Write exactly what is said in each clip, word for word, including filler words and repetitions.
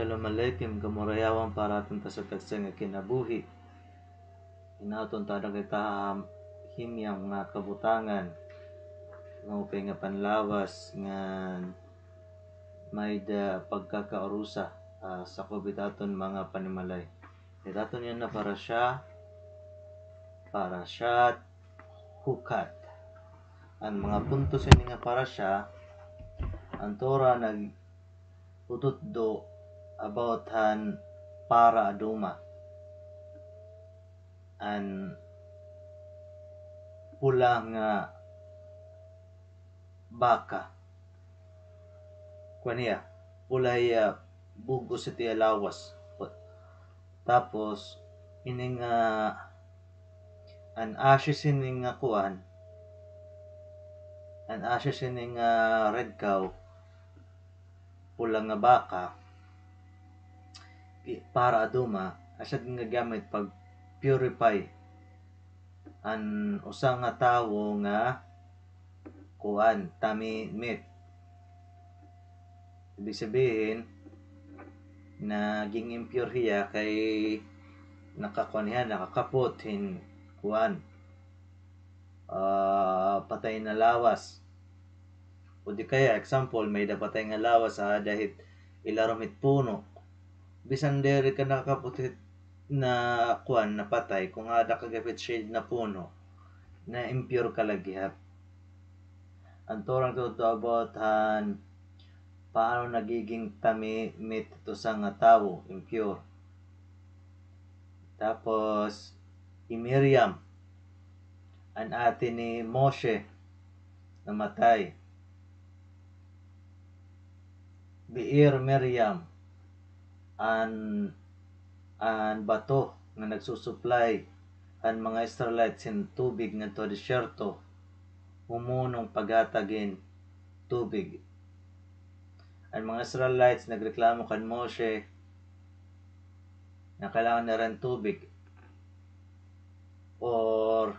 Shalom Aleichem, kamurayawan para ha aton tagsa-tagsa nga kinabuhi. Hinaot unta kita ha himyam nga kabutangan, maupay nga panlawas nga may-ada pagkakaurusa, ah, sakob hit aton mga panimalay. Hit aton yana parasha, Parashat Hukot. An mga puntos hini nga parasha, an Torah nag-ututdo about han para aduma. An pula nga baka. Kuan hiya, pula hiya, bug-os it iya lawas. Tapos, ini nga, an ashes ini nga kuan, an ashes ini nga red cow, pula nga baka, i-, para aduma, asya ginagamit pag-purify an usa nga tawo nga kuan, tamei meat. Ibig sabihin, naging impure hiya kay nakakuan hiya, nakakapot hin kuan, ah, patay na lawas. O di kaya, example, may-ada patay nga lawas, aada hit ilarom hit puno. Bisan diri ka nakakapot hit na kuan, napatay, kon aada ka gihap hit shade na puno, na-impure ka la gihap. An Torah nagtutdo about han paano nagiging tamei meat it usa nga tawo, impure. Tapos, hi Miriam, an ate ni Moshe, namatay. Bi'er Miriam, an, an bato nga nagsusupply han mga Israelites hin tubig ngadto ha disyerto, humunong paghatag hin tubig. An mga Israelites nagreklamo kan Moshe nga kailangan nira hin tubig, or,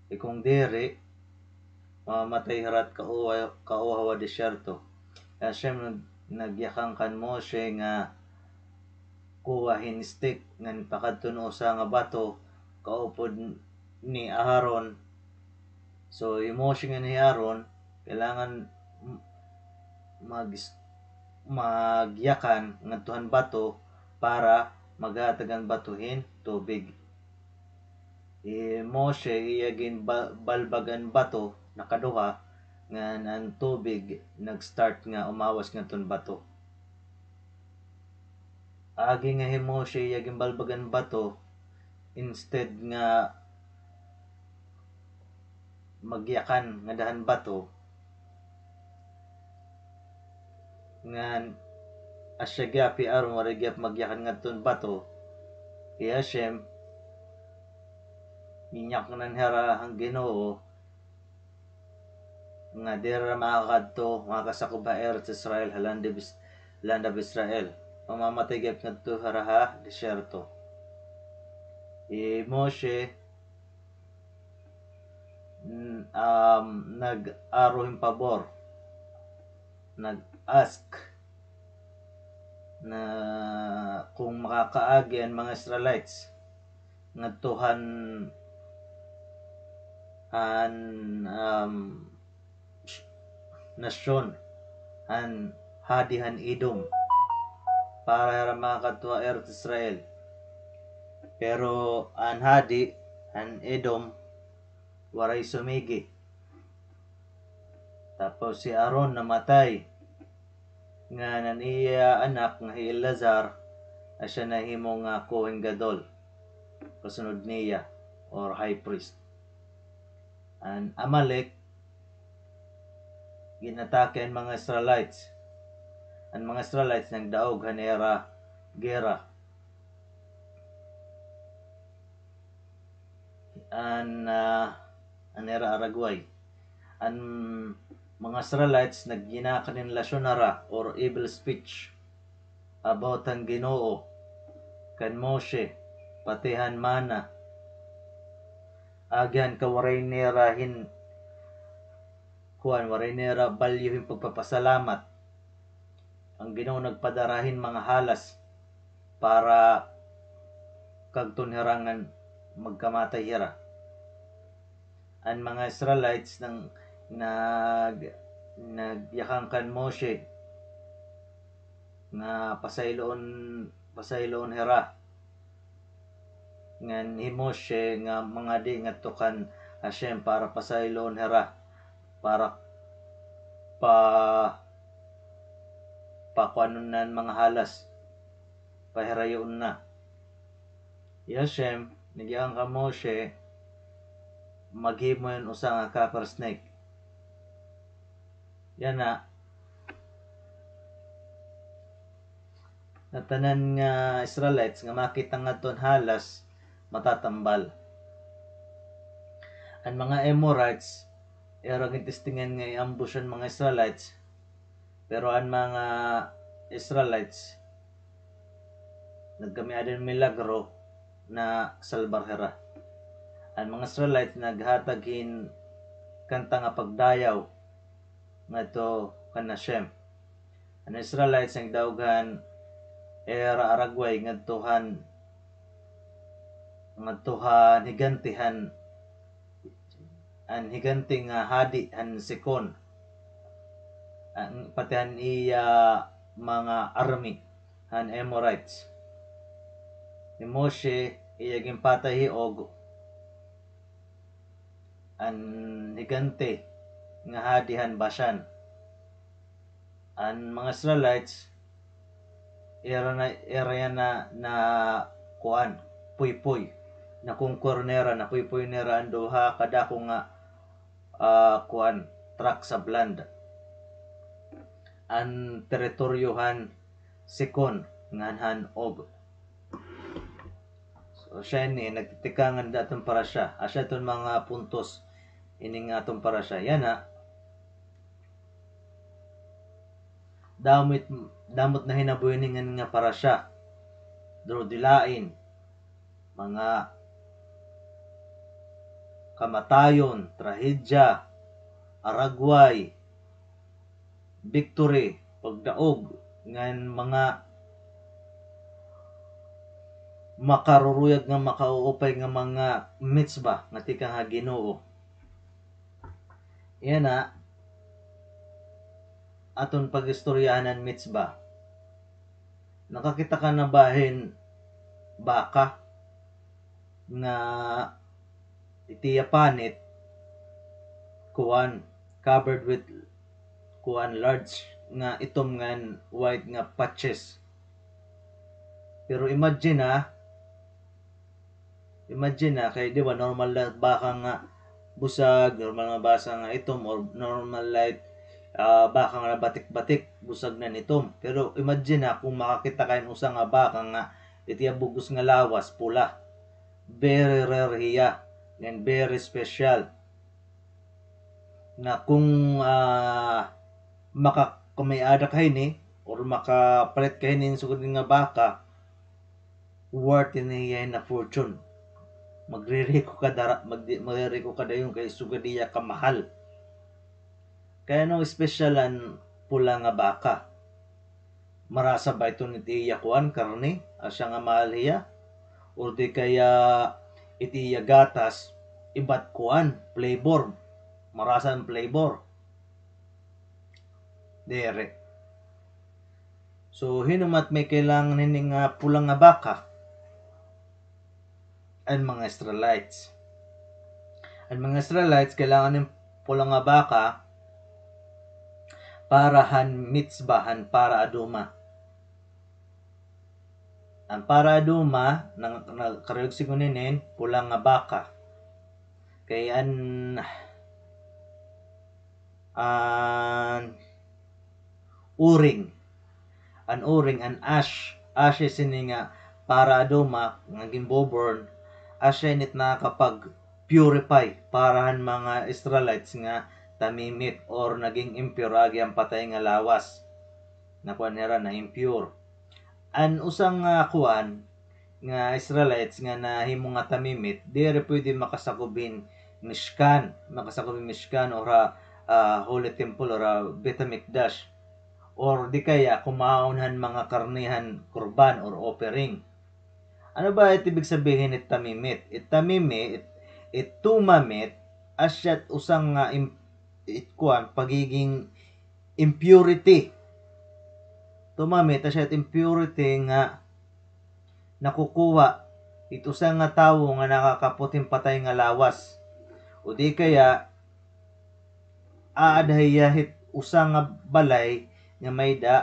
eh, kon diri, mamamatay hira hit kauha-, kauhaw ha disyerto. Kay Hashem nag-, nagyakan kan Moshe nga kuha hin stick ngan pakadton usa nga bato kaupod ni Aaron. So, hi Moshe ngan hi Aaron, kailangan m-, mag-, magyakan ngadto han bato para maghatag an bato hin tubig. Hi Moshe, iya ginba-, balbag an bato, nakaduha, ngan an tubig nag-start nga umawas ngadto han bato. Agi nga hi Moshe iya ginbalbag an bato, instead nga magyakan ngada han bato, ngan asya gihap hi Aaron, waray gihap magyakan ngadto han bato, hi Hashem, ginyaknan hira han Ginoo, nga diri hira makakadto, makakasakob ha Eretz Israel, ha land of Is-, land of Israel. Mamamatay gihap ngadto hira ha disyerto. Hi Moshe, n-, um, nag-aro hin pabor. Nag-ask na kon makakaagi an mga Israelites ngadto han, han, um, nasyon, han hadi han Edom, para hira makakadto ha Eretz Israel. Pero an hadi han Edom waray sumigi. Tapos hi Aaron namatay, ngan an iya anak nga hi Eleazar, asya nahimo nga Kohen Gadol, kasunod niya, or high priest. An Amalek, gin-atake an mga Israelites. An mga Israelites nagdaog han ira gera. An, ah, an ira aragway. An mga Israelites nagginaka hin lashon hara or evil speech about han Ginoo kan Moshe, pati han mana. Agi han kawaray nira hin kuan, waray nira balyo hin pagpapasalamat. an Ginoo nagpadara hin mga halas para kadton hira ngan magkamatay hira. An mga Israelites nang nag-, nagyakan kan Moshe nga pasayloon, pasayloon hira. Ngan hi Moshe nga mangadi ngadto kan Hashem para pasayloon hira, para pa-, pakuanon na an mga halas, pahirayoon na. Hi Hashem nagyakan kan Moshe, maghimo hin usa nga copper snake. Yana, nga tanan nga Israelites nga makita ngadto an halas, matatambal. An mga Amorites, ira gintestingan nga i-ambush an mga Israelites, pero an mga Israelites, nagkami-ada hin milagro, nasalbar hira. An mga Israelites naghatag hin kanta nga pagdayaw ngadto kan Hashem. An Israelites nagdaog han ira aragway ngadto han, ngadto han higante han, an higante nga hadi han Sikon. An, pati han iya mga army han Amorites. Hi Moshe, iya ginpatay hi Og, an higante nga hadi han Bashan. An mga Israelites, ira na, ira yana na, kuan, puypoy. Na-conquer nira, napuypoy nira an duha kadako nga, ah, kuan, tracts of land. An teritoryo han Sikon ngan han Og. So, asya ini, nagtitikangan da aton parasha. Asya aton mga puntos ini nga aton parasha. Yana, damo it-, damo it nahinabuhi ini nga parasha. Durudilain, mga kamatayon, trahedya, aragway, victory, pagdaog, ngan mga makaruruyag nga makauupay nga mga mitzvah nga tikang ha Ginoo. Yana, aton pag-istoryahan an mitzvah. Nakakita ka na ba hin baka nga it iya panit, kuan, covered with, kuan, large nga itom ngan white nga patches? Pero imagine, ha, imagine, ha, kay di ba normal na baka nga busag, normal nga baka nga itom, or normal like, ah, baka nga batik-batik, busag na itom. Pero imagine, ha, kung makakita ka hin usa nga baka nga it iya bug-os nga lawas pula. Very rare hiya, and very special. Nga kung, ah, maka-, kung may-ada ka hini, or makapalit ka hini sugad nga baka, worth ini hiya hin a fortune. Magririko ka dara-, magdi-, magririko ka dayon kay sugad hiya kamahal. Kay ano special an pula nga baka? Marasa ba iton it iya kuan, karne? Asya nga mahal hiya? Or di kaya it iya gatas, iba it kuan, flavor? Marasa an flavor? Diri. So, hin-o man it may kailangan hini nga pula nga baka? An mga Israelites. An mga Israelites kailangan hin pula nga baka para han mitzvah, han parah adumah. An parah adumah, nang, nang karuyag sidngon hinin, pula nga baka. Kay an, an uring, an uring, an ash, ashes ini nga parah adumah nga ginbo-burn, asya ini it nakakapag-purify para han mga Israelites nga tamimit or naging impure agi han patay nga lawas. Nakuan hira, na-impure. An usa nga kuan, nga Israelites nga nahimo nga tamimit, diri pwede makasakob hin Mishkan, makasakob hin Mishkan or ha, ah, Holy Temple or ha Beit Hamikdash. Or di kaya kumaon han mga karne han kurban or offering. Ano ba it ibig sabihin it tamimit? It tamimi, it, it tumamit, asya it usa nga im-, it kuan, pagiging impurity. Tumamit, asya it impurity nga nakukuha it usa nga tawo nga nakakapot hin patay nga lawas. O di kaya, aada hiya hit usa nga balay nga may-ada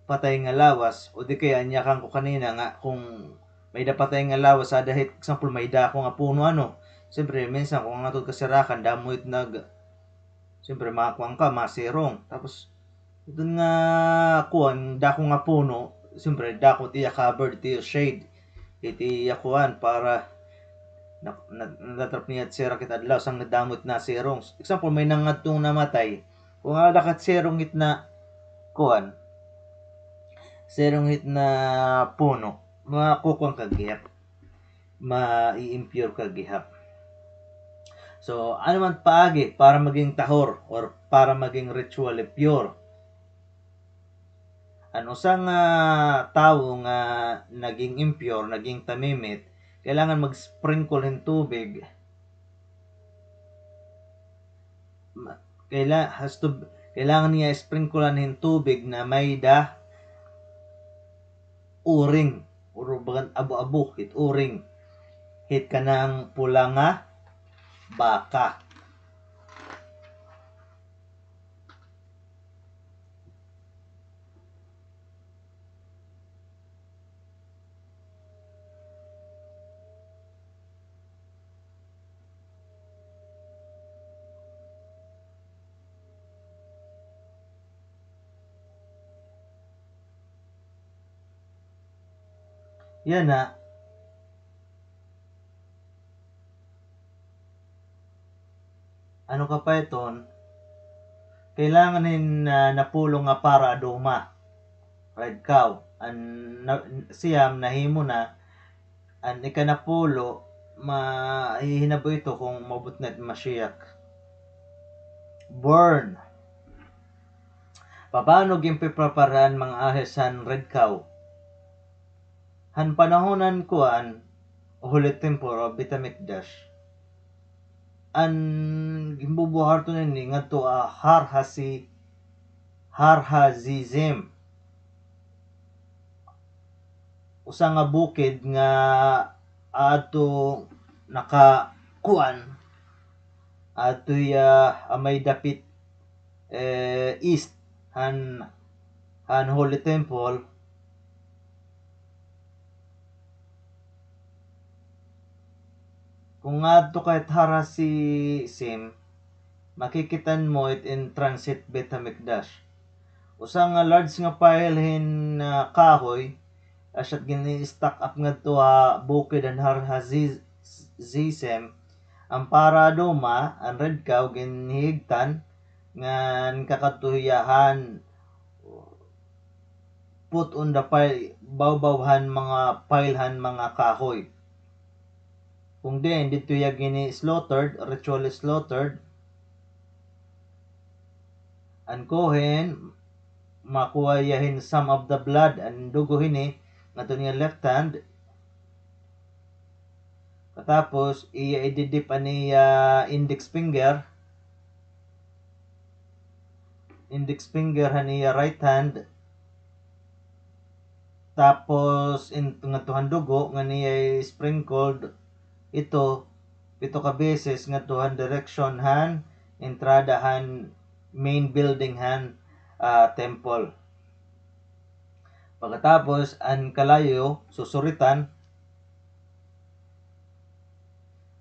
patay nga lawas, o di kaya, an yakan ko kanina nga kung may-ada patay nga lawas, aada hit, example, may-ada ako nga puno, ano. Siyempre, minsan, kung ngadto ka sirakan, damo it nag-, siyempre, makakuan ka, masirong. Tapos, iton nga, kuan, dako nga puno, siyempre, dako it iya covered, it iya shade. It iya kuan, para na, na, natatrap niya it sirak it adlaw, sanglit damo it nasirong. Example, may nangadtong namatay. Kung aada ka hit sirong hit na, kuan, sirong hit na puno, makukuan ka gihap. Mai-impure ka gihap. So, ano man paagi para maging tahor or para maging ritually pure? An usa nga tawo nga naging impure, naging tamimit, kailangan mag-sprinkle hin tubig. Ma-, kaila-, has to, kailangan niya sprinklean hin tubig na may-ada uring, or bagan abo-abo, hit uring, hit kanang pula nga baka. Yana. Ano ka pa iton? Kailangan hin, ah, napulo nga para aduma. Red cow. An na-, siyam nahimo na, an ikanapulo, mahihinabo ito kung maabot na it Mashiach. Burn. Papaano ginpiprepara an mga ahis han red cow? Han panahon han kuan, Holy Temple o Beit Hamikdash, an ginbubuhat nini ngadto ha Har Hasi-, Har Hazizim. Usa nga bukid nga adto naka-, kuan, adto hiya ha may dapit, eh, east han, han Holy Temple. Kung ngadto ka hit Har Hazizim, makikita-an mo it entrance hit Beit Hamikdash. Usa nga large nga pile hin, ah, kahoy, asya it gin-i-stack up ngadto ha bukid han Har Haziz-, Zizim. An para aduma, an red cow, ginhihigtan, ngan kakadto hiya han put on the pile, bawbaw han mga pile han mga kahoy. Kung diin, didto hiya gini-slaughtered, ritually slaughtered. An kohen, makuha hiya hin some of the blood, an dugo hini, ngadto niya left hand. Katapos, iya ididip an iya index finger, index finger han iya right hand. Tapos, in-, ngadto han dugo, ngan iya i-sprinkled ito, pito ka beses, ngadto han direksyon han entrada han main building han, ah, temple. Pagkatapos, an kalayo, susuritan,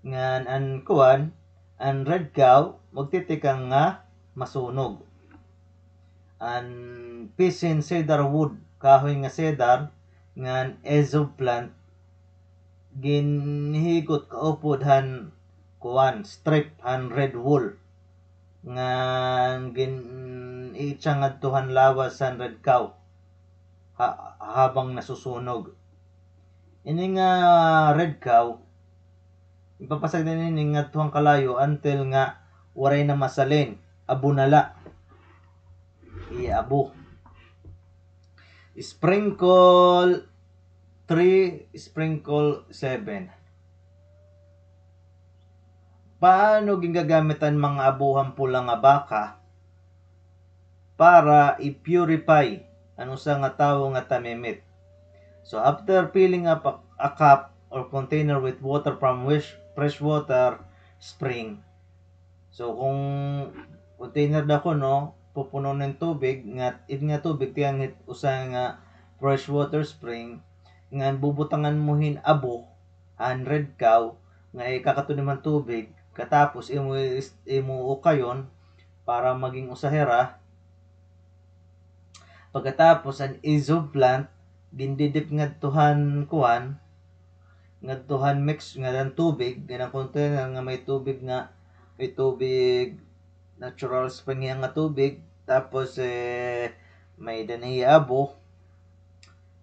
ngan an kuan, an red cow, magtitikang nga masunog. An piece hin cedar wood, kahoy nga cedar, ngan hyssop plant, ginhigot kaupod han kuan, strip han red wool. Ngan gin-, iitsa ngadto han lawas han red cow ha-, habang nasusunog. Ini nga red cow, ipapasagdan ini ngadto han kalayo until nga waray na masalin, abo na la. Abo. Sprinkle three, sprinkle seven. Paano gingagamit an mga abo han pula nga baka para i-purify an usa nga tawo nga tamimit? So, after filling up a, a cup or container with water from wish, fresh water spring, so, kung container dako, no, pupunon hin tubig, nga, it nga tubig, tiyan hit usa nga fresh water spring, ngan bubutangan mo hin abo, an red cow, nga ikakaton nimo han tubig, katapos imo is-, imo ukayon para maging usa hira. Pagkatapos, an ezob plant, gindidip ngadto han kuan, ngadto han mix, ngadto han tubig, ngadto han container nga may tubig nga, may tubig, natural spring hiya nga tubig, tapos, eh, may-ada na hiya abo,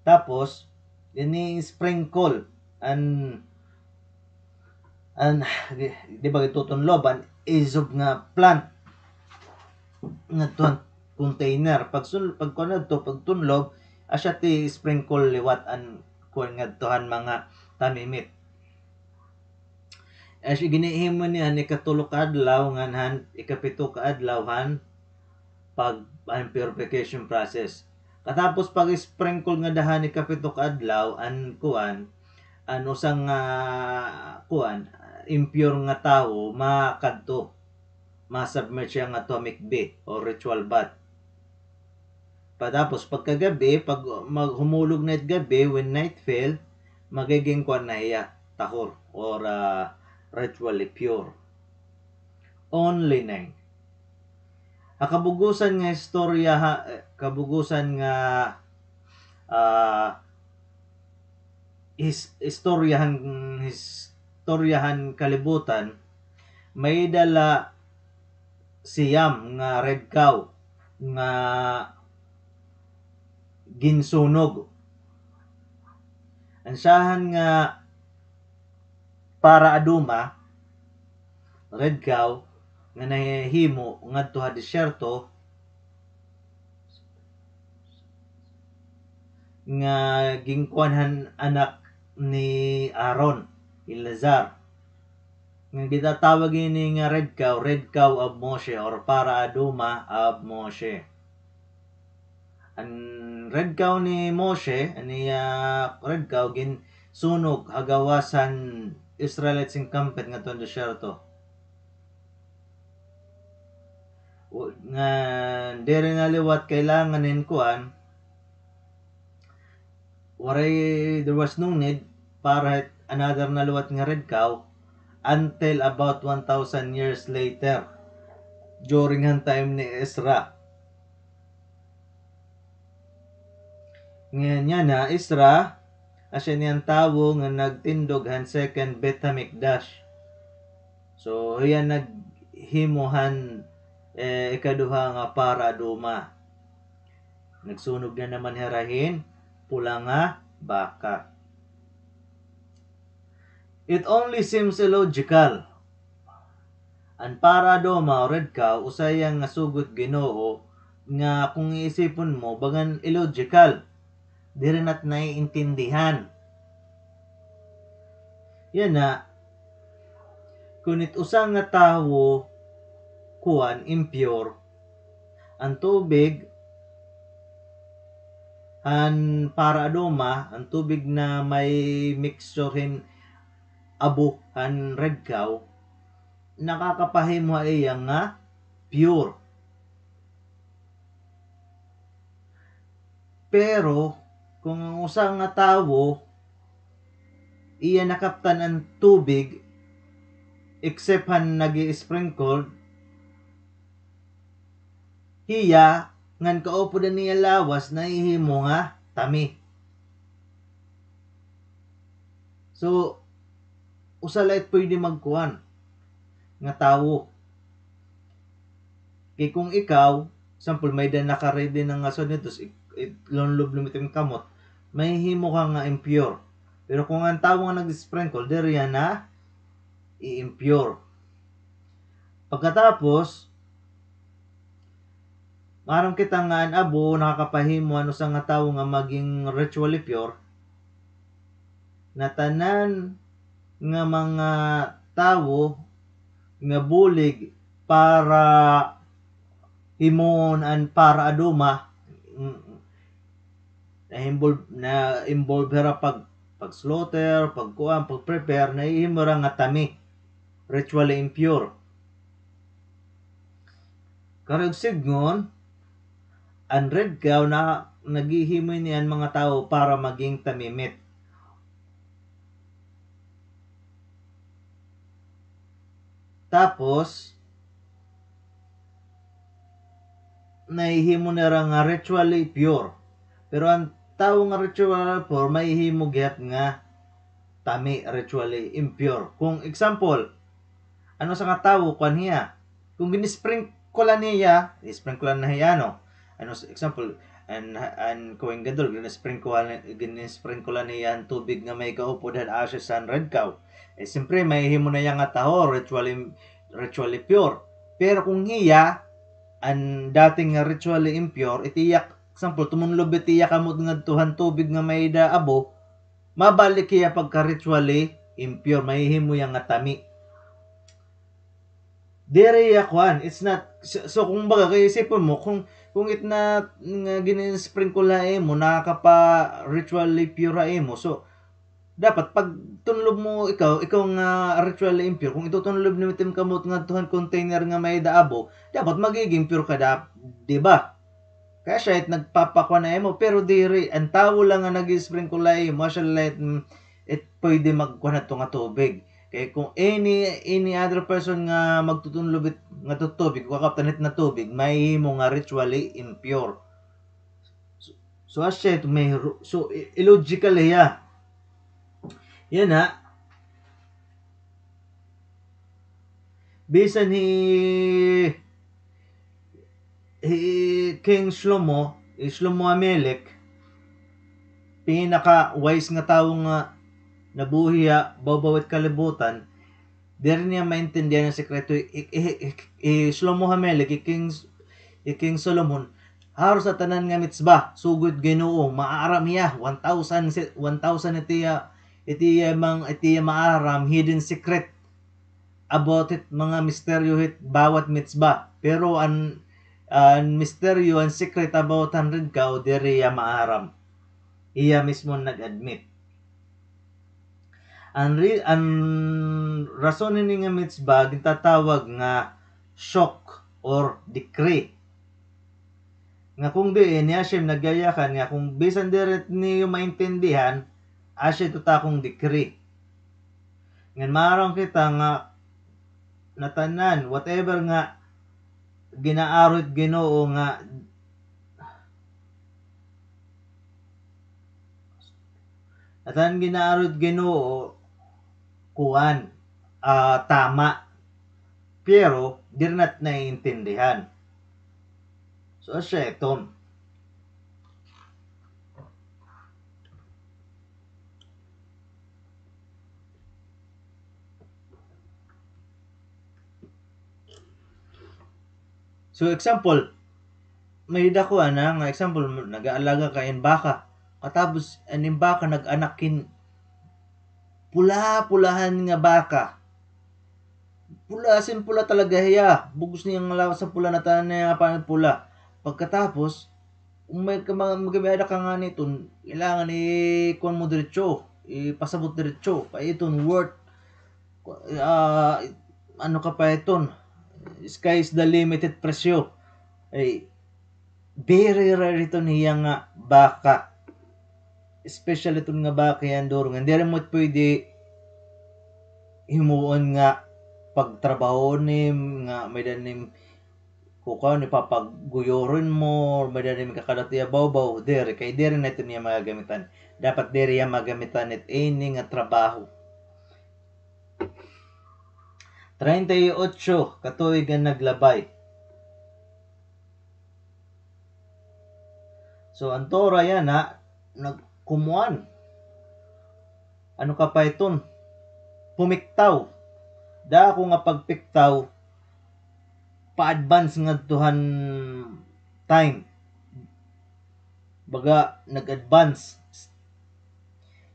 tapos, dinhi sprinkle, an, an, di, di ba gintutunlob, an ezob nga plant, ngadto han container. Pagsun-, pagkuan ngadto, pagtunlob, asya ti sprinkle liwat an kuan ngadto han mga tamimit. Asya ginhihimo ini han ikatulo ka adlaw ngan han ikapito ka adlaw han pag-, han purification process. Katapos pag-sprinkle ngada han ikapito ka adlaw, an kuan, an usa nga, kuan, impure nga tawo, makadto, ma-submerge siya ngadto ha mikveh o ritual bath. Patapos, pagkagab-i, pag maghumulog na it gab-i, when night fell, magiging kuan na hiya, tahor, or, ah, ritually pure. Only nine. Ha kabugusan nga istorya ha, eh, kabugusan nga, ah, his-, istorya han, istorya han kalibutan, may-ada la siyam nga red cow nga ginsunog. An usahan nga para aduma, red cow, nga nahimo ngadto ha disyerto, nga ginkuan han anak ni Aaron, Eleazar. Nga gintatawag ini nga red cow, red cow of Moshe, or para aduma of Moshe. An red cow ni Moshe, an iya red cow, ginsunog ha gawas han Israelites encampment ngadto han disyerto. Wa-, nga diri na liwat kailangan hin kuan, waray, there was no need para hit another na liwat nga red cow until about one thousand years later, during han time ni Ezra. Ngan yana, Ezra, asya ini an tawo nga nagtindog han second Beit Hamikdash. So, hiya naghimo han, eh, ikaduha nga para aduma. Nagsunog na naman hira hin pula nga baka. It only seems illogical. An para aduma o red cow, usa hiya nga sugo hit Ginoo nga kung iisipon mo, bagan illogical. Diri nat naiintindihan. Yana, kun it usa nga tawo, kuan, impure, an tubig han para aduma, an tubig na may mixture hin abo han red cow, nakakapahimo ha iya nga pure. Pero, kung an usa nga tawo, iya nakaptan an tubig, except han nag-i-sprinkle, hiya, ngan kaupod an iya lawas, nahihimo nga tami. So, usa la it pwede magkuan nga tawo. Kay kung ikaw, example, may-ada naka-ready na nga sud nito, i-, i-, lunlob nimo it im kamot, mahihimo ka nga impure. Pero kung an tawo nga nag-sprinkle, diri hiya na i-impure. Pagkatapos, Maaram kita nga an abo nakakapahimo an usa nga tawo nga maging ritually pure. Natanan nga mga tawo nga bulig para himuon an para aduma, mm, na-involve, na-involve hira pag, pag-slaughter, pagkuan, pag-prepare, nahihimo hira nga tami, ritually impure. Karuyag sidngon, an red cow na naghihimo ini an mga tawo para maging tamimit. Tapos, nahihimo nira nga ritually pure. Pero an tawo nga ritually pure, mahihimo gihap nga tami, ritually impure. Kung example, an usa nga tawo, kuan hiya, kung gin-sprinklean hiya, sprinklean na hiya, no? An usa, example, an, an Kohen Gadol, gin-sprinklean, gin-sprinklean hiya han tubig nga may kaupod han ashes han red cow. Eh, siyempre, mahihimo na hiya nga tahor, ritually, ritually pure. Pero kung hiya, an dati nga ritually impure, it iya, example, tumunlob it iya kamot ngadto han tubig nga may-ada abo, mabalik hiya pagka-ritually impure, mahihimo hiya nga tami. Diri hiya kuan, it's not, so, so kung baga, kay isipon mo, kung, kung it na, nga gin-sprinkle ha imo, nakakapa-ritually pure ha imo, so, dapat pag tunlob mo ikaw, ikaw nga ritually impure, kung itutunlob nimo it im kamot ngadto han container nga may-ada abo, dapat magiging pure ka da, di ba? Kay asya it nagpapakuan ha imo, pero diri, an tawo lang nga nag-sprinkle ha imo, asya la it, mm, it pwede magkuan hadto nga tubig. Kay kung any, any other person nga magtutunlob it, ngadto tubig, kakaptan hit na tubig, mahihimo nga ritually impure. So, so asya ito, may ru-, so, i-, illogical hiya. Yana, bisan hi, hi King Shlomo, hi Shlomo Amelech, pinaka-wise nga tawo nga nabuhi ha bawbaw it kalibutan, diri niya maintindihan an sekreto. Hi, hi, hi, hi Shlomo Amelech, hi King, hi King Solomon, haros ha tanan nga mitzvah, sugo hit Ginoo, maaram hiya, one thousand si-, one thousand it iya, it iya mang-, it iya maaram, hidden secret about it mga misteryo hit bawat mitzvah. Pero an, an misteryo, an secret about han red cow, diri hiya maaram. Hiya mismo nag-admit. An ri-, an rason hini nga mitzvah gintatawag nga shok or decree. Nga kung diin, ni Hashem nagyayakan nga kung bisan diri niyo maintindihan, asya ito takong decree. Ngan maaram kita nga natanan, whatever nga ginaaro it Ginoo nga, natanan ginaaro it Ginoo, kuan, ah, tama. Pero, diri nat naiintindihan. So, asya iton. So, example, may dako ana nga example, nag-aalaga ka hin baka. Katapos, an im baka nag-anak hin pula-pulahan nga baka. Pula, as in pula talaga hiya. Bug-os niya nga lawas sa pula, natanan niya nga pula. Pagkatapos, kung may ka-, mga, magamiada ka ngani iton, kailangan i-kuan mo diretso, ipasabot diretso, kay iton worth, ah, ano ka pa iton, sky is the limit it presyo. Ay, very rare iton hiya nga baka. Especially iton nga baka hiya nga duro nga. Diri mo pwede himuon nga pagtrabaho nim, nga may-ada nim kukuan, ipapagguyoron mo, may-ada nim kakadawat iya bawbaw, diri, kay diri na iton iya magagamitan. Dapat diri iya magamitan it ini nga trabaho. Treinta y ocho ka tuig an naglabay. So, an Torah yana, nagkumuan. Ano ka pa iton? Pumiktaw. Dako nga pagpiktaw, pa-advance ngadto han time. Baga, nag-advance.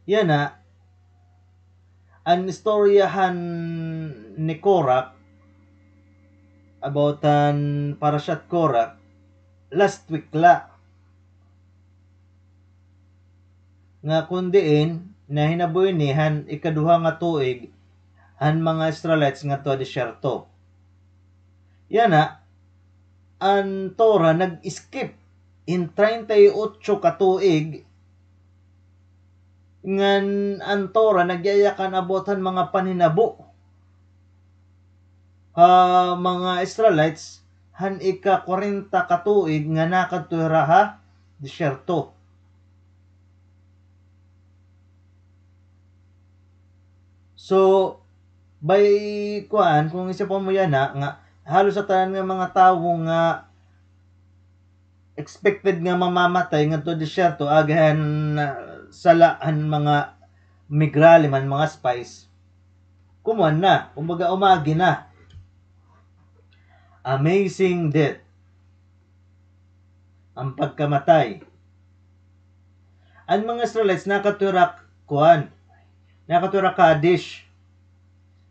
Yana, an istorya han ni Korach, about han Parashat Korach, last week la. Nga kon diin, nahinabo ini han ikaduha nga tuig han mga Israelites ngadto ha disyerto. Yana, an Torah nag-skip in treinta y ocho ka tuig, ngan an Torah nagyayakan about han mga panhinabo ha mga Israelites han ika-kwarenta ka tuig nga nakadto hira ha disyerto. So, by kuan, kon isipon mo yana, nga halos an tanan nga mga tawo nga expected nga mamamatay ngadto ha disyerto, agi han, ah, sala han mga migralim, han mga spies, kumuan na, kumbaga, umagi na. Amazing death. An pagkamatay. An mga Israelites nakadto hira, kuan, nakadto hira Kadesh.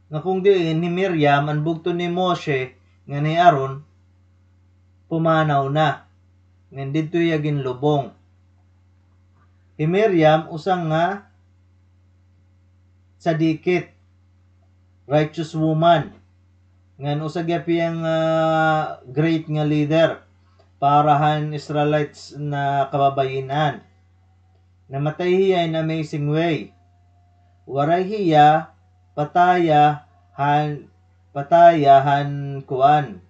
Nga kon diin, hi Miriam, an bugto ni Moshe ngan ni Aaron, pumanaw na. Ngan didto hiya ginlubong. Hi Miriam, usa nga tzadikit, righteous woman. Ngan usa gihap hiya nga, ah, great nga leader para han Israelites nga kababayin-an. Namatay hiya in amazing way. Waray hiya pataya han, pataya han kuan,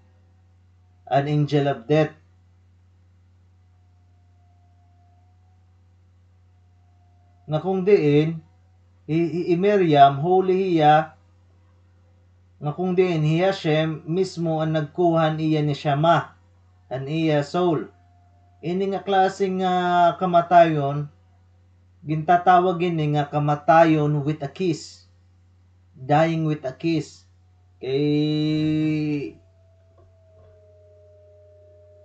an angel of death. Nga kon diin, hi, hi, hi Miriam, holy hiya, nga kon diin hi Hashem mismo an nagkuha han iya neshama, an iya soul. Ini nga klase nga kamatayon, gintatawag ini nga kamatayon with a kiss. Dying with a kiss. Kay,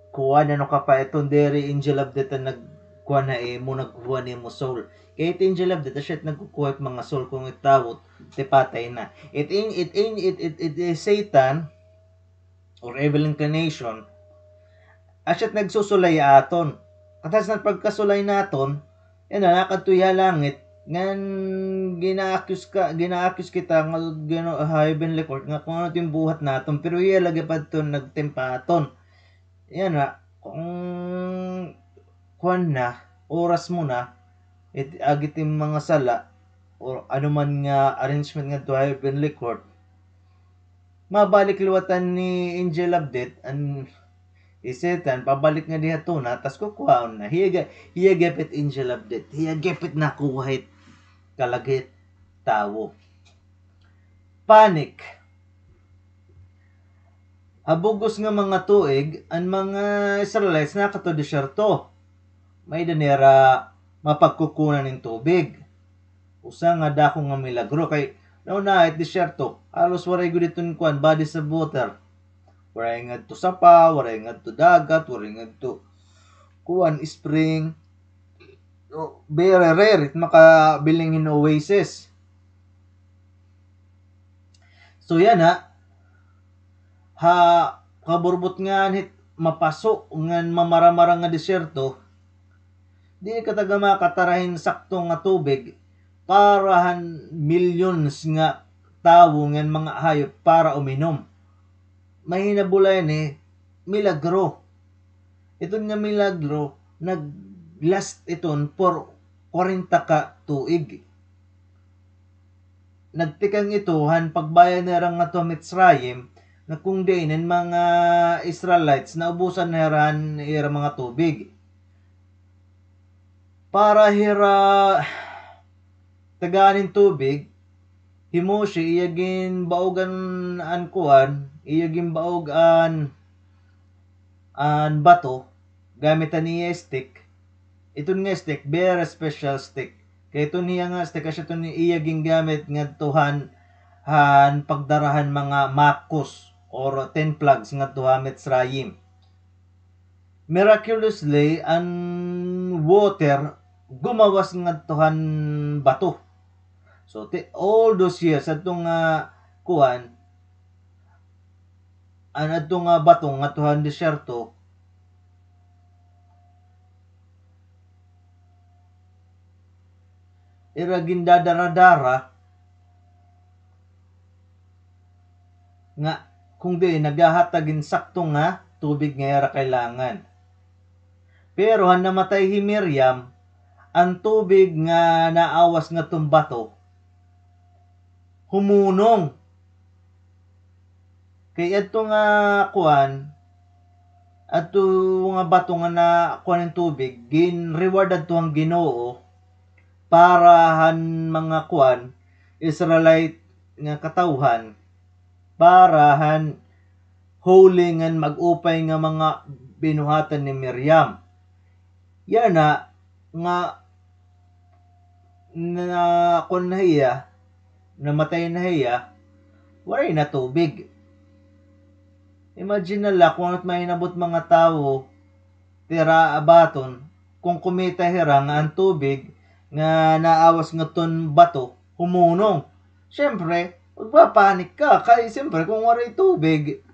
kuan, ano ka pa iton, diri angel of death an nagkuan ha imo, nagkuha nimo soul. Kay it angel of death, asya it nagkukuha it mga soul kon it tawo tipatay na. It in, it in, it, it, it is Satan, or evil inclination, asya it nagsusulay aton. Katas na pagkasulay naton, yana, nakadto hiya ha langit, ngan gina-accuse ka, gina-accuse kita nga, gina-, ha heavenly court, nga kon ano it buhat naton, pero hiya lagi pa adto nagtimpa aton. Yana, kon kuan na, oras mo na, it, agi it mga sala, or ano man nga arrangement ngadto ha heavenly court, mabalik liwat an ni angel of death, an hi Satan, pabalik ngadi ha tuna, tas kukuhaon na. Hiya ga-, hiya gihap it angel of death. Hiya gihap it nakuha hit kalagi hit tawo. Panic. Ha bug-os nga mga tuig, an mga Israelites nakadto ha disyerto. May-ada nira mapagkukunan hin tubig. Usa nga dako nga milagro kay nauna it disyerto, halos waray gud iton kuan, bodies of water. Waray ngadto sapa, waray ngadto dagat, waray ngadto kuan, spring. So, very rare it makabiling hin oasis. So, yana, ha kaburbot ngan hit mapaso ngan mamaramara nga disyerto, diri ka taga makatara hin sakto nga tubig para han millions nga tawo ngan mga hayop para uminom. Mahinabo la ini milagro. Iton nga milagro, nag-last iton for kwarenta ka tuig. Nagtikang ito han pagbayag nira ngadto ha Mitzrayim, nga kon diin an mga Israelites naubusan na hira han ira mga tubig. Para hira tagaan hin tubig, hi Moshe, iya ginbaog an, an kuan, iya ginbaog an, an bato, gamit an iya stick. Iton nga stick, very special stick. Kay iton hiya nga stick, asya iton iya gingamit ngadto han, han pagdara han mga makos or ten plagues ngadto ha Mitzrayim. Miraculously, an water gumawas ngadto han bato. So, ti-, all those years, adto nga, kuan, an adto nga bato ngadto han disyerto, ira gindadara-dara nga kung diin naghahatag hin sakto nga tubig nga ira kailangan. Pero han namatay hi Miriam, an tubig nga naawas ngadton bato, humunong. Kay adto nga kuan, adto nga bato nga nakuan hin tubig, gin-reward adto han Ginoo para han mga kuan, Israelite nga katawhan, para han holy ngan mag-upay nga mga binuhatan ni Miriam. Yana nga na, kuan na hiya, namatay na hiya, waray na tubig. Imagine na la kung ano it mahinabo hit mga tawo, tira abaton, kung kumita hira nga an tubig nga naawas ngadton bato, humunong. Siyempre, magpapanik ka, kay siyempre, kung waray tubig,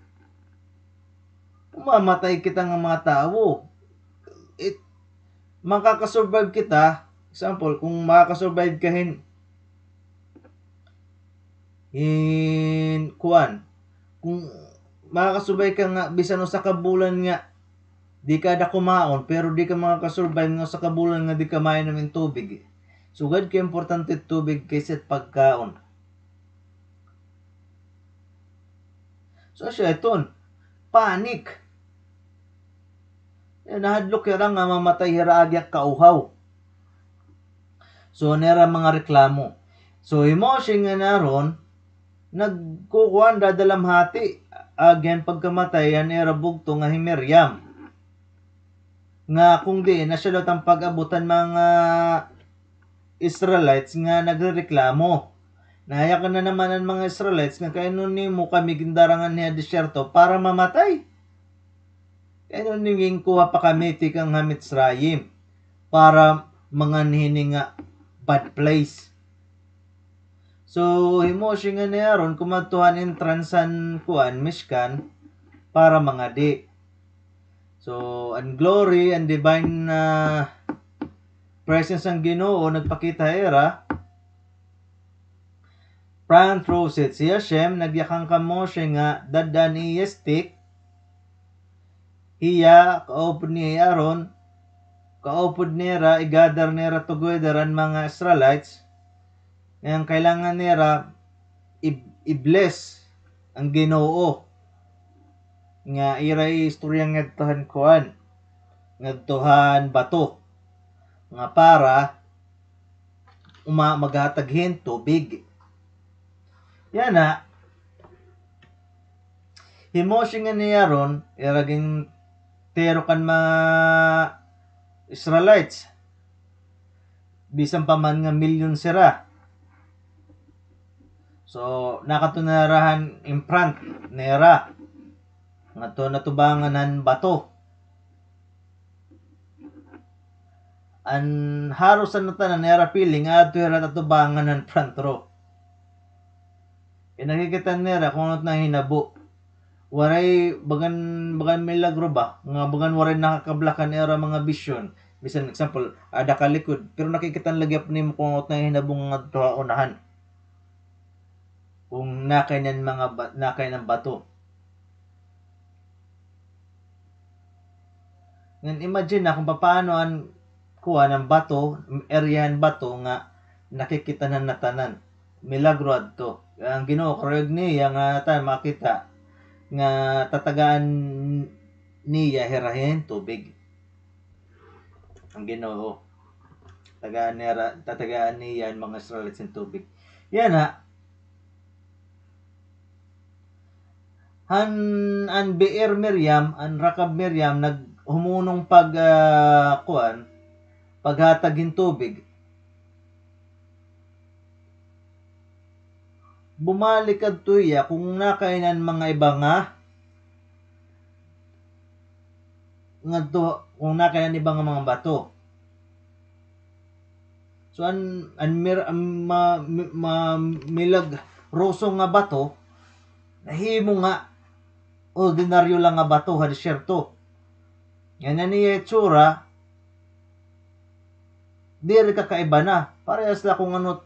mamamatay kita nga mga tawo. It, makakasurvive kita, example, kung makakasurvive ka hin, hin, kuan, kung makakasurvive ka nga, bisan usa ka bulan nga, di ka ada kumaon, pero di ka makakasurvive nga usa ka bulan nga di ka mainom hin tubig. Sugad ka importante tubig kaysa pagkaon. So, siya iton, panic. Eh, nahadlok hira nga mamatay hira agi ha kauhaw. So, nira mga reklamo. So, hi Moshe ngan Aaron, nagkukuan, dadalamhati, agi han pagkamatay han ira bugto nga hi Miriam. Nga kung diin na siya daw it pag-abot han mga Israelites nga nagrereklamo. Nayakan na naman an mga Israelites nga, "Kay ano nimo kami gindarangan ha disyerto para mamatay? Kay ano nimo ginkuha pa kami tikang ha Mitzrayim para mangan hini nga bad place?" So, hi Moshe ngan hi Aaron kumadto han entrance han kuan, Mishkan, para mangadi. So, an glory, an divine, ah, presence han Ginoo nagpakita ha ira. Front row seat. Si Hashem nagyakan kan Moshe nga dad-a an iya stick. Hiya, kaupod niya hi Aaron, kaupod nira, i-gather nira together an mga Israelites. Ngan kailangan nira i-, i-bless an Ginoo nga ira iistorya ngadto han kuan, ngadto han bato, nga para uma-, maghatag hin tubig. Yana, hi Moshe ngan hi Aaron, ira gintiro kan mga Israelites. Bisan pa man nga milyon sira. So, nakadto na hira han in front nira. Ngadto han atubangan han bato. An haros an tanan nira feeling, adto hira ha atubangan han front row. Kay nakikita nira kung ano it nahinabo. Waray, bagan, bagan milagro ba? Nga bagan waray nakakablock han ira mga vision. Bisan example, ada ka likod, pero nakikita la gihap nimo kung ano it nahinabo ngadto ha unahan. Kung nakain an mga ba-, nakain an bato. Ngan imagine na kung papaano an kuan, an bato, area han bato nga nakikita han ngatanan. Milagro adto. An Ginoo karuyag niya nga ngatanan makakita nga tatagaan niya hira hin tubig. An Ginoo. Tagaan nira, tatagaan niya an mga Israelites hin tubig. Yana, han, an Be'er Miriam, an Rakab Miriam, naghumunong pag, ah, kuan, paghatag hin tubig. Bumalik adto hiya kung nakain an mga iba nga ngadto kon naa kay an iba nga mga bato. So, an, an mir-, an ma-, mi-, ma-, milagroso nga bato, nahimo nga ordinaryo lang nga bato ha disyerto. Ngan an iya itsura, diri kakaiba na. Parehas la kon ano,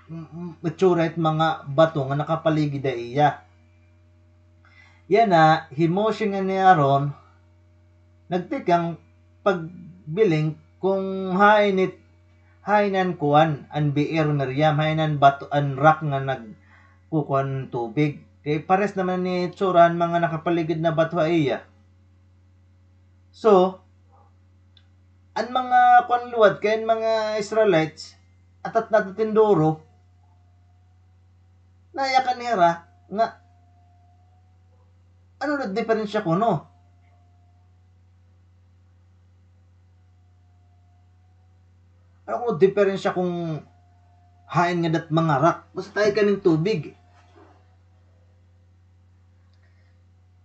m-, m-, itsura it mga bato nga nakapaligid ha iya. Yana, hi Moshe ngan hi Aaron, nagtikang pagbiling kon hain it, hain an kuan, an Be'er Miriam, hain an bato, an rock nga nagkukuan tubig. Kay pares naman ni itsura an mga nakapaligid na bato ha iya. So, an mga kuan liwat kay an mga Israelites, atat na tinduro, nayakan hira nga, ano na diferensya kuno? Ano kuno diferensya kon hain nga dat mga rock? Basta hain kaning tubig.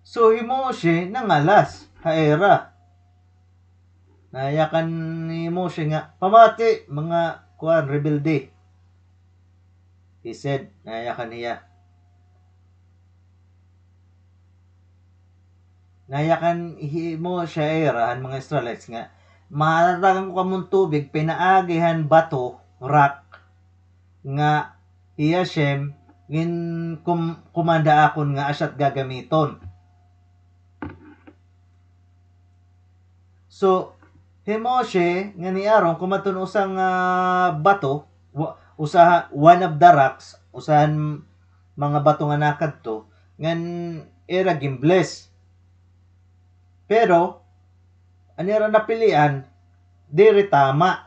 So, hi Moshe nangalas ha ira. Nayakan ni Moshe nga, "Pamati, mga kuan, rebelde." He said, nayakan hiya. Nayakan hi Moshe ha ira han mga Israelites nga, "Mahatagan ko kamo hin tubig pinaagi han bato, rock, nga hi Hashem gin-, kum-, kumanda akon nga asya it gagamiton." So, hi Moshe ngan hi Aaron kumadto han usa nga bato, wa-, usa ha, one of the rocks, usa han mga bato nga nakadto, ngan ira gin-bless. Pero, an ira napilian, diri tama.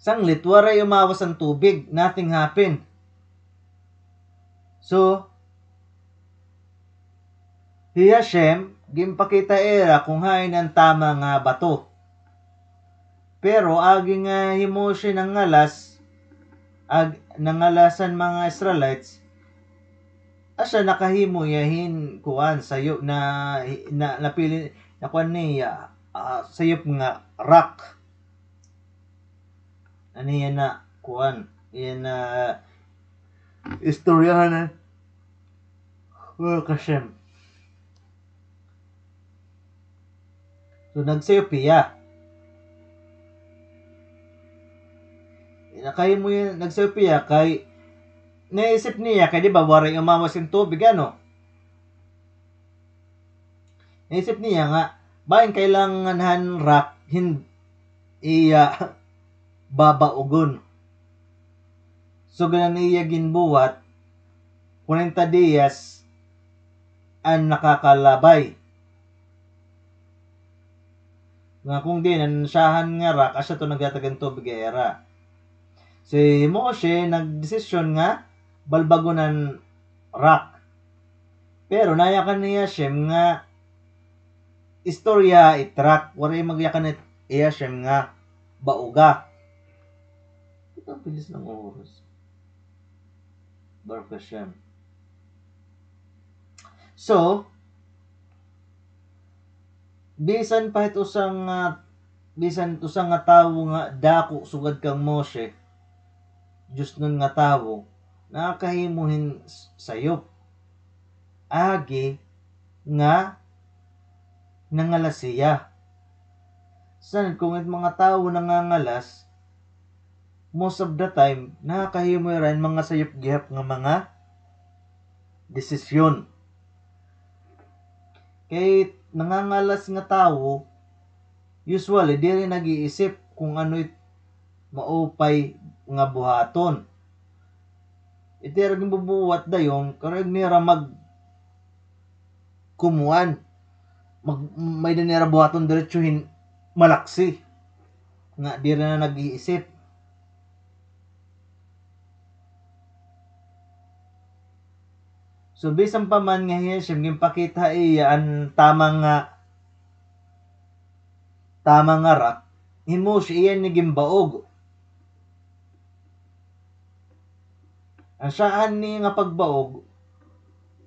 Sanglit, waray umawas an tubig, nothing happened. So, hi Hashem, ginpakita ira kon hain an tama nga bato. Pero agi nga hi Moshe nangalas, ag-, nangalas han mga Israelites, asya nakahimo hiya hin kuan, sayop na, na, napili, nakuan niya, ah, sayop nga rock. Ano yan na, kuan, yan na, istoryahan na. Baruch Hashem. So, nagsayop hiya. Nakahimo hiya, nagsayop hiya kay naisip niya, kay di ba, waray umawas hin tubig, ano? Naisip niya nga, bangin kailangan han rock hin iya babaugon. So, ganan iya ginbuhat, kwarenta diyas an nakakalabay. Nga kung diin, an syahan nga rock, asya to naghatag hin tubig ha ira. Si Moshe nagdesisyon nga balbagon an rock. Pero nayakan ni Hashem nga istorya it rock, waray magyakan it, hi Hashem nga bauga. Ito, bilis ng oras. Baruch Hashem. So, bisan pa hit usa nga, bisan usa nga tawo nga dako sugad kan Moshe, diosnon nga tawo, nakahimo hin s-, sayop. Agi nga nangalas hiya. San kon it mga tawo nangangalas, most of the time, nakahimo hira hin mga sayop gihap nga mga desisyon. Kay nangangalas nga tawo, usually, diri nag-iisip kung ano it maupay nga buhaton. It ira ginbubuhat dayon, karuyag nira magkumuan. Mag-, may-ada nira buhaton diretso hin malaksi. Nga diri na nag-iisip. So, bisan pa man nga hi Hashem ginpakita ha iya an tama nga, tama nga rock, hi Moshe iya ini ginbaog. An syahan ni nga pagbaog,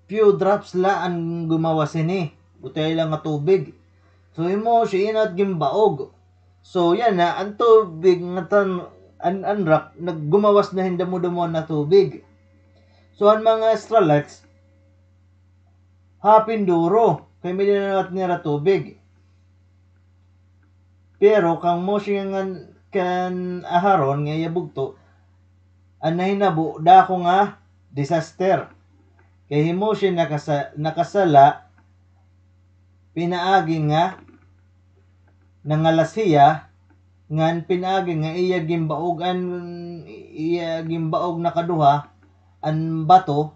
few drops la an gumawas hini. butela nga tubig. So, hi Moshe, iya na it ginbaog. So, yana, an tubig nga tan-, an, an rock, naggumawas na hin damo-damo na tubig. So, an mga Israelites, hapin duro, kay may dinawat nira tubig. Pero kan Moshe ngan kan Aharon nga iya bugto, an nahinabo, dako nga disaster. Kay hi Moshe nakasa-, nakasala, pinaagi nga nangalas hiya, ngan pinaagi nga iya ginbaog an, iya ginbaog nakaduha an bato,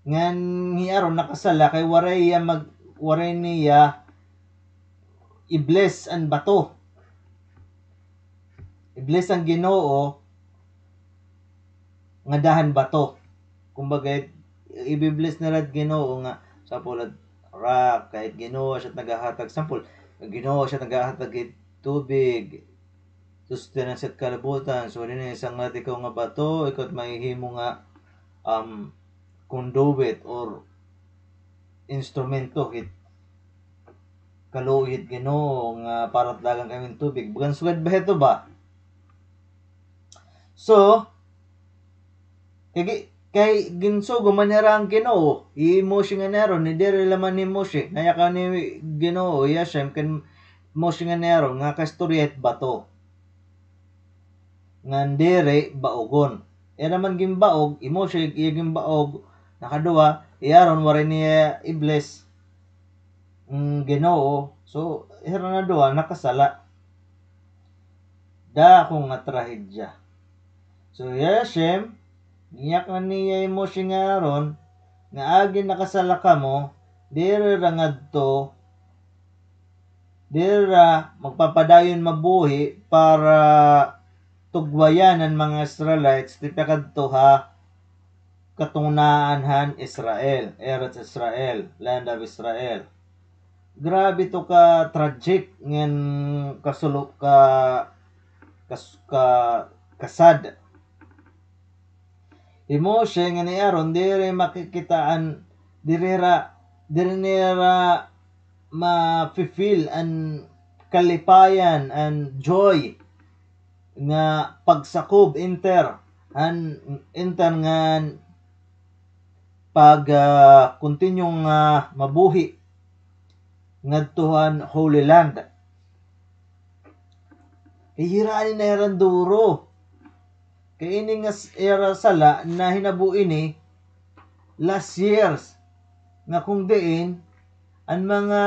ngan hi Aaron nakasala kay waray iya mag-, waray niya i-bless an bato. I-bless an Ginoo nga dahan bato. Kumbaga, i-bless nira it Ginoo nga, sampol, it rock, kay it Ginoo siya it nagahatag, sampol, Ginoo siya it nagahatag it tubig. Sustenance it kalibutan. So, dinhi, sanglat ikaw nga bato, ikaw it mahihimo nga, um, conduit or instrumento hit kaluoy hit Ginoo nga para dalagan kami hin tubig. Bagan sugad ba hito ba? So, kay gi-, kay ginsugo man nira an Ginoo, hi Moshe ngan Aaron, ni diri la man hi Moshe, nayakan ni Ginoo, hi Hashem, kan Moshe ngan Aaron, nga kaistorya hit bato. Ngan diri baogon. Ira man ginbaog, hi Moshe, iya ginbaog, nakaduha, hi Aaron, waray niya i-bless. Mm, Ginoo. So, hira na duha, nakasala. Dako nga trahedya. So, hi Hashem, giyakan niya hi Moshe ngan Aaron, nga agi nakasala kamo, diri ra ngadto, diri ra magpapadayon mabuhi para tugwayan an mga Israelites tipakadto ha katunaan han Israel, Eretz Israel, land of Israel. Grabe to ka tragic ngan kasulo-, ka-, kas-, ka-, ka-sad. Hi Moshe ngan hi Aaron, diri makikitaan, diri ra, diri nira ma-feel an kalipayan, an joy nga pagsakob, enter, an, enter ngan pag, ah, continue nga mabuhi ngadto han Holy Land. Hira ini na hira duro. Kay ini nga s-, ira sala nahinabo ini last years nga kon diin an mga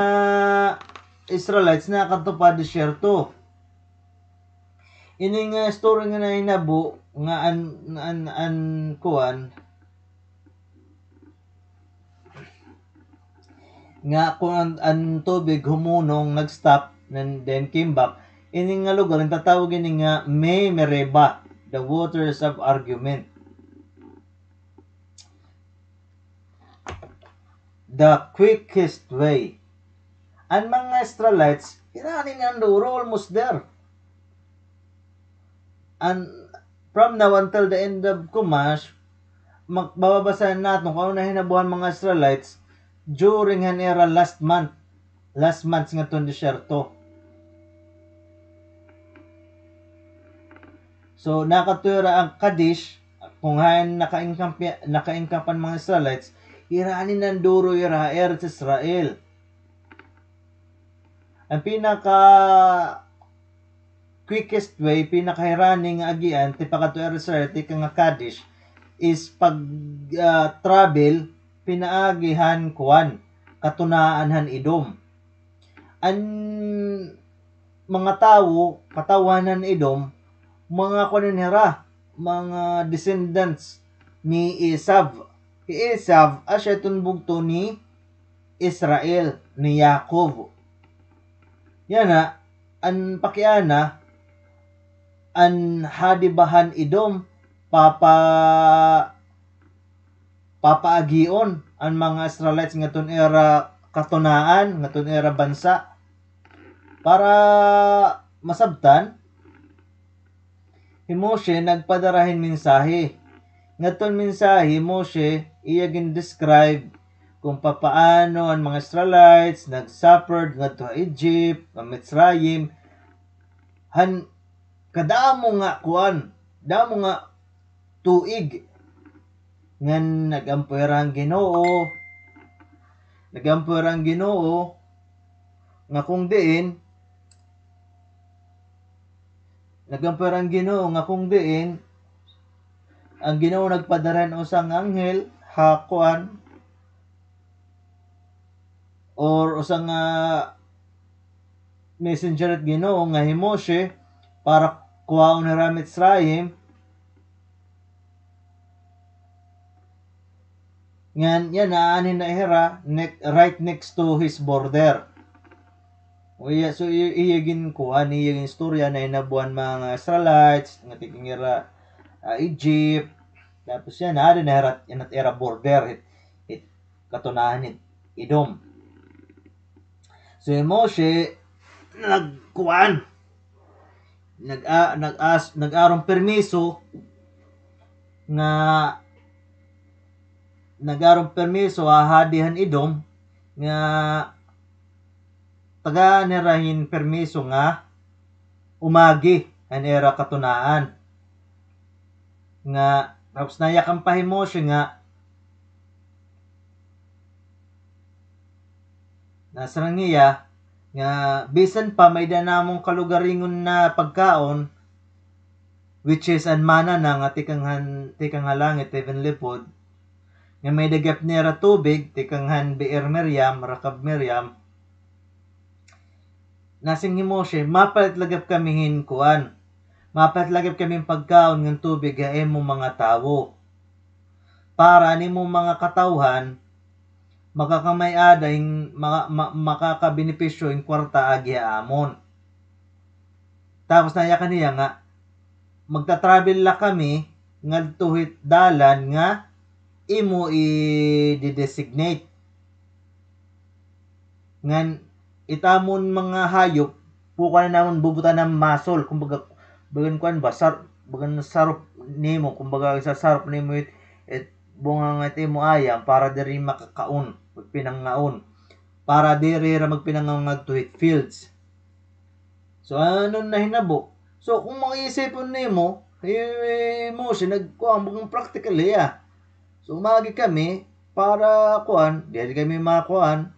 Israelites nakadto pa desyerto. Ini nga story nga nahinabo nga an, an, an kuan, nga kon an, an tubig humunong, nag-stop, and then came back. Ini nga lugar, an tatawag ini nga Mei Meribah, the waters of argument. The quickest way. An mga Israelites, hira ini na duro, almost there. And from now until the end of Chumash, mag-, mababasa naton kon ano nahinabo han mga Israelites during han ira last month, last months ngadto han desyerto. So, nakadto hira an Kadesh, kon hain naka-encamp, naka-encamp an mga Israelites, hira ini na duro hira ha Eretz Israel. An pinaka quickest way, pinakahirani nga agian tipakadto ha Israel, tikang ha Kadesh, is pag, ah, travel pinaagi han kuan, katunaan han Edom. An mga tawo, katawhan han Edom, mga kuan hira, mga descendants ni Esav. Hi Esav, asya iton bugto ni Israel, ni Yaakov. Yana, an pakiana, an hadiba han Edom, papa, papaagion an mga Israelites ngadton ira katunaan, ngadton ira bansa. Para masabtan, hi Moshe nagpadara hin mensahe. Ngadton mensahe, hi Moshe, iya gin-describe kung papaano an mga Israelites nag-suffered ngadto ha Egypt, ha Mitzrayim, han kadamo nga kuan, damo nga tuig ngan nag-ampo hira han Ginoo, nag-ampo hira han Ginoo nga kung diin, nag-ampo hira han Ginoo nga kung diin, an Ginoo nagpadara hin usa nga anghel ha kuan, or usa nga messenger han Ginoo nga hi Moshe para kuhaon hira Mitzrayim. Ngan yana, aanhi na hira, ne-, right next to his border. O iya, so iya, iya ginkuan, iya ginistorya na hinabuan mga Israelites, nga tikang hira, ah, Egypt. Tapos yana, adi na hira, yana it ira border, hit, hit katunahan hit Edom. So, hi Moshe, nagkuan, nag-, a-, nag-as-, nag-aron permiso nga, nag-aron permiso ha hadi han Edom nga tagaan hira hin permiso nga umagi han ira katunaan. Nga, tapos nayakan pa hi Moshe nga, nasiring hiya nga bisan pa may-ada namon kalugaringon na pagkaon, which is an manna na nga tikang han, tikang ha langit, heavenly food, nga may-ada gihap nira tubig, tikang han Be'er Miriam, Rakab Miriam, nasiring hi Moshe, mapalit la gihap kami hin kuan. Mapalit la gihap kami hin pagkaon ngan tubig ha imo mga tawo. Para an imo mga katawhan, makakamay-ada hin, ma-, ma-, makakabenepisyo hin kwarta agi ha amon. Tapos nayakan hiya nga, magta-travel la kami ngadto hit dalan nga imo i-designate. Ngan it amon mga hayop, kukuan namon, bubutangan namon muscle, kumbaga, bagan kuan ba, sar-, bagan sarop nimo, kumbaga, isasarop nimo it, it bunga nga it imo ayam para diri makakaon, magpinangaon. Para diri hira magpinangaon ngadto hit fields. So, ano nahinabo? So, kung maisipon nimo, eh, Moshe, nagkuan, bagang practical hiya. So, umagi kami para, kuan, diri kami makuan.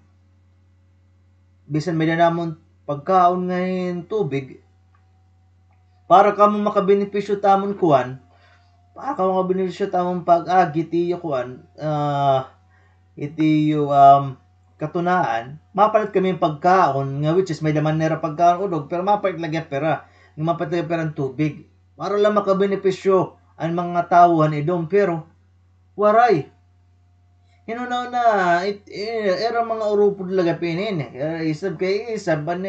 Bisan may-ada namon pagkaon ngan tubig, para kamo makabenepisyo it amon kuan, para kamo makabenepisyo it amon pag-agi it iyo kuan, ah, it iyo, um, katunaan, mapalit kami hin pagkaon, nga which is may-ada man nira pagkaon, udog, pero mapalit la gihap hira, nga mapalit la gihap hira hin tubig. Para la makabenepisyo an mga tawo han Edom, pero waray. Hinuna-huna, it, i-, ira mga urupod la gihap ini, eh. Ira isab kay isab, an,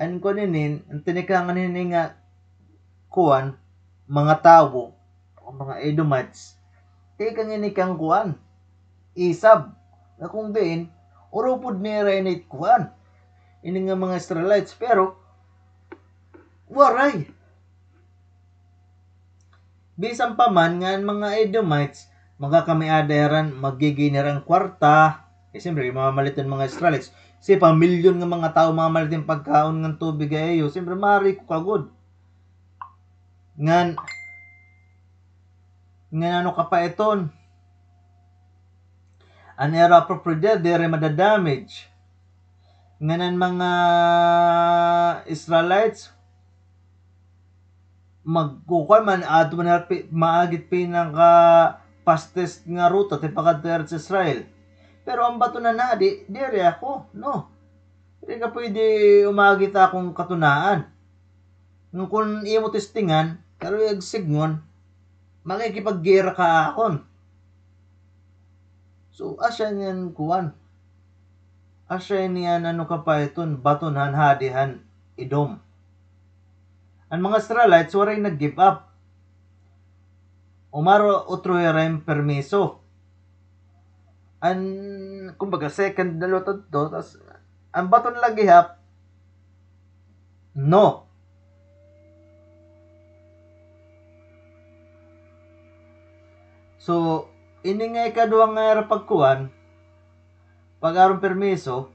an kuan ini, an tinikangan ini nga kuan, mga tawo, an mga Edomites, tikang ini kan kuan, isab, nga kung diin, urupod nira ini kuan, ini nga mga Israelites, pero waray. Bisan pa man nga an mga Edomites, makakamay-ada hira, maggi-gain hira hin kwarta. Eh, siyempre, mamamalit an mga Israelites. Kasi pamilyon nga mga tawo mamamalit hin pagkaon ngan tubig ha iyo. Siyempre, mariko ka gud. Ngan, ngan ano ka pa iton? An ira property diri madadamage. Ngan an mga Israelites, magkukuan man, adto man hira pi-, maagi it pinaka fastest nga ruta tipakadto hira ha Israel. Pero an bato na na, di, diri ako, no? Diri ka pwede umagi hit akon katunaan. Ngan kon imo testingan, karoy ag sidngon, makikipaggira ka ha akon. So, asya ini an kuan. Asya ini an ano ka pa iton, baton han hadi han Edom. An mga Israelites, waray nag-give up. Umaro utro hira hin permiso. An, kumbaga, second na luto to, tas, an baton la gihap, no. So, ini nga ikaduha nga ira pagkuan, pag-aron permiso,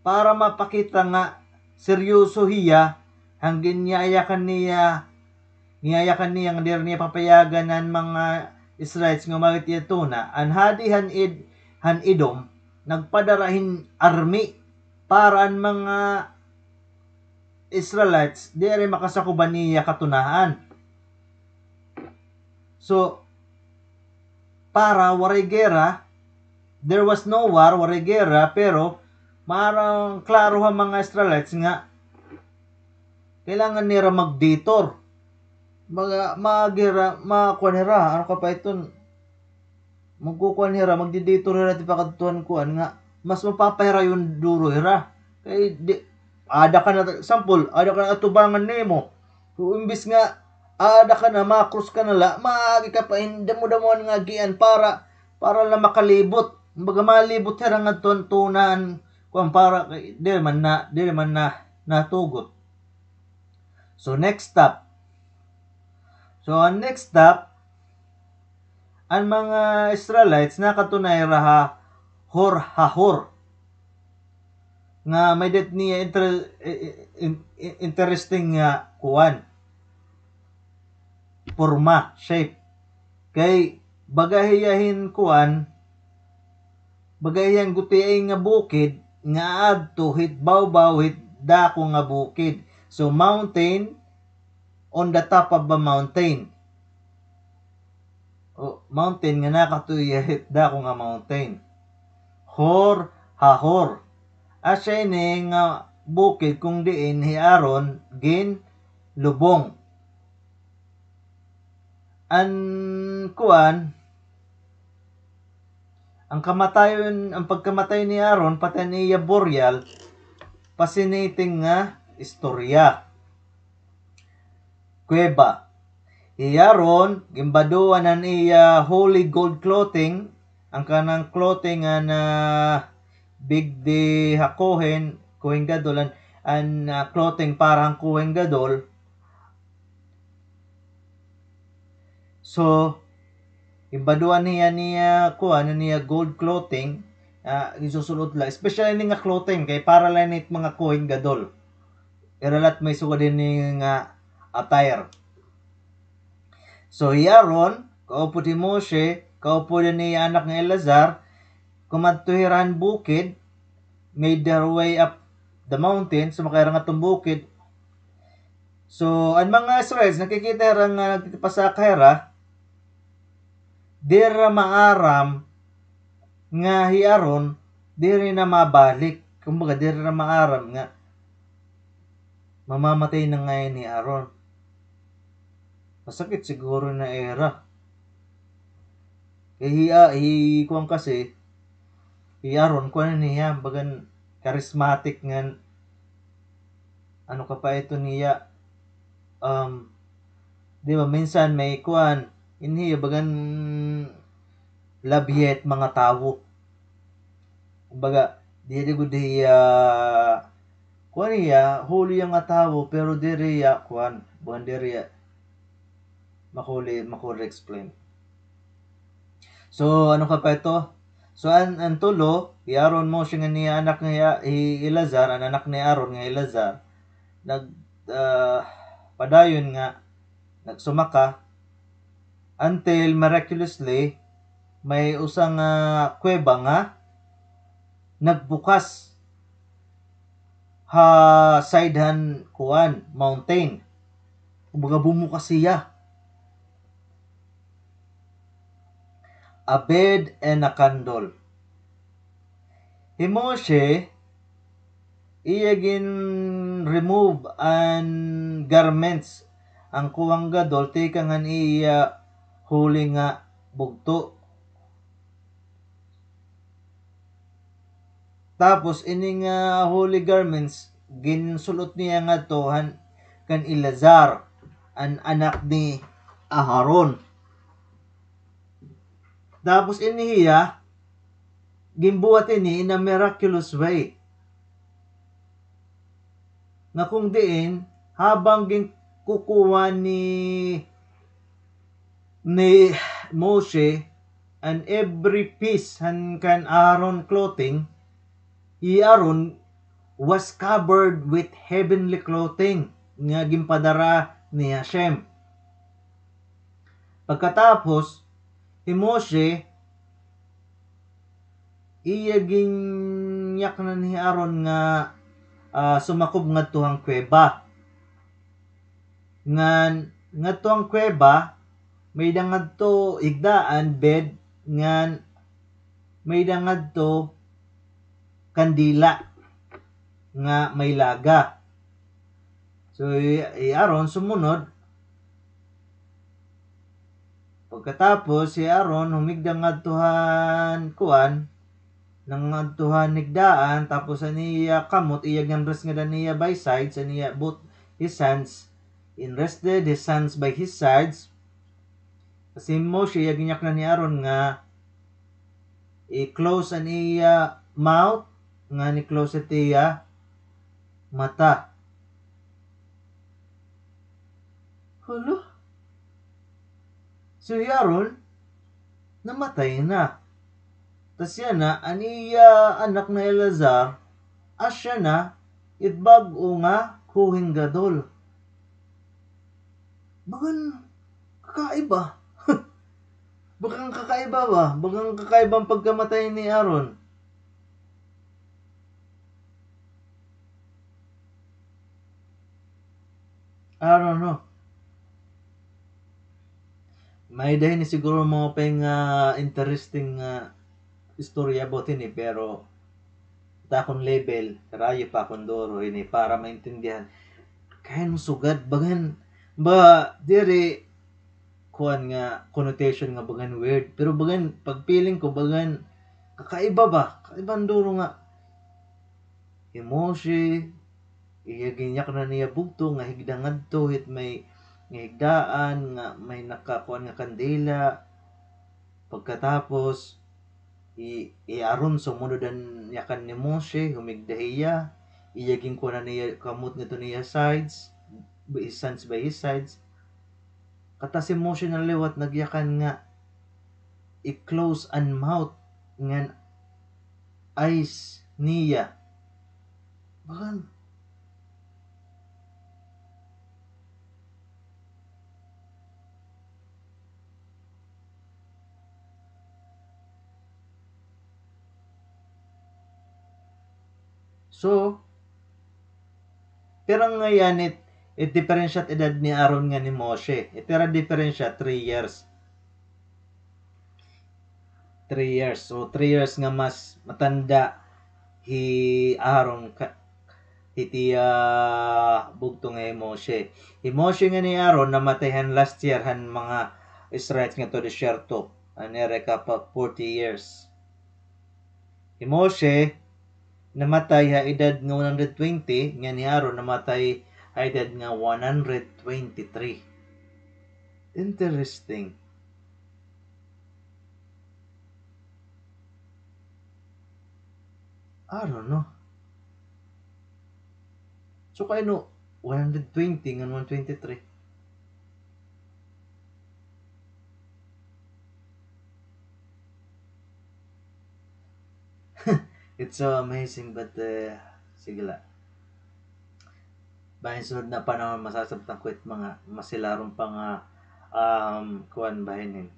para mapakita nga seryoso hiya, han ginyayakan niya, niyayakan niya nga diri niya papayagan an mga Israelites nga umawit hiya tuna. An hadi han Ed-, han Edom, nagpadara hin army para an mga Israelites diri makasakob han iya katunahan. So, para waray gera, there was no war, waray gera, pero maaram, klaro ha mga Israelites nga kailangan nira mag-detour. Mga, mga gera, mga kuan nira, ano ka pa iton? Magkukuan hira, magdi-detour hira tipakadto han kuan nga mas mapapahirayon duro hira. Kay di, ada ka na, example, ada ka na atubangan nimo. So, imbis nga ada ka na, ma-cross ka na la, maagi ka pa hin damo-damohan nga agian para, para la makalibot. Kumbaga, malibot hira ngadto han tuna han kuan para kay diri man na, diri man na natugot. So, next stop. So, an next stop, an mga Israelites nakadto na hira ha Hor Hahor. Nga may-ada niya inter-, in-, in-, interesting nga kuan. Porma, shape. Kay baga hiya hin kuan, baga hiya hin gutiay nga bukid nga aadto hit bawbaw hit dako nga bukid. So, mountain on the top of a mountain. O, mountain nga nakadto hiya hit dako nga mountain. Hor Hahor. Asya ini nga bukid kon diin hi Aaron ginlubong. An kuan, an kamatayon, an pagkamatay ni Aaron, pati an iya burial, fascinating nga istorya. Kuweba. Hi Aaron, ginbaduan an iya holy gold clothing, an kanan clothing an, ah, bigdi ha Kohen, Kohen Gadol, an, an, ah, clothing para han Kohen Gadol. So, ginbaduan niya niya, kuan, niya gold clothing, ah, ginsusul-ot la. Especially ini nga clothing, kay para la ini mga Kohen Gadol. Ira la it may sugad hini nga attire. So, hi Aaron, kaupod hi Moshe, kaupod an iya anak nga Eleazar, kumadto hira han bukid, made their way up the mountain, sumakay hira ngadton bukid. So, an mga Israelites, nakikita hira nga nagtitipasaka hira, diri hira maaram nga hi Aaron, diri na mabalik. Kumbaga, diri hira maaram nga mamamatay na ngay-an hi Aaron. Masakit siguro na ira. Kay hi, ah, hi, kuan kasi, hi Aaron, kuan niya, bagan charismatic ngan, ano ka pa ito niya, um, di ba, minsan may kuan, ini, bagan, love hiya it mga tawo. Kumbaga, diri gud hiya, kuan hiya, holy hiya nga tawo, pero diri hiya, kuan, buwan diri hiya, makuli, makuli explain. So, ano ka pa ito? So, an, an tulo, hi Aaron, Moshe ngan iya anak nga hi, hi Eleazar, an anak ni Aaron nga Eleazar, nag, ah, padayon nga, nagsumaka, until miraculously, may usa nga kuweba nga nagbukas ha side han kuan, mountain. Kumbaga, bumukas hiya. A bed and a candle. Hi Moshe, iya gin-remove an garments, an Kohen Gadol, tikang han iya holy nga bugto. Tapos, ini nga holy garments, ginsul-ot niya ngadto han kan Eleazar, an anak ni Aharon. Tapos, ini hiya, ginbuhat ini in a miraculous way. Nga kung diin, habang ginkukuha ni, ni Moshe an every piece han kan Aaron clothing, Hi Aaron was covered with heavenly clothing nga ginpadara ni Hashem. Pagkatapos, hi Moshe, iya ginyaknan hi Aaron nga, ah, sumakob ngadto han kuweba. Ngan ngadto han kuweba, may-ada ngadto higdaan, bed, ngan may-ada ngadto kandila nga may laga. So, hi, hi Aaron sumunod. Pagkatapos, hi Aaron humigda ngadto han kuan, nangadto han higdaan, tapos an iya kamot, iya ginrest ngada niya by sides, an iya both his hands, in rested his hands by his sides. Kasi Moshe, iya ginyaknan ni Aaron nga i-close an iya mouth, ngan i-close it iya mata. Hala? So, hi Aaron, namatay na. Tas yana, an iya anak na Eleazar, asya na, it bag-o nga Kohen Gadol. Bagan kakaiba. Bagan kakaiba ba? Bagan kakaiba an pagkamatay ni Aaron. I don't know. May-ada hini siguro mga pa nga interesting nga istorya about hini, pero it akon level, karayo pa akon duro hini para maintindihan. Kay ano sugad, bagan, ba, diri, kuan nga connotation nga bagan weird, pero bagan, pag-feeling ko, bagan, kakaiba ba? Kakaiba an duro nga, hi Moshe, iya ginyaknan niya bugto nga higda ngadto hit may, nga higdaan nga may nakakuan nga kandila. Pagkatapos, hi, hi Aaron sumunod han yakan ni Moshe, humigda hiya. Iya ginkuan niya kamot ngadto niya sides, his hands by his sides. Kata si Moshe na liwat nagyakan nga i-close an mouth ngan eyes niya. Bagan. So, pira ngay-an it, it diferensya it edad ni Aaron ngan ni Moshe? It ira diferensya, three years. Three years. So, three years nga mas matanda hi Aaron ka, hit iya bugto nga hi Moshe. Hi Moshe ngan hi Aaron namatay han last year han mga Israelites ngadto disyerto. An ira ka pa forty years. Hi Moshe namatay ha edad nga one hundred twenty, ngan hi Aaron namatay ha edad nga one hundred twenty-three. Interesting. I don't know. So, kay ano one hundred twenty ngan one twenty-three? It's so amazing, but, eh, sige la. Bangin sunod na panahon, masasabtan ko it mga masilaron pa nga, um, kuan ba hinin.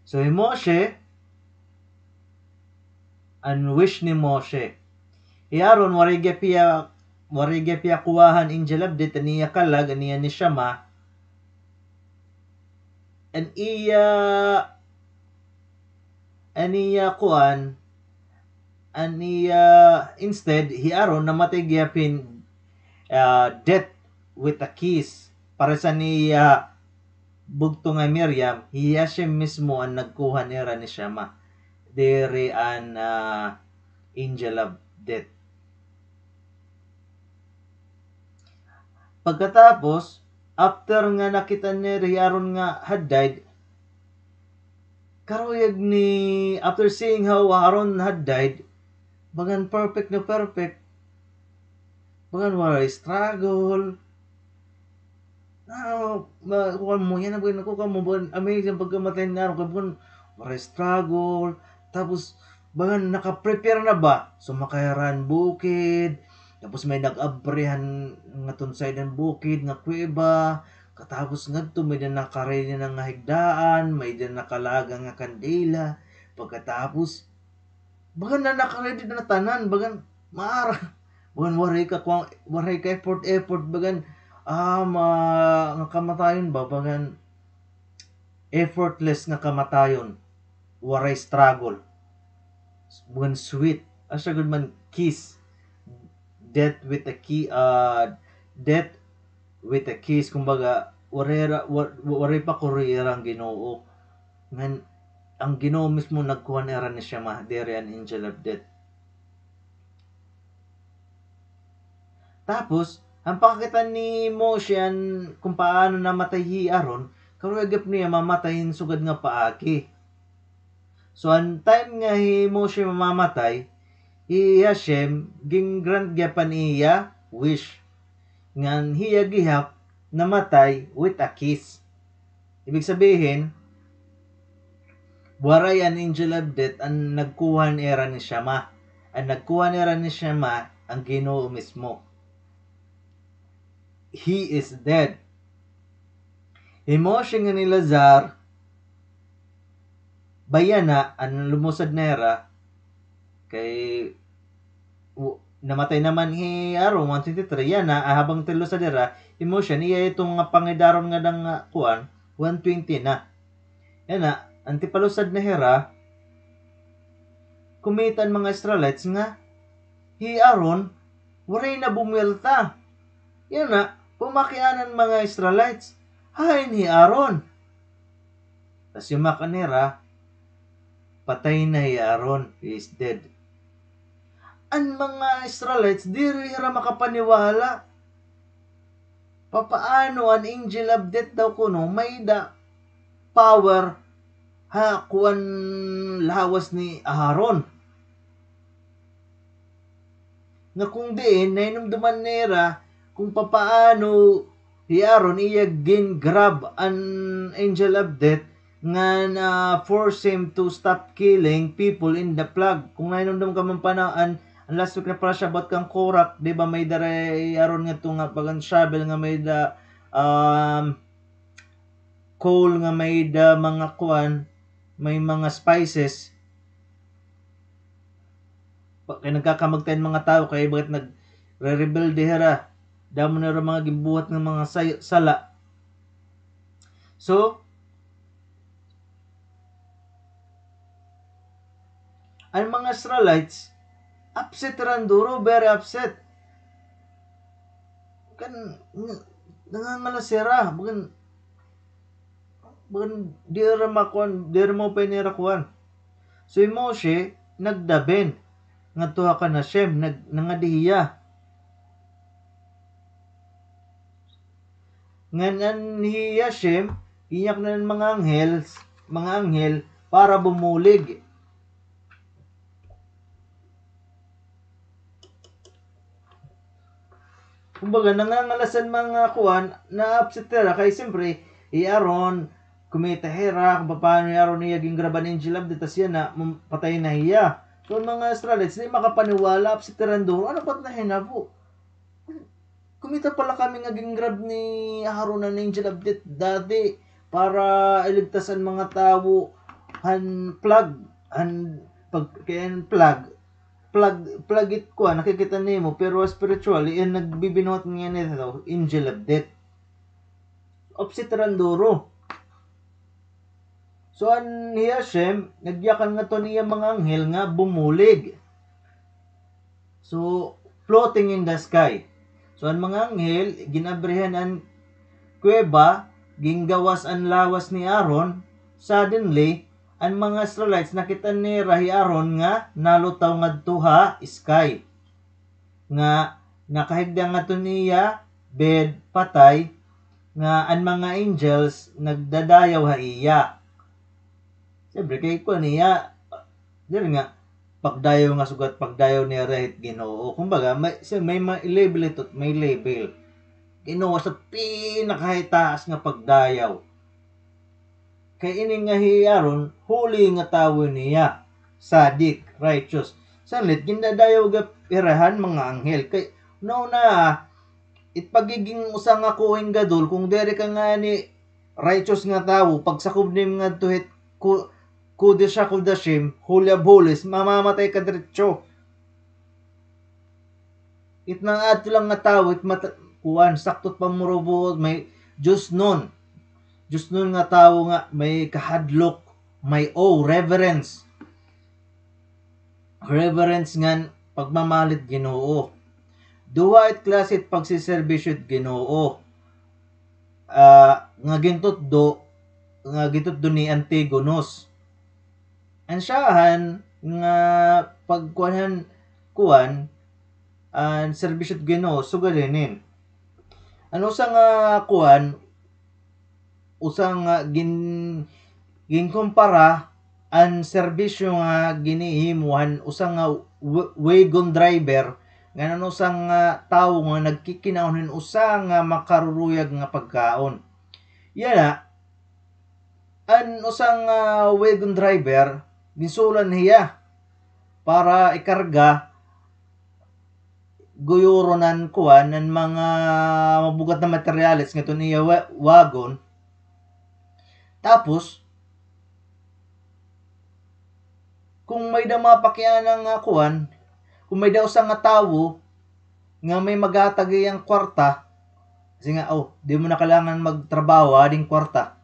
So, hi Moshe, an wish ni Moshe. Hi Aaron, waray gihap hiya, waray gihap hiya kuwaha an angel of death, an iya kalag, an iya neshama, an iya, an iya kuan, an iya, instead, hi Aaron namatay gihap hin, ah, death with a kiss. Pareho han iya bugto nga Miriam, hi Hashem mismo an nagkuha nira neshama. Diri an, ah, angel of death. Pagkatapos, after nga nakita nira hi Aaron nga had died, karuyag ni, after seeing how Aaron had died, bagan perfect na perfect. Bagan waray struggle. Ah, ma-, kuan mo, yana, bagan, kuan mo, bagan amazing pagkamatay ni Aaron, kay bagan waray struggle. Tapos, Bagan naka-prepare na ba? Sumakay hira han bukid, tapos may nag-abri han ngadton side han bukid nga kuweba, katapos ngadto may da naka-ready na nga higdaan, may da nakalaga nga kandila, pagkatapos, bagan na naka-ready na tanan, bagan, maara, bagan waray ka kuan, waray ka effort, effort, bagan, ah, ma-, nga kamatayon ba, bagan, effortless nga kamatayon, waray struggle. Bagan sweet. Asya gud man kiss. Death with a ki-, ah, death with a kiss. Kumbaga, waray ra-, wa-, waray pa kuri ira an Ginoo. Ngan, an Ginoo mismo nagkuha nira ni Shema, diri an angel of death. Tapos, an pakakita ni Moshe an kon paano namatay hi Aaron, karuyag gihap niya mamatay hin sugad nga paagi. So, an time nga hi Moshe mamamatay, hi Hashem, gin-grant gihap an iya wish. Ngan hiya gihap namatay with a kiss. Ibig sabihin, waray an angel of death an nagkuha nira ni Shema. An nagkuha nira ni Shema, an Ginoo mismo. He is dead. Hi Moshe ngan hi Eleazar, bayana, an lumusad nira, kay, w-, namatay naman hi Aaron, one twenty-three, yana, ah, habang tilusad hira, hi Moshe, an iya ito nga pangid Aaron nga dang, ah, kuan, one twenty na. Yana, an tipalusad na hira, kumita an mga Israelites nga, hi Aaron, waray na bumuwelta. Yana, pamakian an mga Israelites, hain hi Aaron? Tas yumakan nira, patay na hi Aaron, he is dead. An mga Israelites, diri hira makapaniwala. Papaano an angel of death daw kuno, may-ada power ha kuan lawas ni Aaron. Nga kung diin, nahinumduman nira kung papaano hi Aaron iya gin-grab an angel of death nga na-force him to stop killing people in the plague. Kung nahinumdum ka man pa na an, an last week na parasha about kan Korach, di ba may dara hi Aaron ngadto nga bagan shovel nga may-ada, um, coal nga may-ada mga kuan, may mga spices. Pa-, kay nagkakamagtay an mga tawo, kay bakit nagre-rebelde hira? Damo na ra mga ginbuhat nga mga say-, sala. So, an mga Israelites, upset hira hin duro, very upset. Kan, n-, nangangalas hira, bagan, bagan, diri makuan, diri maupay nira kuan. So, hi Moshe, nagdaven ngadto ha kan Hashem, nag-, nangadi hiya. Ngan an hi Hashem, iyakan an mga anghel, mga anghel, para bumulig. Kumbaga, nangangalas an mga kuan, na-upset hira kay siyempre, hi Aaron, kumita hira, kung paano hi Aaron iya gin-grab an angel of death, tas yana, mam-, patay na hiya. So, an mga Israelites, di makapaniwala, upset hira hin duro, ano ba't nahinabo? Kumita pala kami nga gin-grab ni Aaron an angel of death dati para iligtas an mga tawo han plague, han pag-, kay an plague, plague, plague it kuan, nakikita nimo, pero spiritually, an nagbibinuhat niyan ito, angel of death. Upset hira hin duro. So, an hi Hashem, nagyakan ngadto an iya mga anghel nga bumulig. So, floating in the sky. So, an mga anghel, gin-abrihan an kuweba, gin-gawas an lawas ni Aaron. Suddenly, an mga Israelites, nakit-an nira hi Aaron nga nalutaw ngadto ha sky. Nga nakahigda ngadto niya bed, patay, nga an mga angels nagdadayaw ha iya. Siyempre, kay kuan niya, diri nga, pagdayaw nga sugat, pagdayaw niya hit Ginoo. Kumbaga, may, siya, may, may level ito, may level. Ginoo sa pinakahitaas nga pagdayaw. Kay ini nga hi Aaron, holy nga tawo niya. Sadik, righteous. Sanglit, gindadayaw gihap hira han mga anghel. Kay, no na, it pagiging usa nga Kohen Gadol, kung diri ka ngani righteous nga tawo, pagsakob nimo ngadto hit Ko-, Kodesh HaKodashim, Holy of Holies, mamamatay ka diretso. It mga adto lang nga tawo, it mata-, kuan, sakto it pamumurubuot, may Diyosnon. Diyosnon nga tawo nga may kahadlok, may awe, reverence. Reverence ngan pagmamahal it Ginoo. Duha it klase it pagseserbisyo it Ginoo. Ah, nga gintutdo, nga gintutdo ni Antigonus. An siyahan nga pagkuan han kuan, an serbisyo it Ginoo, sugad hinin. An usa nga kuan, usa nga gin-, ginkumpara an serbisyo nga ginhihimo han usa nga wa-, wagon driver ngan an usa nga tawo nga nagkikinaon hin usa nga makaruruyag nga pagkaon. Yana, an usa nga wagon driver, ginsuhulan hiya para ikarga guyuron an kuan, an mga mabugat na materyales ngadto han iya wa-, wagon. Tapos, kung may-ada mapakiana nga kuan, kung may-ada usa nga tawo nga may maghatag ha iya hin kwarta, kasi nga, oh, di mo na kailangan magtrabaho, aadi hin kwarta.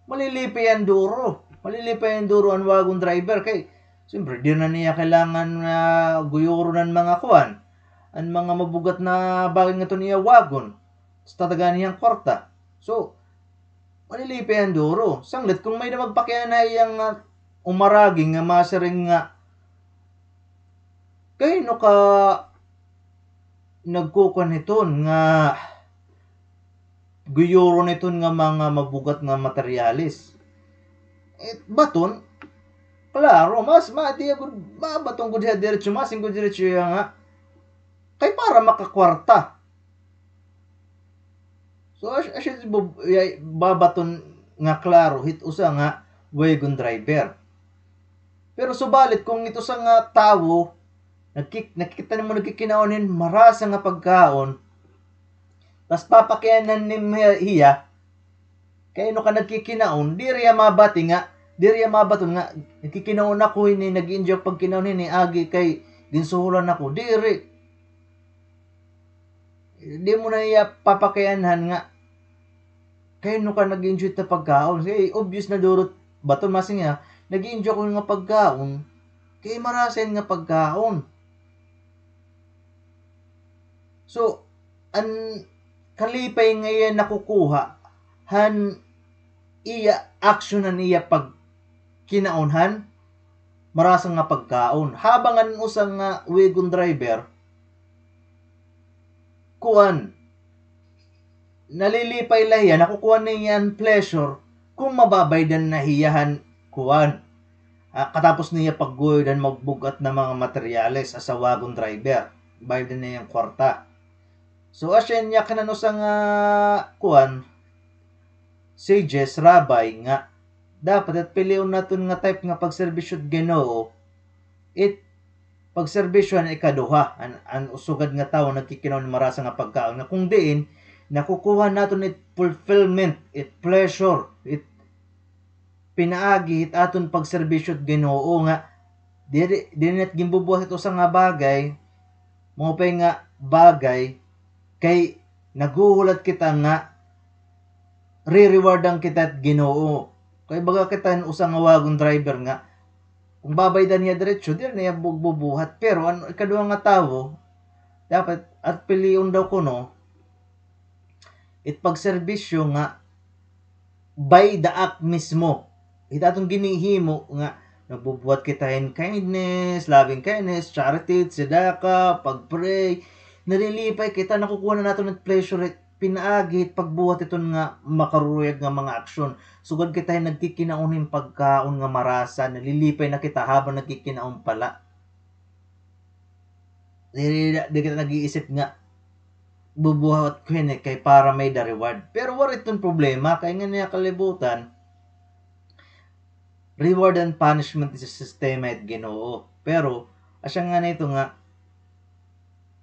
Malilipay an duro. Malilipay an duro an wagon driver kay, siyempre, di na niya kailangan nga guyuron an mga kuan, an mga mabugat na bagay ngadto han iya wagon. Tapos tatagan niya an kwarta. So, malilipay an duro. Sanglit, kung may-ada magpakiana ha iya nga umaragi nga masiring nga, kay-ano ka nagkukuan hiton nga guyuron hiton nga mga mabugat nga materyales. Eh, baton, klaro, mas, ma, di gud, mabaton gud hiya diretso, masiring gud diretso hiya nga, kay para makakwarta. So, as-, asya, bu-, yay, babaton nga klaro hit usa nga wagon driver. Pero subalit kung it usa nga tawo, nagkik-, nakikita nimo nagkikinaon hin marasa nga pagkaon, tas papakianan nimo hiya, kay ano ka nagkikinaon, diri hiya mabati nga, diri hiya mabaton nga, nagkikinaon ako hini, nag-enjoy pagkinaon hini, agi kay ginsuhulan ako, diri. Di mo na hiya papakianhan nga, kay ano ka nag-enjoy ta pagkaon? Kay obvious na duro, baton, masiring hiya, nag-enjoy ako nga pagkaon, kay marasa ini nga pagkaon. So, an kalipay nga iya nakukuha, han iya action, han iya pagkinaon han marasa nga pagkaon. Habang an usa nga wagon driver, kuan, nalilipay la hiya, nakukuha niya an pleasure kung mababaydan na hiya han kuan. Ah, katapos niya pagguyod han mabugat na mga materyales as a wagon driver, baydan niya an kwarta. So, asya ini, yakan han usa nga kuan, sages, rabbi, nga dapat it pilion naton nga type nga pagserbisyo it Ginoo, it pagserbisyo han ikaduha, an, an sugad nga tawo nagkikinaon marasa nga pagkaon, nga kung diin, nakukuha naton it fulfillment, it pleasure, it pinaagi hit aton pagserbisyo it Ginoo nga diri, diri nat ginbubuhat it usa nga bagay, maupay nga bagay, kay naghuhulat kita nga re-rewardan kita it Ginoo. Kay baga kita hin usa nga wagon driver nga, kung babaydan hiya diretso, diri na hiya bug-, bubuhat. Pero an ikaduha nga tawo, dapat, at pilion daw kuno, it pagserbisyo nga by the act mismo. It aton ginhihimo nga nagbubuhat kita hin kindness, loving kindness, charity, tzedakah, pag-pray. Nalilipay kita, nakukuha na naton it pleasure, it pinaagi, it pagbuhat hiton nga makaruruyag nga mga aksyon. Sugad kita hin nagkikinaon hin pagkaon nga marasa, nalilipay na kita habang nagkikinaon pa la. Diri, diri kita nag-iisip nga bubuhat ko hini kay para may-ada reward. Pero waray iton problema, kay ngan niya kalibutan, reward and punishment it sistema it Ginoo. Pero, asya ngani ito nga,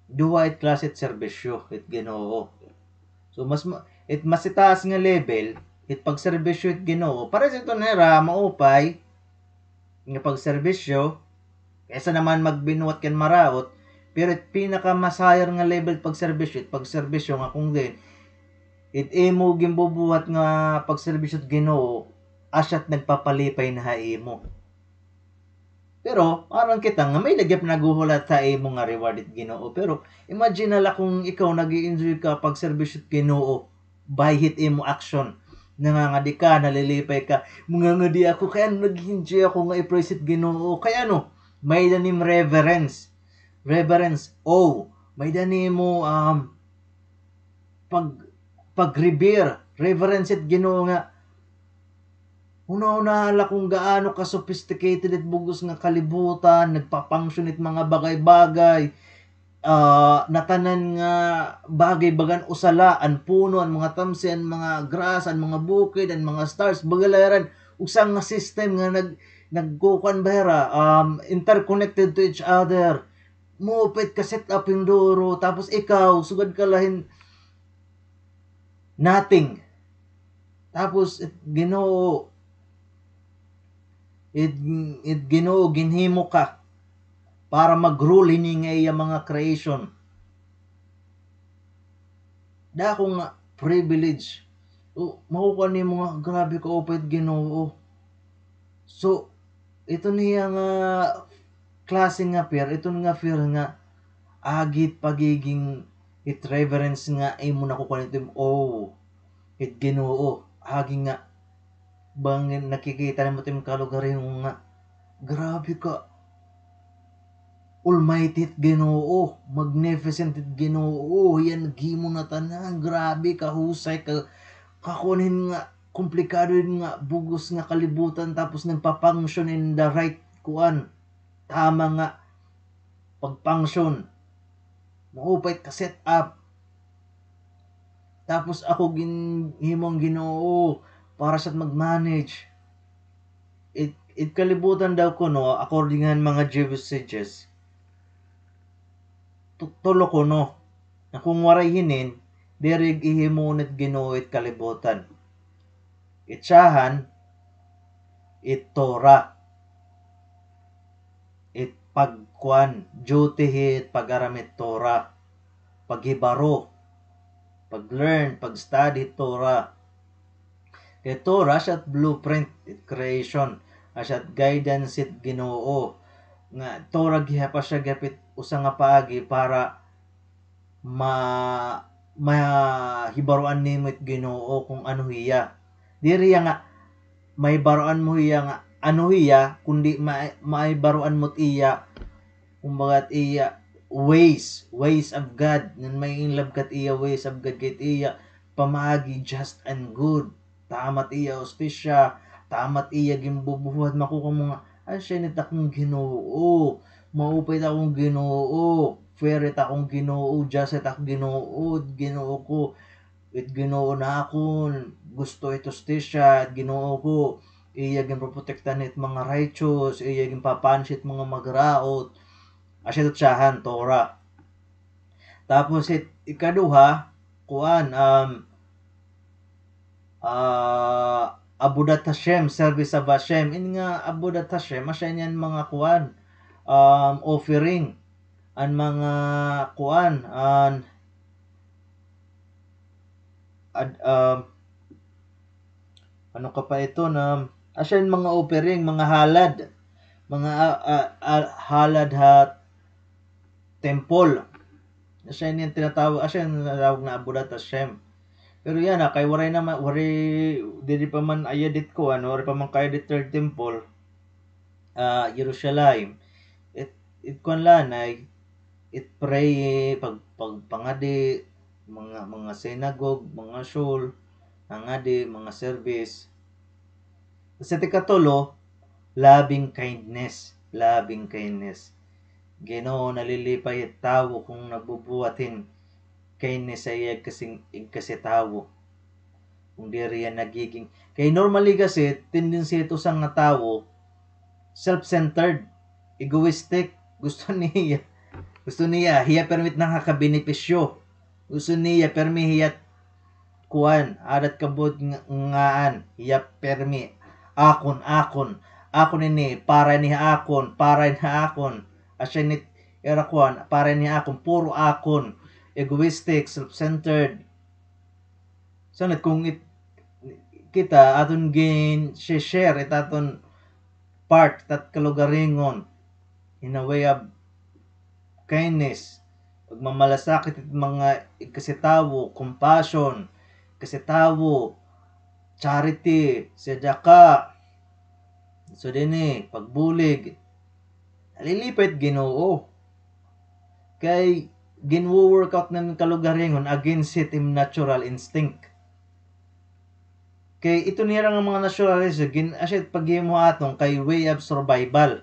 duha it klase it serbisyo it Ginoo. So, mas ma-, it mas itaas nga level, it pagserbisyo it Ginoo, pares ito nira, maupay, nga pagserbisyo, kaysa naman magbinuhat kan maraot, pero it pinakamas higher nga level pagserbisyo, it pagserbisyo nga kung diin, it imo ginbubuhat nga pagserbisyo it Ginoo, asya it nagpapalipay na ha imo. Pero, aram kita nga may-ada gihap naghuhulat ha imo nga reward it Ginoo. Pero, imagine na la kung ikaw nag-i-enjoy ka pagserbisyo it Ginoo. By hit imo action. Nangangadi ka, nalilipay ka. Mangangadi ako, kay ano nag-enjoy ako nga i-praise it Ginoo. Kay ano, may-ada nim reverence. Reverence, awe. May-ada nimo, um, pag, pag-revere, reverence it Ginoo nga, hunahunaa la kung gaano ka-sophisticated it bug-os nga kalibutan, nagpa-function it mga bagay-bagay, ah, natanan nga bagay, bagan usa la, an puno, an mga tamsi, an mga grass, an mga bukid, an mga stars, baga la iran, usa nga system nga nag-, nagkukuan ba hira, um, interconnected to each other. Maupay it ka-set up hin duro, tapos ikaw, sugad ka la hin nothing. Tapos, it Ginoo, it, it Ginoo, ginhimo ka para mag-rule hini nga iya mga creation. Dako nga privilege. O, makukuan nimo nga, grabe ka upay it Ginoo. So, ito niya nga klase nga fear, ito nga fear nga agi it pagiging it reverence nga imo nakukuan ito, oh, it Ginoo, agi nga bangin nakikita nimo it im kalugaringon nga, grabe ka, almighty it Ginoo, magnificent it Ginoo, hiya naghimo na tanan, grabe ka, husay ka, kakuan hin nga, komplikado hin nga, bug-os nga kalibutan, tapos nagpa-function in the right, kuan, tama nga, pag-function. Maupay it ka-set up. Tapos ako ginhimo han Ginoo para siya mag-manage. It, it kalibutan daw kuno, according han mga Jewish sages, tu-, tulo kuno. Nga kung waray hinin, diri gihimo it Ginoo it kalibutan. It siyahan, it Torah. It pagkuan, duty hit pag-aram hit Torah. Paghibaro, pag-learn, pag-study hit Torah. Kay Torah, asya it blueprint, it creation, asya it guidance hit Ginoo. Nga, Torah gihap, asya gihap it usa nga paagi para ma-, mahibaroan nimo it Ginoo kung ano hiya. Diri hiya nga mahibaroan mo hiya nga ano hiya, kundi ma-, mahibaroan mo it iya, kumbaga it iya ways, ways of God. Ngan ma-in love ka it iya ways of God, kay it iya pamaagi just and good. Tama it iya hustisya, tama it iya ginbubuhat, makukuan mo nga, asya ini it akon Ginoo, maupay it akon Ginoo, fair it akon Ginoo, just it akon Ginoo, Ginoo ko, it Ginoo nakon, gusto it hustisya, it Ginoo ko, iya ginpoprotektahan it mga righteous, iya ginpa-punish it mga magraot, asya it siyahan, Torah. Tapos it ikaduha, kuan, um, ah, Avodat Hashem, service of Hashem. Ini nga Avodat Hashem, asya ini an mga kuan, um, offering, an mga kuan, an, ad-, um, ano ka pa ito na, asya ini mga offering, mga halad, mga, ah, ah, ah, halad ha temple. Asya ini an tinatawag, asya ini an tinatawag na Avodat Hashem. Pero yana, kay waray naman, waray, diri pa man ayad it kuan, waray pa man kayad it third temple, ah, Jerusalem. It, it kuan la anay, it pray, pag-, pagpangadi, mga, mga synagogue, mga shul, pangadi, mga service. Sa ikatulo, loving kindness. Loving kindness. Ginoo, nalilipay it tawo kon nagbubuhat hin kindness ha iya igkasi-, igkasitawo. Kung diri hiya nagiging, kay normally kasi, tendency it usa nga tawo, self-centered, egoistic, gusto niya, gusto niya, hiya permi it nakakabenepisyo. Gusto niya, permi hiya, kuan, ada it kabungaan, hiya permi, akon, akon, akon ini, para ini ha akon, para ini ha akon. Asya ini it ira kuan, para ini ha akon, puro akon, egoistic, self-centered. Sanglit kung it-, kita aton gin-share it aton part, it at kalugaringon, in a way of kindness, pagmamalasakit it mga igkasitawo, compassion, kasitawo, charity, sadaka, so dinhi, pagbulig, nalilipay it Ginoo. Kay ginwo-workout na it kalugaringon against it im natural instinct. Kay ito nira nga mga natural instinct, gin-, asya it paghimo aton kay way of survival.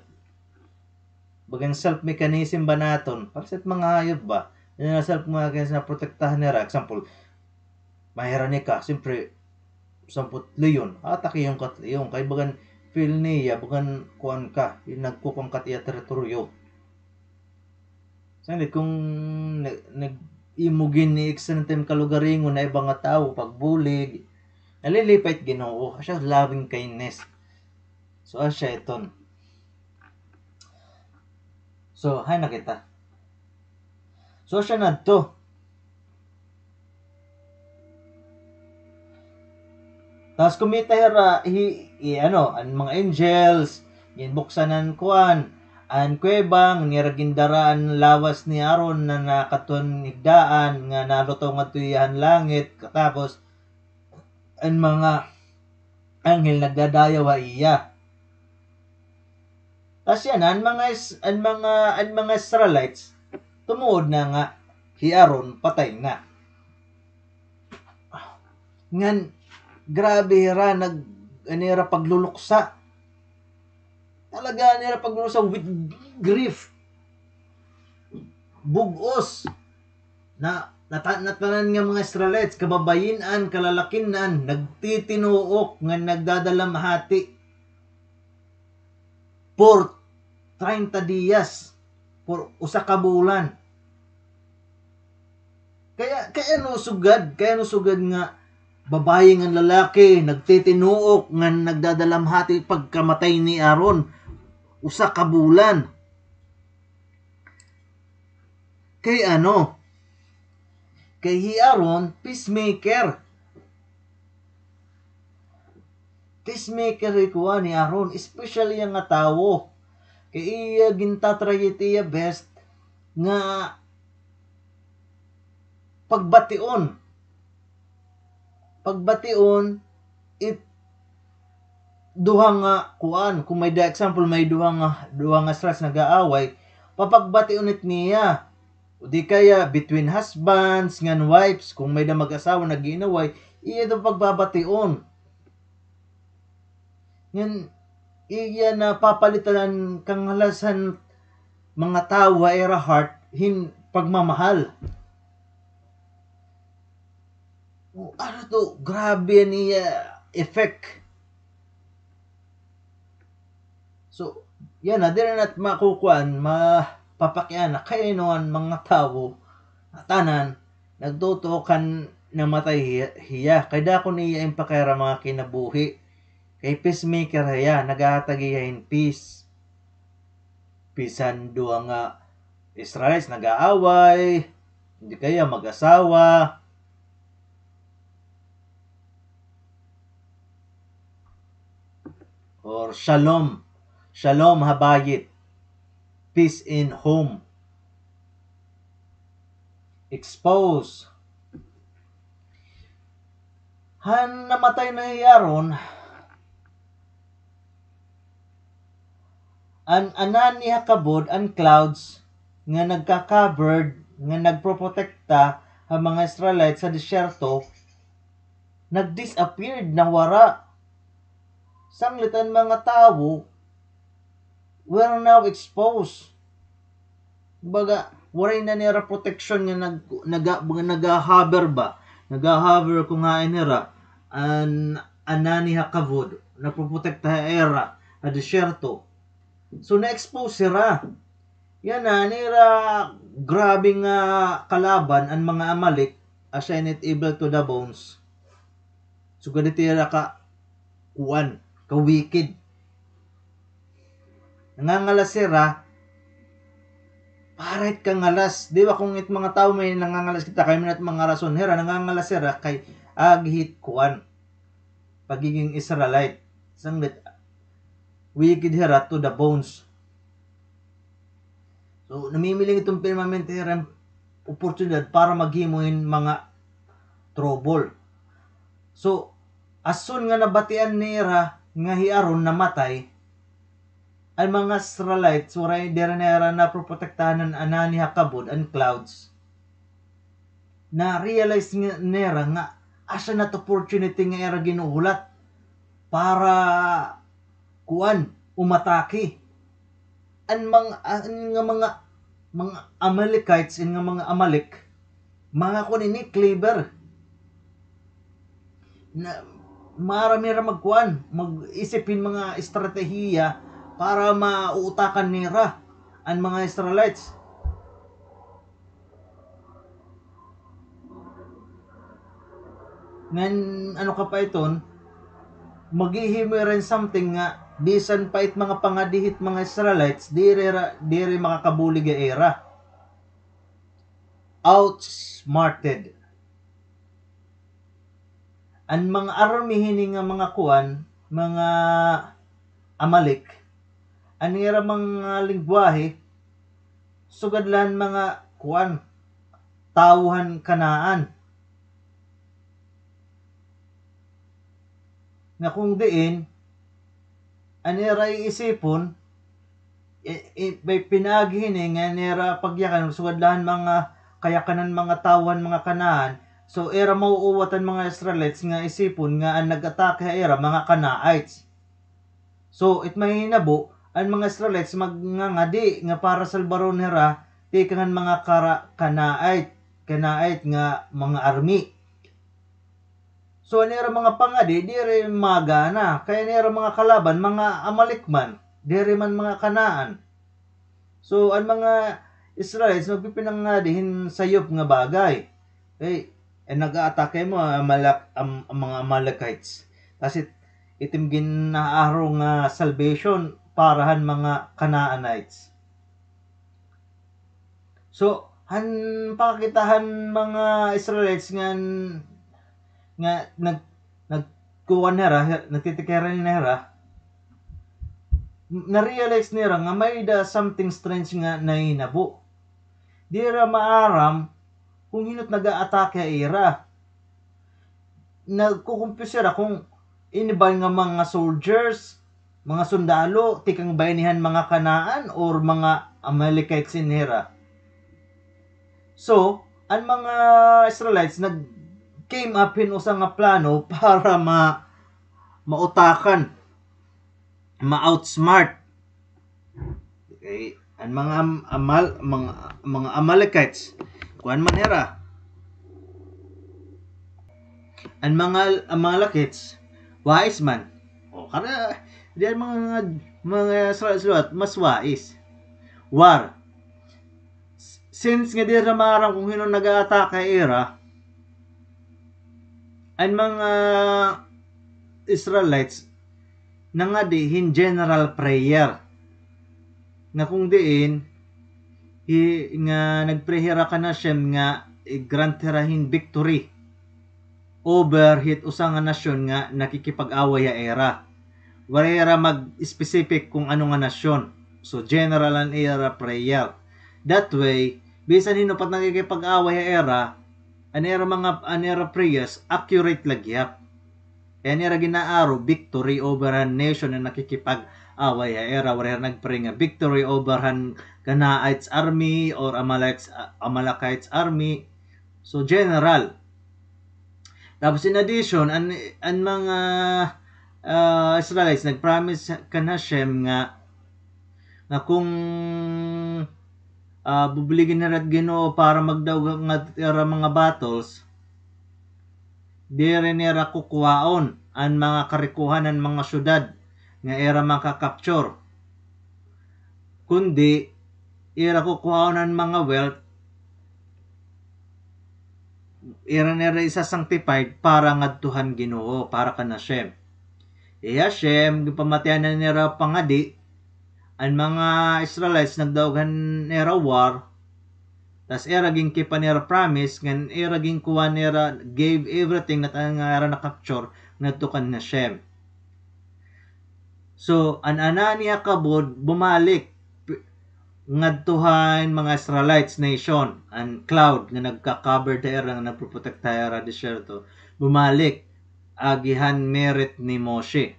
Bagan self mechanism ba naton? Para sa mga hayop ba? Yan nga self mechanism na protektahan nira. Example, mahirani ka, siyempre, sampot leon, atake hiyo kan leon. Kay bagan feel niya, bagan kuan ka, nagkukuan ka it iya teritoryo. Sanglit kung na-, nag-, imo gin-i-extend it im kalugaringon ha iba nga tawo, pagbulig, nalilipay it Ginoo, asya loving kindness. So, asya iton. So, hain na kita. So, asya na adto. Tas kumita hira, hi-, hi-, ano, an mga angels, ginbuksan an kuan, an kuweba, ngan nira gindara an lawas ni Aaron na nakadto han higdaan, nga naluto ngadto hiya han langit, katapos, an mga anghel nagdadayaw ha iya. Tas yana, an mga Is-, an mga, an mga Israelites, tumuod na nga hi Aaron patay na. Ngan, grabe hira, nag-, an ira pagluluksa. Talaga an ira pagluluksa with grief. Bug-os. Na, nata-, natanan nga mga Israelites, kababayin-an, kalalakin-an, nagtitinuok, ngan nagdadalamhati. For treinta diyas, for usa ka bulan. Kaya, kay ano sugad, kay ano sugad nga babaye ngan lalaki, nagtitinuok, ngan nagdadalamhati pagkamatay ni Aaron, usa ka bulan. Kay ano? Kay hi Aaron, peacemaker. Peacemaker hi kuan, hi Aaron, especially iya nga tawo. Kay iya gintatry it iya best nga pagbation. Pagbation it duha nga kuan, kung may da, example, may duha nga, duha nga Israelites nag-aaway, papagbation it niya. O di kaya, between husbands ngan wives, kung may da mag-asawa nag-iinaway, iya ito pagbabation. Ngan, iya napapalitan an kangalasan mga tawo ha ira heart hin pagmamahal. O, ano to? Grabe an iya effect. So, yana, diri na nat makukuan, mapapakiana, kay ano an mga tawo, tanan, nagtutuo kan namatay hiya, hiya. Kay dako niya in pakiaram mga kinabuhi. Kay peacemaker hiya, naghahatag hiya hin peace. Bisan duha nga Israelites nag-aaway, hindi kaya mag-asawa. Or shalom. Shalom habayit. Peace in home. Expose. Han namatay na hi Aaron, an anani ha kabod, an clouds, nga nagka-covered, nga nagproprotekta ha mga Israelites sa disyerto, nag-disappeared, nawara. Sanglit an mga tawo were now exposed. Baga, waray na nira protection nga nag-, naga-, naga-hover ba? Naga-hover kung hain hira. an Anani ha Kavod, nagpoprotekta ha ira ha disyerto. So, na-expose sira. Yana, an ira grabe nga kalaban, an mga Amalek, asya ini it evil to the bones. Sugad hit ira ka, kuan, ka-wicked. Nangangalas hira, para hit kangalas. Di ba, kon it mga tawo may nangangalas kita, kay may mga rason hira, nangangalas hira kay agi hit kuan, pagiging Israelite. Sanglit, wicked hira to the bones. So, namimiling iton pirmamente hira hin oportunidad para maghimo hin mga trouble. So, as soon nga nabatian nira nga hi Aaron namatay, an mga Israelites, waray, diri nira napoprotektahan an Anani ha Kavod, an clouds. Na-realize nga nira nga asya na it opportunity nga ira ginhuhulat para, kuan, umatake. An mga, an nga mga, mga Amalekites, an nga mga Amalek, mga kuan ini, clever. Na, maaram hira magkuan, mag-isip hin mga estratehiya para mautakan nira an mga Israelites. Ngan, ano ka pa iton, maghihimo hira hin something nga bisan pa it mga pangadi hit mga Israelites, diri ra, diri makakabulig ha ira. Outsmarted. An mga army hini nga mga kuan, mga Amalek, an ira mga lengguwahe, sugad la han mga kuan, tawo han Canaan. Nga kon diin, an ira iisipon, i-, i-, may pinaagi hini nga an ira pagyakan, sugad la han mga kayakan han mga tawo han mga Canaan. So, ira mauuwat an mga Israelites nga isipon nga an nag-atake ha ira, mga Canaanites. So, it mahihinabo, an mga Israelites magngangadi nga para salbaron hira tikang han mga kara-, Canaanite, Canaanite nga mga army. So, an ira mga pangadi, diri magana. Kay an ira mga kalaban, mga Amalek man, diri man mga Canaan. So, an mga Israelites magpipinangadi hin sayop nga bagay. Eh, eh, nag-aatake mo, Amalek-, am-, ang mga Amalekites. Tas it-, it im gin-aaro nga salvation para han mga Canaanites. So, han pakakita han mga Israelites nga, nga nag-, nagkuan hira, hi-, nagtitikiran hira, na-realize nira nga may-ada something strange nga nahinabo. Dira maaram kon hin-o it nag-aatake ha ira. Nagkukumpyus hira kon ini ba nga mga soldiers, mga sundalo, tikang bayanihan mga Canaan or mga Amalekites ini hira. So, an mga Israelites nag-came up hin usa nga plano para ma-, mautakan, ma-outsmart. Okay, an mga Am-, Amal-, mga, mga Amalekites, kuan man hira. An mga Amalekites, wais man. O, kara, di an mga, mga sulat-sulat, mas wais. War. S-, since nga diri maaram kon hin-o nag-aatake ha ira, an mga Israelites nangadi hin general prayer. Nga kon diin, hi-, nga nag-pray hira kan Hashem nga i-grant hira hin victory over hit usa nga nasyon nga nakikipag-away ha ira. Waray hira mag-specific kon ano nga nasyon. So, general an ira prayer. That way, bisan hin-o pa it nakikipag-away ha ira, an ira mga, an ira prayers, accurate la gihap. Kay an ira gin-aaro, victory over han nation nga nakikipag-away ha ira. Waray hira nag-pray nga victory over han Canaanites army or Amalekites, Amalekites army. So, general. Tapos, in addition, an, an mga, ah, Israelites nag-promise kan Hashem nga, nga kon, ah, bubuligan hira it Ginoo para magdaog han ira mga battles, Diri nira kukuhaon an mga karikohan han mga syudad nga ira maka-capture, kundi ira kukuhaon an mga wealth, ira nira isa-sanctified para ngadto han Ginoo, para kan Hashem. Hi Hashem, ginpamatian na nira pangadi, an mga Israelites nagdaog han ira war, tas ira ginkeep an ira promise, ngan ira ginkuha nira, gave everything na nga ira na-capture ngadto kan Hashem. So, an Anani HaKavod bumalik p-, ngadto han mga Israelites nation, an cloud nga nagka-cover ha ira, nga nagpoprotekta ha ira desyerto, bumalik agi han merit ni Moshe.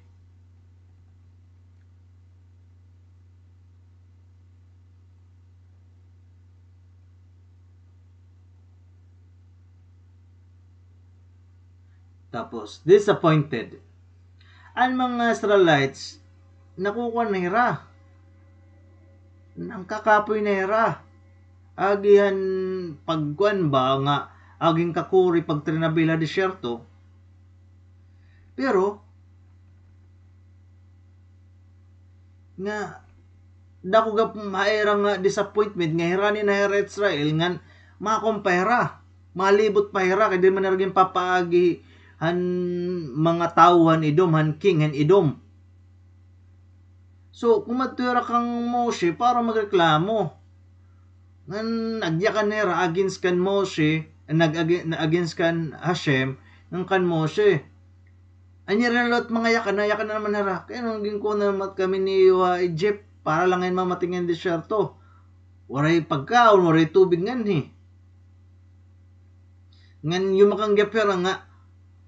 Tapos, disappointed. An mga Israelites, nakukuan na hira. Nangkakapoy na hira. Agi han pagkuan ba nga aging kakuri pagtrinabil ha desyerto. Pero, nga dako gihap ha ira nga disappointment nga hirani na hira Israel ngan makuan pa hira, malibot pa hira kay diri man hira ginpapaagi han mga tawo han Edom, han king han Edom. So, kumadto hira kan Moshe para magreklamo. Ngan nagyakan hira against kan Moshe, nag-, against kan Hashem, ngan kan Moshe. An ira liwat mga yakan, nayakan na naman hira. Kay ano ginkuha na naman kami niyo ha Egypt, para la ngay-an mamati ngay-an desyerto. Waray pagkaon, waray tubig nganhi. Ngan yumakan gihap hira nga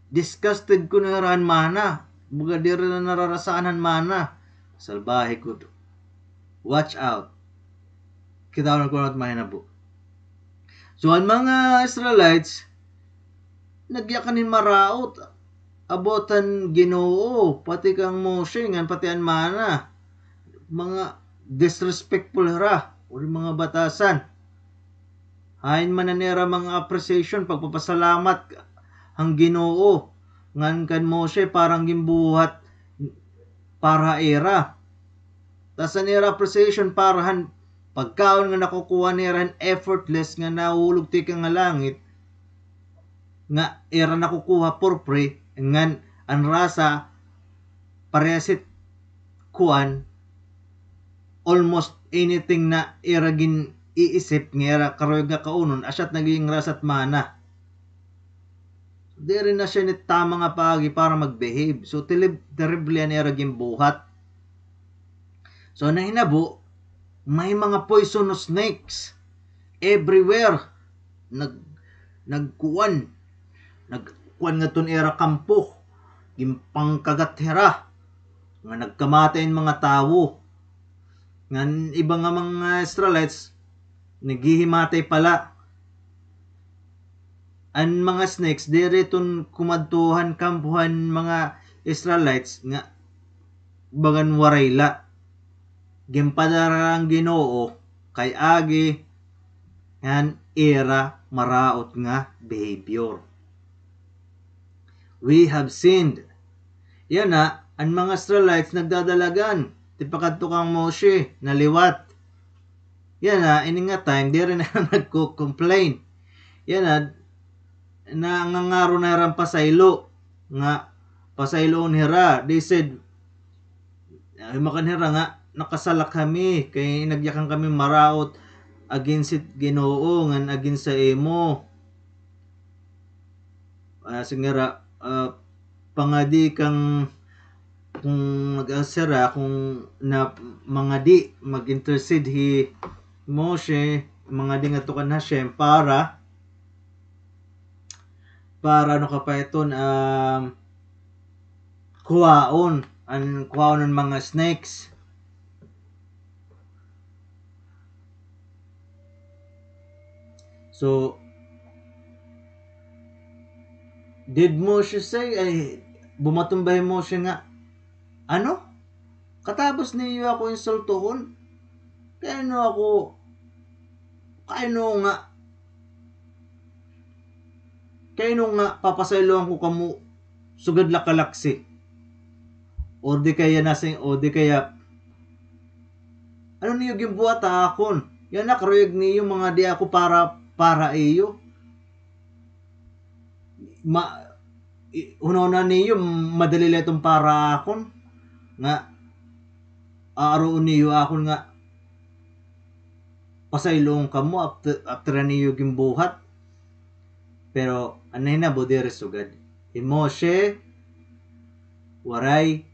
disgusted kuno hira han mana. Baga diri na nararasahan han mana. Salbahe gud. Watch out. Kitaon naton an mahinabo. So, an mga Israelites, nagyakan hin maraot about han Ginoo, pati kan Moshe, ngan pati an mana. Mga disrespectful hira, uri mga batasan. Hain man an ira mga appreciation, pagpapasalamat han Ginoo, ngan kan Moshe para han ginbuhat para ha ira. Tas an ira appreciation para han pagkaon nga nakukuha nira han effortless nga nahuhulog tikang ha langit, nga ira nakukuha for free, ngan an rasa parehas it kuan, almost anything na ira gin-iisip nga ira karuyag nga kaunon, asya it nagiging rasa it mana. Diri na siya ni tama nga paagi para mag-behave. So, tilib-, terrible an ira ginbuhat. So, nahinabo, may mga poisonous snakes everywhere. Nag-, nagkuan. Nagkuan ngadton ira kampo. Ginpangkagat hira. Nga nagkamatay an mga tawo. Ngan iba nga mga Israelites, naghihimatay pa la. An mga snakes, diri iton kumadto han kampo han mga Israelites nga bagan waray la. Ginpadara han Ginoo kay agi han ira maraot nga behavior. We have sinned. Yana, an mga Israelites nagdadalagan. Tipakadto kan Moshe, naliwat. Yana, ini nga time, diri na nagko-complain. Yana, nangangaro na hira hin pasaylo. Nga, pasayloon hira. They said, ah, himakan hira nga, nakasala kami, kay nagyakan kami maraot against it Ginoo, ngan against sa imo. Ah, siring hira, ah, pangadi kan, kon nag-ask hira, kon na, mangadi, mag-intercede hi Moshe, mangadi ngadto kan Hashem para, para ano ka pa iton, um, kuhaon, an kuhaon an mga snakes. So, did Moshe say, ay, bumaton ba hi Moshe nga, ano? Katapos niyo ako insultohon? Kay ano ako, kay ano nga, Kay ano nga papasayloan ko kamo sugad la kalaksi? Or di kaya nasing, o di kaya, ano niyo ginbuhat ha akon? Yana karuyag niyo mga di ako para, para iyo. Ma, i-, hunahuna niyo, madali la iton para akon. Nga, aaroon niyo akon nga pasayloon kamo after, after niyo ginbuhat. Pero, an nahinabo diri sugad. Hi Moshe, waray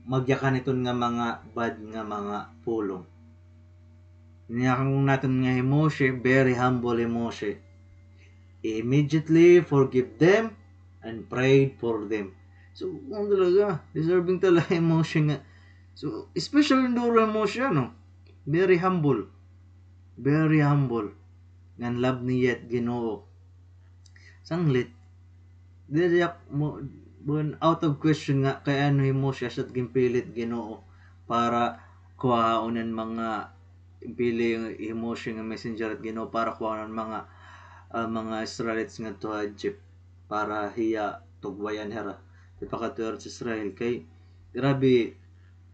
magyakan hiton nga mga bad nga mga pulong. Niyakan naton nga hi Moshe, very humble hi Moshe. He immediately forgive them and prayed for them. So, ano talaga, deserving talaga hi Moshe nga. So, especially duro hi Moshe, ano? Very humble. Very humble. Ngan love niya it Ginoo. Sanglit. Diri ak mo, bon, out of question nga kay ano hi Moshe asya it ginpili it Ginoo para kuhaon an mga, ginpili hi Moshe nga messenger it Ginoo para kuhaon an mga, ah, mga Israelites ngadto ha Egypt para hiya tugwayan hira. Ipakadto hira ha Israel kay grabe,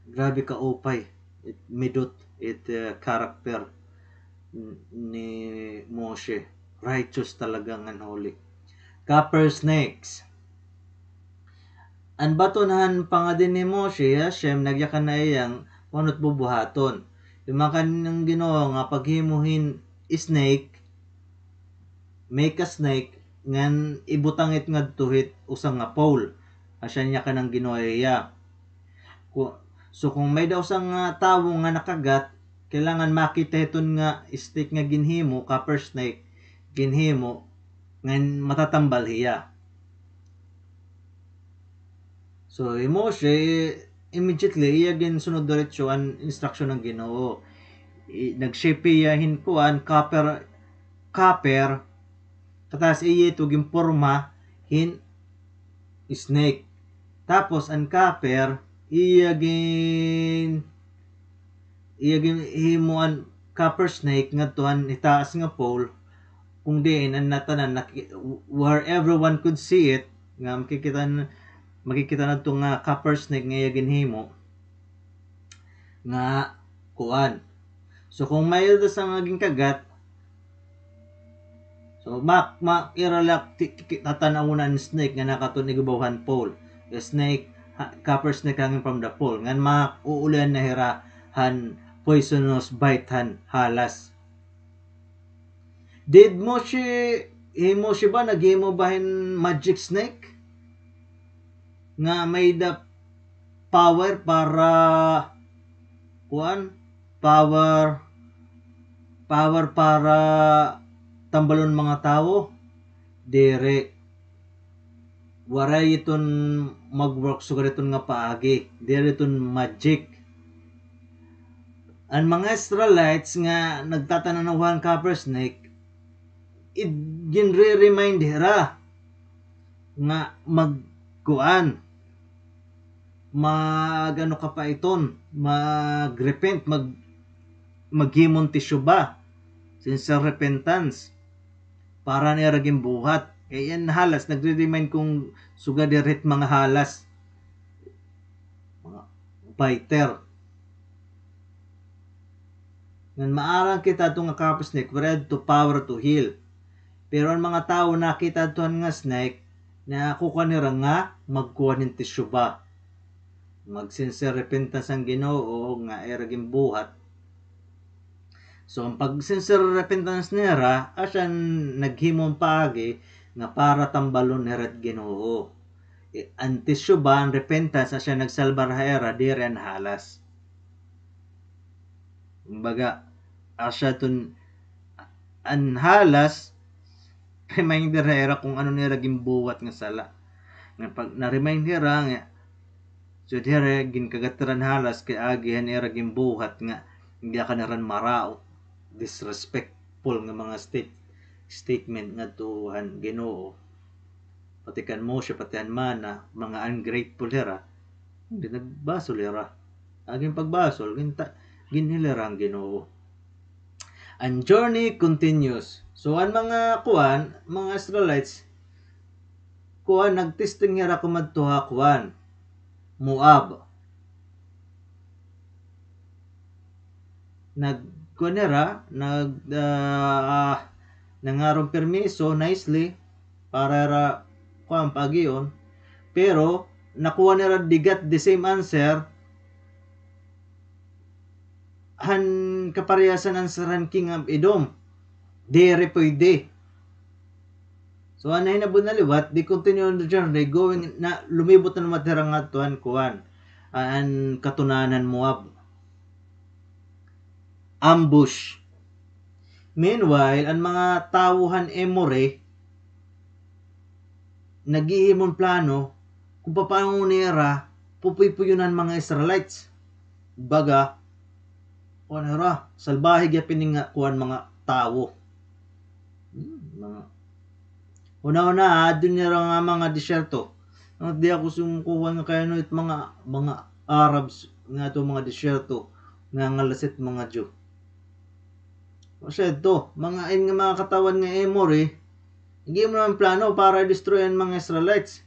grabe kaupay it midot it, ah, character n-, ni Moshe. Righteous talaga ngan holy. Copper snakes. An baton han pangadi ni Moshe, Hashem, nagyakan ha iya nga ano it bubuhaton. Yumakan an Ginoo nga paghimo hin snake, make a snake, ngan ibutang it ngadto hit usa nga pole. Asya niyakan an Ginoo ha iya. Ku-, so, kung may-ada usa nga tawo nga nakagat, kailangan makita hiton nga snake nga ginhimo, copper snake, ginhimo, ngan matatambal hiya. So, hi Moshe, immediately, iya ginsunod diretso an instruction han Ginoo. I-, nag-shape hiya hin kuan, copper, copper, katas iya ito ginporma hin snake. Tapos, an copper, iya gin-, iya ginhimo an copper snake ngadto han hitaas nga pole, kung diin an natanan, naki-, where everyone could see it, nga makikita n-, makikita nadto nga copper snake nga iya ginhimo, nga kuan. So, kung may-ada sa nga ginkagat, so, mak-, mak-, ira la ti-, ti-, tatan-awon an snake nga nakadto han igubaw han pole. Snake, ha, copper snake hanging from the pole. Ngan ma-, uulian na hira han poisonous bite han halas. Did Moshe, hi Moshe ba, naghimo ba hin magic snake? Nga may-ada power para, kuan, power, power para tambalon mga tawo? Diri. Waray iton mag-work sugad iton nga paagi. Diri iton magic. An mga Israelites nga nagtatan-aw han copper snake, id-, ginre-remind hira nga mag-, kuan, mag-ano ka pa iton, mag-repent, mag-, maghimo hin teshuvah, sincere repentance, para han ira ginbuhat. Kay an halas, nagre-remind kon sugad diri hit mga halas. Mga fighter. Ngan maaram kita adto nga copper snake, waray adto power to heal. Pero an mga tawo nakita adto han nga snake, nakukuan nira nga magkuan hin teshuvah. Mag-sincere repentance han Ginoo nga ira ginbuhat. So, an pag-sincere repentance nira, asya an naghimo hin paagi nga para tambalon hira it Ginoo. I-, an teshuvah, an repentance, asya an nagsalbar ha ira, diri an halas. Kumbaga, asya iton, an halas, reminder ha ira kon ano an ira ginbuhat nga sala. Nga pag na-remind hira nga, so, diri, ginkagat hira han halas kay agi han ira ginbuhat nga, indi ka nira maraot, disrespectful nga mga state-, statement ngadto han Ginoo. Pati kan Moshe, pati han manna, mga ungrateful hira. Indi nagbasol hira. Agi an pagbasol, ginta-, ginhil hira han Ginoo. An journey continues. So, an mga kuan, mga Israelites, kuan, nag-testing hira kumadto ha kuan, Moab. Nag-, kuan hira, nag-, ah, nangaron permiso nicely para hira, kuan, paagion. Pero nakuha nira, they got the same answer han kaparehas han answer han king of Edom. Diri pwede. So, an nahinabo na liwat, they continue on the journey, going na, lumibot na naman hira ngadto han kuan, an katunanan han Moab. Ambush. Meanwhile, an mga tawo han Emory, naghihimo hin plano kon papaano nira pupuypuyon an mga Israelites. Baga, kuan hira, salbahe gihap ini nga kuan, mga tawo. Hmm, mga, huna-huna, aadton nira nga mga disyerto. Nga di ako sumukuha nga kay ano it mga, mga Arabs nga ato mga disyerto nga ngalas it mga Jew. Siya ito, mga, in nga mga katawhan nga Emory, naghimo naman plano para i-destroy an mga Israelites.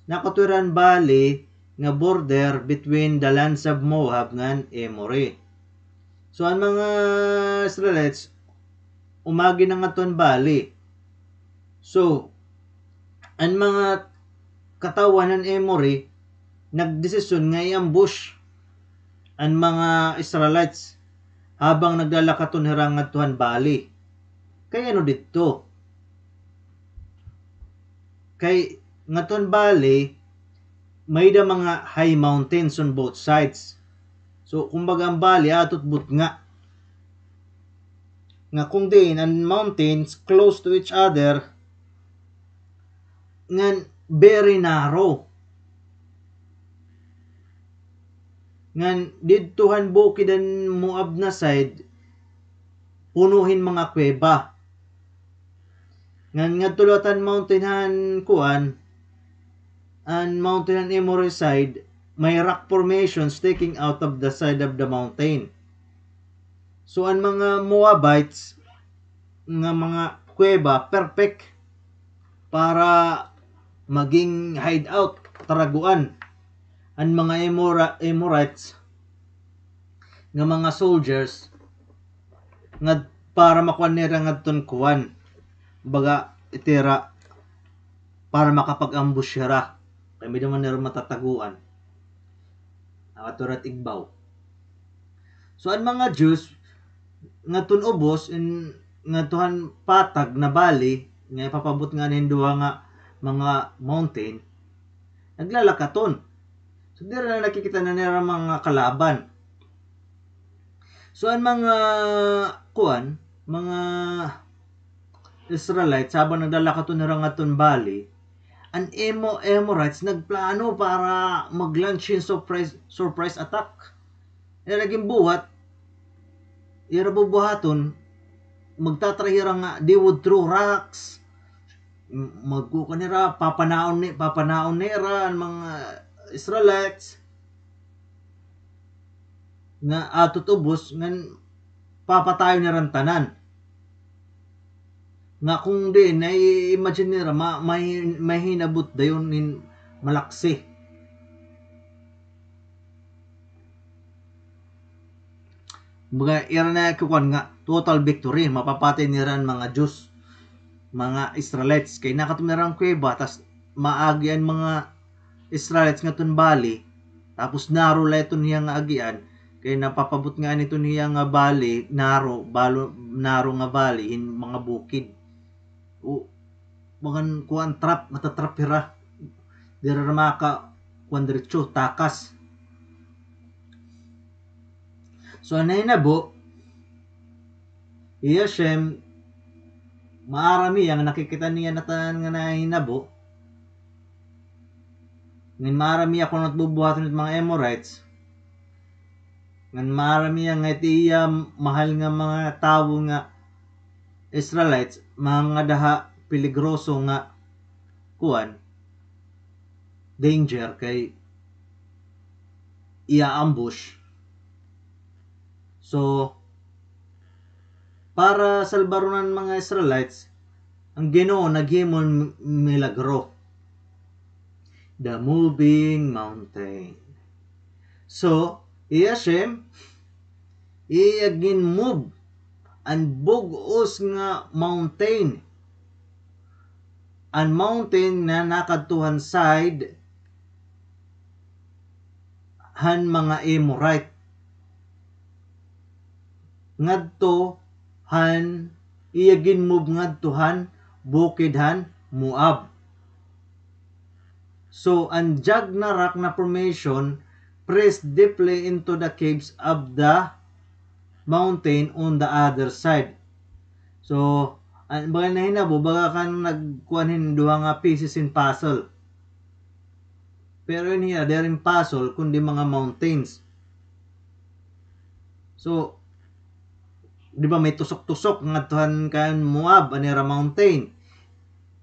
Nakaturan bali nga border between the lands of Moab ngan Emory. So, an mga Israelites, umagi na ngadto han bali. So, an mga katawhan han Emory, nagdesisyon nga i-ambush an mga Israelites habang naglalakaton hira ngadto han bali. Kay ano didto? Kay ngadto han bali, may-ada mga high mountains on both sides. So, kumbaga, an bali, aadto hit butnga. Nga kon diin, an mountains close to each other, ngan very narrow. Ngan didto han bukid han Moab na side, puno hin mga kuweba. Ngan ngadto liwat han mountain han kuan, an mountain han Emory side, may rock formation sticking out of the side of the mountain. So, an mga Moabites nga mga kuweba, perfect para maging hideout, taraguan, an mga Emora-, Amorites nga mga soldiers nga para makuan nira ngadton kuan. Baga, it ira, para makapag-ambush hira. Kay may-ada man nira matataguan. Ngadto hira hit igbaw. So, an mga Jews, ngadton ubos, in, ngadto han patag na bali, nga ipapabutnga hin duha nga mga mountain, naglalakaton. So, diri na nakikita na nira mga kalaban. So, an mga, kuan, mga Israelites, habang naglalakaton hira ngadton bali, an Emo-, Amorites nagplano para mag-launch hin surprise, surprise attack. Ira ginbuhat, ira bubuhaton, magta-try hira nga they would throw rocks, m-, magkukuan hira, papanaon ni-, papanaon nira an mga Israelites nga aadto hit ubos ngan papatayon nira an tanan. Nga kon diin, nai-imagine nira, ma-, may, may hinabot dayon hin malaksi. Mga ira na kukuan nga total victory, mapapatay nira an mga Jews, mga Israelites. Kay nakadto na hira han kuweba, tas maagi an mga Israelites ngadton bali, tapos narrow la iton hiya nga agian, kay napapabutngaan iton hiya nga bali, narrow, balo-, narrow nga bali, hin mga bukid. O, mga kuan, trap, mata-trap hira. Diri hira maka-, kuan, diretso, takas. So, an nahinabo, hi Hashem, maaram hiya nga nakikita niya an tanan nga nahinabo. Ngan maaram hiya kon ano it bubuhaton hit mga Amorites. Ngan maaram hiya nga it iya mahal nga mga tawo nga Israelites, mangada ha peligroso nga kuan, danger kay iya-ambush. So, para salbaron an mga Israelites, an Ginoo naghimo hin milagro. The moving mountain. So, hi Hashem, iya gin-move an bug-os nga mountain. An mountain nga nakadto han side han mga Amorite. Ngadto han, iya gin-move ngadto han bukid han Moab. So, an jug na rock na formation pressed deeply into the caves of the mountain on the other side. So, an, baga nahinabo, baga kan nagkuan hin duha nga pieces hin puzzle. Pero ini, ah, diri puzzle, kundi mga mountains. So, di ba may tusok-tusok ngadto han kan Moab, an ira mountain.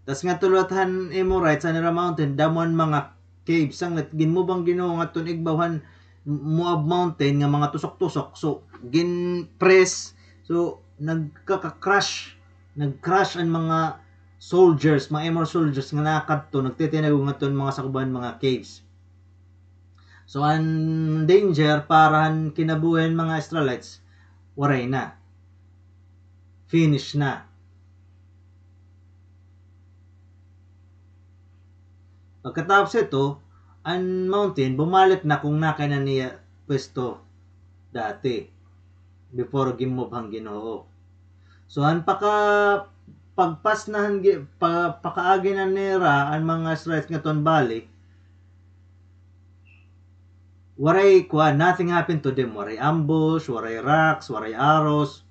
Tas ngadto liwat han Amorites, an ira mountain, damo an mga caves. Sanglit, gin-move an Ginoo ngadto han igbaw han Moab mountain nga mga tusok-tusok. So, gin-press. So, nagkaka-crush. Nag-crush an mga soldiers, mga Amor soldiers nga nakadto, nagtitinago ngadto han mga sakuban, mga caves. So, an danger para han kinabuhi han mga Israelites, waray na. Finish na. Pagkatapos hito, an mountain, bumalik na kon nakay na niya pwesto dati, before gin-move han Ginoo. So, an paka-, pagpas na han Gi-, pa-, pakaagi na nira an mga Israelites ngadto han valley, waray kuan, nothing happened to them. Waray ambush, waray rocks, waray arrows.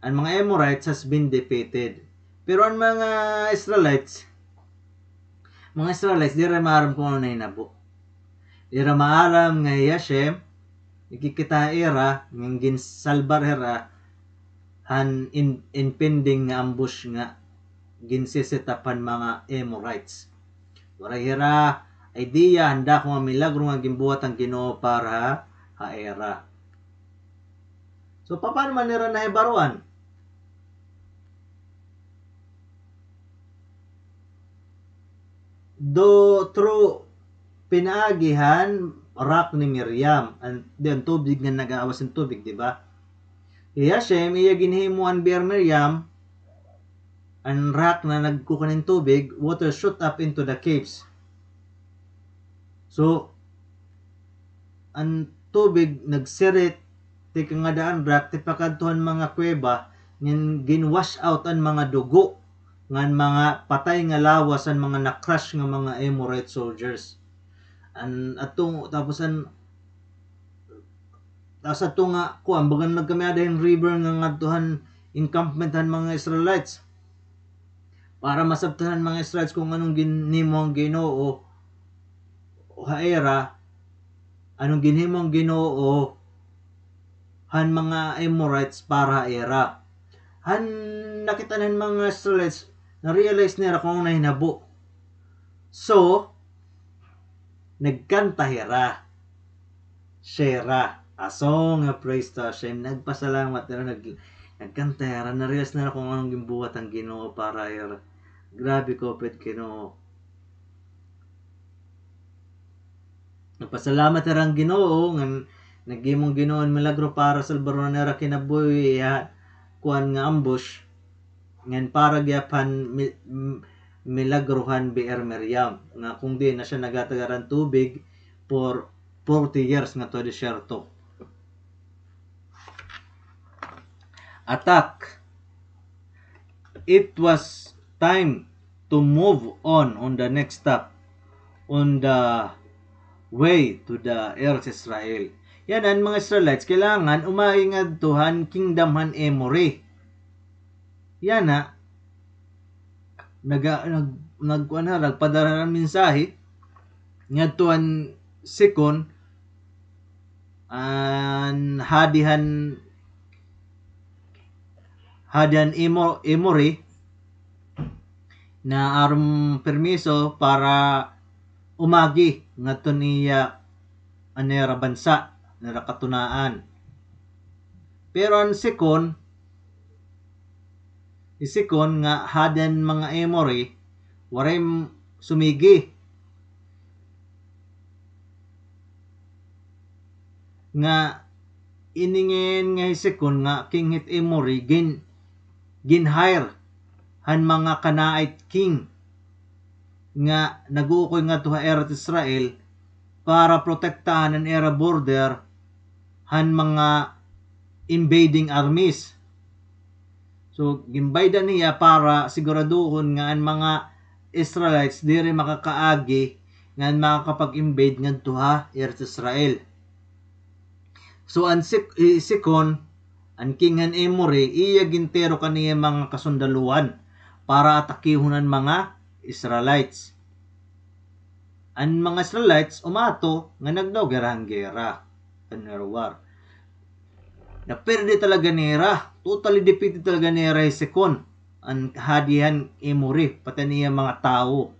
An mga Amorites has been defeated. Pero an mga Israelites, mga Israelites, diri maaram kon ano nahinabo. Diri maaram nga hi Hashem, nakikita ha ira, nga ginsalbar hira han in-, impending nga ambush nga ginse-set up han mga Amorites. Waray hira idea han dako nga milagro nga ginbuhat han Ginoo para ha, ha ira. So, paano man nira nahibaruan? Do through pinaagi han rock ni Miriam, an, di, an tubig nga nag-aawas hin tubig, di ba? Hi Hashem, iya ginhimo an Be'er Miriam, an rock na nagkukuan hin tubig, water shoot up into the caves. So, an tubig nagsirit, tikang ngada an rock, tipakadto han mga kuweba, ngan gin-wash out an mga dugo, ngan mga patay nga lawas han mga na-crush nga mga Amorite soldiers. An, ato, tapos an, tas ato nga, kuan, baga nagkamiada hin river nga ngadto han encampment han mga Israelites. Para masabtan han mga Israelites kon ano an ginhimo han Ginoo ha ira, ano an ginhimo han Ginoo han mga Amorites para ha ira. Han nakit-an han mga Israelites, na-realize nira kon ano nahinabo. So, nagkanta hira. Shira, a song of praise to Hashem. Nagpasalamat hira, nag-, nagkanta hira, na-realize nira kon ano an ginbuhat han Ginoo para hira. Grabe, kupit Ginoo. Nagpasalamat hira han Ginoo, ngan naghimo an Ginoo hin milagro para salbaron an ira kinabuhi ha kuan nga ambush. Ngan para gihap han mi-, m-, milagro han Be'er Miriam, nga kon diin na siya naghatag han tubig for forty years ngadto ha disyerto. Attack. It was time to move on, on the next step, on the way to the Eretz Israel. Yana, an mga Israelites, kailangan umagi ngadto han kingdom han Amori. Yana, naga-, nag-, nagkuan hira, nagpadara hira hin mensahe ngadto han Sikon, an hadi han, hadi han Emo-, Amori, na aron permiso para umagi ngadto han iya, an ira bansa, an ira katunaan. Pero an Sikon, hi Sikon nga hadi han mga Amori, waray m-, sumigi. Nga ini ngay-an nga hi Sikon nga king hit Amori, gin-, gin-hire han mga Canaanite king nga nag-uukoy ngadto ha Eretz Israel para protektahan an ira border han mga invading armies. So, ginbaydan hiya para siguraduhon nga an mga Israelites diri makakaagi ngan makakapag-invade ngadto ha Eretz Israel. So, an Sik-, hi Sikon, an king han Amori, iya gintiro kan iya mga kasundaluhan para atakihon an mga Israelites. An mga Israelites umato nga nagdaog hira han gera, an war. Naperde talaga nira, totally defeated talaga nira hi Sikon, an hadi han Amori, pati an iya mga tawo.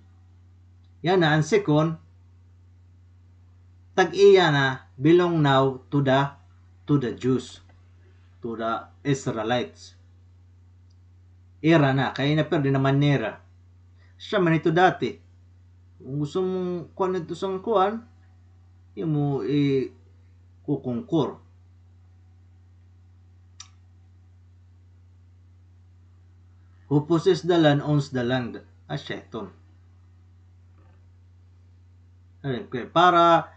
Yana, an Sikon, tag-iya na, belong now to the, to the Jews, to the Israelites. Ira na, kay naperde naman nira. Siya man ito dati. Kung gusto mo kuan ito sang kuan, imo i-, kukungkor. Who possess the land owns the land. Asya iton. Ay, okay. Para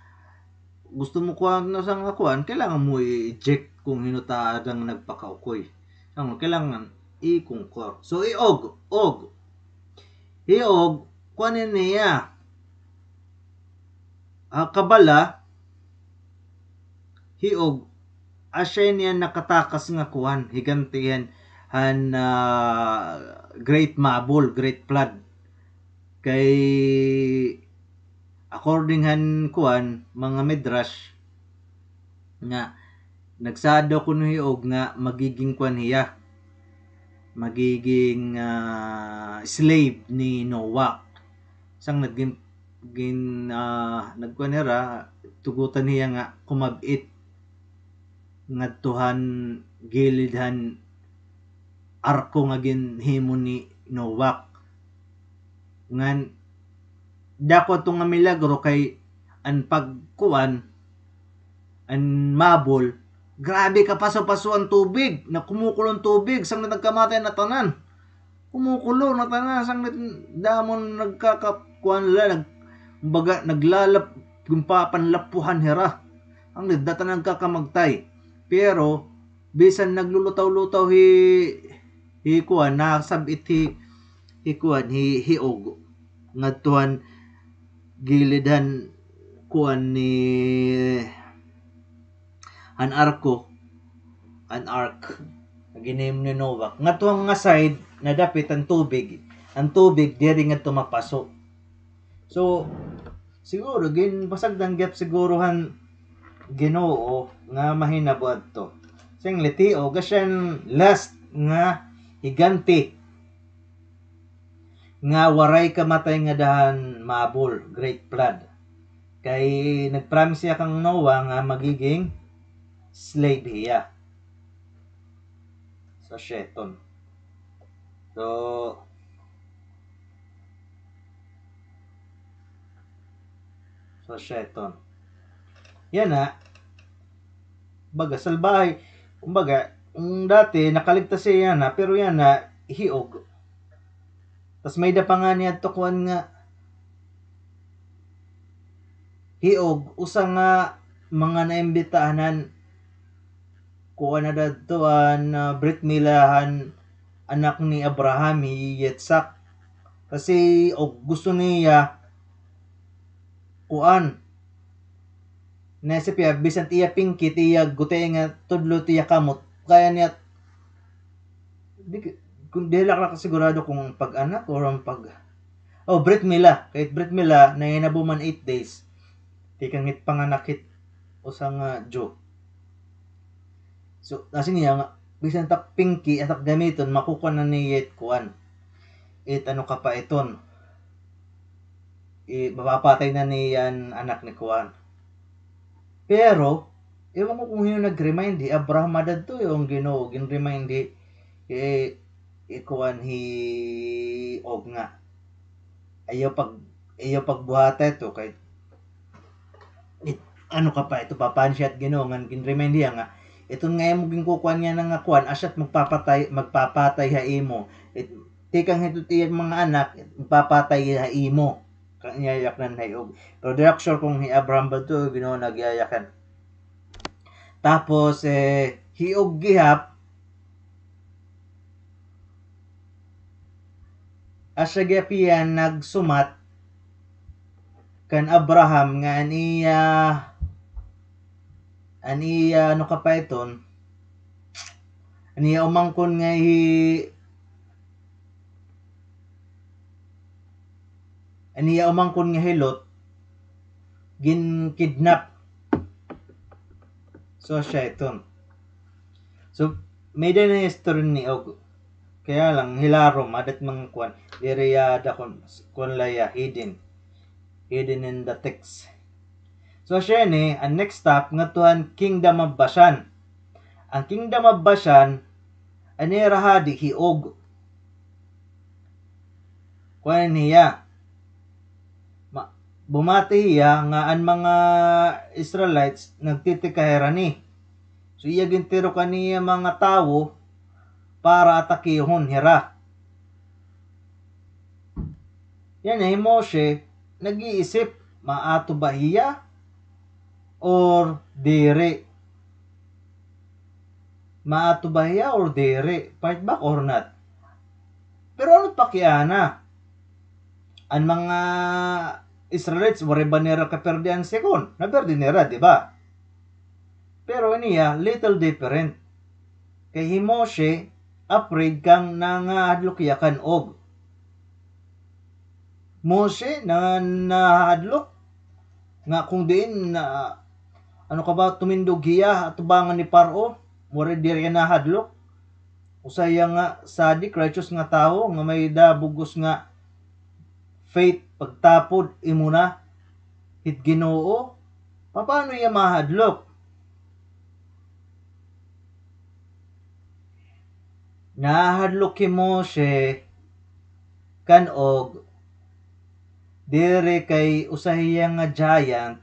gusto mo kuan na sang kuan, kailangan mo i-eject kung hin-o ta adang nagpakaukoy. Ang kailangan i-kungkor. So, hi Og, Og. Hi Og, kuan niya. Ah, kabala, hi Og, asya niya nakatakas nga kuan, higanti han, han, ah, Great Mabul, Great Flood. Kay, according han kuan, mga midrash, nga nagsaad daw kuno hi Og nga magiging kuan hiya, magiging, ah, slave ni Noah. Sang nagin-, gin-, ah, nagkuan hira, tugutan hiya nga kumab-it ngadto han gilid han arko nga ginhimo ni Noah. Ngan dako ato nga milagro kay an pagkuan, an Mabul, grabe kapaso-paso an tubig, na kumukulo an tubig, sanglit nagkamatay na tanan. Kumukulo na tanan, sanglit damo nagkakakuan la, nag-, baga, naglalap-, ginpapanlapuhan hira. Sanglit, data nagkakamagtay. Pero, bisan naglulutaw-lutaw hi, hi kuan, nasab-it hi, hi kuan, hi, hi Og. Ngadto han gilid han kuan ni, han arko, an ark, ginhimo ni Noah. Ngadto han mga side, nadapit an tubig. An tubig, diri ngadto mapaso. So, siguro, ginpasagdan gihap siguro han Ginoo nga mahinabo adto. Singlit hi Og, asya an last nga higante nga waray kamatay ngada han Mabul, Great Flood. Kay nag-promise hiya kan Noah nga magiging slave hiya. So, asya iton. So, so, asya iton. Yana, baga, salbahe. Kumbaga, kung dati, nakaligtas hiya yana, pero yana, hi Og. Tas may-ada pa ngani adto kuan nga, hi Og, usa nga mga naimbitahan han kuan na dadto, an, ah, Brit Mila han anak ni Abraham, hi Yitzhak. Kasi, Og, gusto niya, kuan. Naisip hiya, bisan it iya pingki, it iya gutay nga tudlo it iya kamot. Kaya niya, di, kun, diri la ako nakasigurado kung pag-anak or an pag-, oh, Brit Mila. Kay Brit Mila, nahinabo man eight days. Tikang hit panganak hit usa nga Jew. So, nasiring hiya nga, bisan it ak pingki, it ak gamiton, makukuan na niya it kuan. It ano ka pa iton. I-, mapapatay na niya an anak ni kuan. Pero, ewan ko kung hin-o nag-remind, hi Abraham adto, an Ginoo, gin-remind hi, hi, hi kuan, hi Og nga. Ayaw pag-, ayaw pagbuhata ito kay it-, ano ka pa, ito, papan-ish hiya hit Ginoo, ngan gin-remind hiya nga, iton nga imo ginkukuan niya na nga kuan, asya it magpapatay, magpapatay ha imo. It, tikang hito it iya mga anak, magpapatay ha imo. Kay iyayaknan ha hiog. Pero diri ako sure kon hi Abraham ba to, Ginoo nagyayakan. Tapos, eh, hiog gihap, asya gihap hiya nagsumat kan Abraham nga an iya, an iya, ano ka pa iton, an iya umangkon nga hi, an iya umangkon nga hi Lot, gin-kidnap. So, asya iton. So, may-ada na history ni og, kaya lang, hilarom, aada it mga kuan, diri ada kon, kon laya, hidden. Hidden in the text. So, asya ini, an next stop, ngadto han Kingdom of Bashan. An Kingdom of Bashan, an ira hadi hi Og. Kuan hiya. Ma-, bumati hiya nga an mga Israelites nagtitikang hira ini. So, iya gintirok an iya mga tawo para atakihon hira. Yana hi Moshe, nag-iisip, maato ba hiya or diri? Maato ba hiya or diri? Fight back or not? Pero ano pakiana? An mga Israelites, waray ba nira kaperdi an second? Naperdi nira, di ba? Pero ini hiya, little different. Kay hi Moshe, afraid kang nangahadlok hiya kan Og. Moshe, na, nahadlok. Nga kung diin na, ano ka ba, tumindog hiya, atubangan ni Paro, waray diri hiya nahadlok. Usa hiya nga sadik, righteous nga tawo, nga may-ada bug-os nga faith, pagtapod, imuna hit Ginoo. Papaano hiya mahadlok? Nahadlok hi Moshe kan Og, diri kay usa hiya nga giant,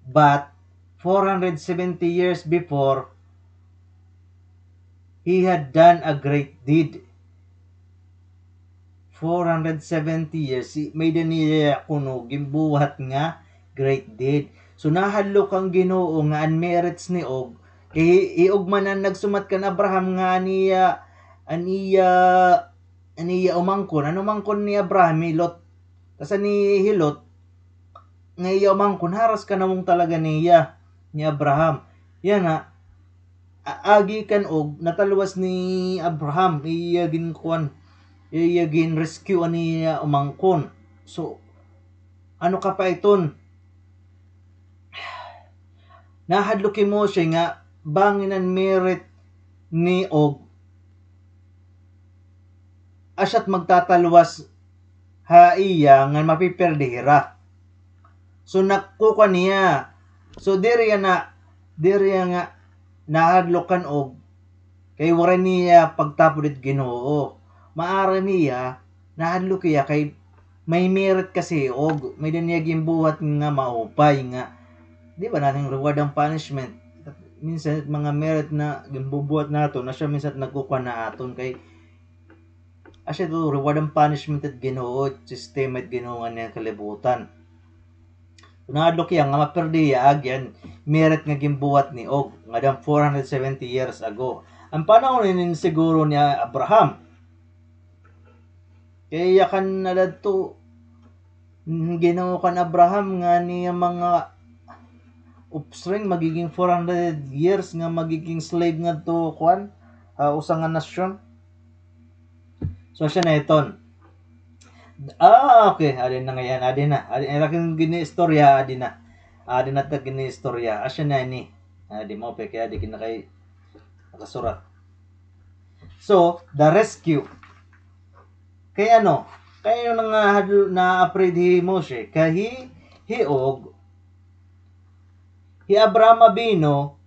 but four hundred seventy years before, he had done a great deed. Four hundred seventy years, si-, may-ada niya kuno ginbuhat nga great deed. So, nahadlok an Ginoo nga an merits ni Og, kay hi-, hi Og man an nagsumat kan Abraham nga an iya, an iya, an iya umangkon. An umangkon ni Abraham, hi Lot. Tas an hi, hi Lot, nga iya umangkon, haras kanawong talaga niya, ni Abraham. Yana, a-, agi kan Og, natalwas ni Abraham, iya ginkuan, iya gin-rescue an iya umangkon. So, ano ka pa iton? Nahadlok hi Moshe nga bangin an merit ni Og, asya it magtatalwas ha iya ngan mapiperdi hira. So, nakukuan niya. So, diri hiya na, diri hiya nga nahadlok kan Og, kay waray niya pagtapod it Ginoo. Maaram hiya, nahadlok hiya kay may merit kasi hi Og, may-ada niya ginbuhat nga maupay nga, di ba, naton reward and punishment. Minsan, mga merit na ginbubuhat naton, asya minsan nagkukuan ha aton kay, asya ito, reward and punishment it Ginoo, sistema it Ginoo nganhi ha kalibutan. Nahadlok hiya nga maperdi hiya agi an merit nga ginbuhat ni Og, ngada han four hundred seventy years ago. An panahon ini siguro ni Abraham. Kay yakan na dadto, mm, Ginoo kan Abraham nga an iya mga offspring magiging four hundred years nga magiging slave ngadto, kuan, ah, usa nga nasyon. So, asya na iton. Ah, okay. Adi na ngay-an. Adi na. Adi, adi na akon gin-iistorya. Adi na. Adi na ta gin-iistorya. Asya na ini. Adi mo, peke, adi kinakay nakasurat. So, the rescue. Kay ano? Kay ano na nga hadl-, na-afraid hi Moshe? Kay hi, hi Og, hi Abraham Abino,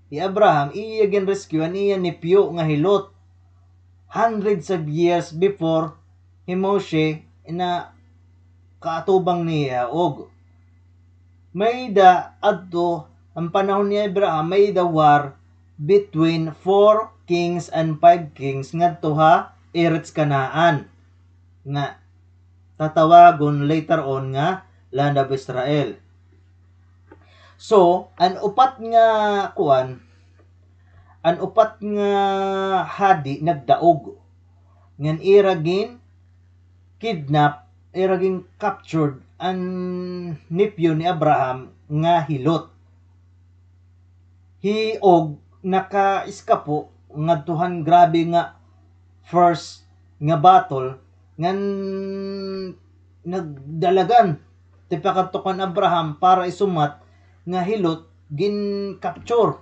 hi Abraham, iya gin-rescue an iya nephew nga hi Lot. Hundreds of years before hi Moshe, ina kaatubang niya Og. May-ada adto, an panahon ni Abraham, may-ada war between four kings and five kings ngadto ha Eretz Canaan, nga tatawagon later on nga Land of Israel. So, an upat nga kuan, an upat nga hadi nagdaog. Ngan ira gin-kidnap, ira gin-captured an nephew ni Abraham nga hi Lot. Hi Og naka-eskapo ngadto han grabe nga first nga battle, ngan nagdalagan tipakadto kan Abraham para isumat nga hi Lot gin-capture.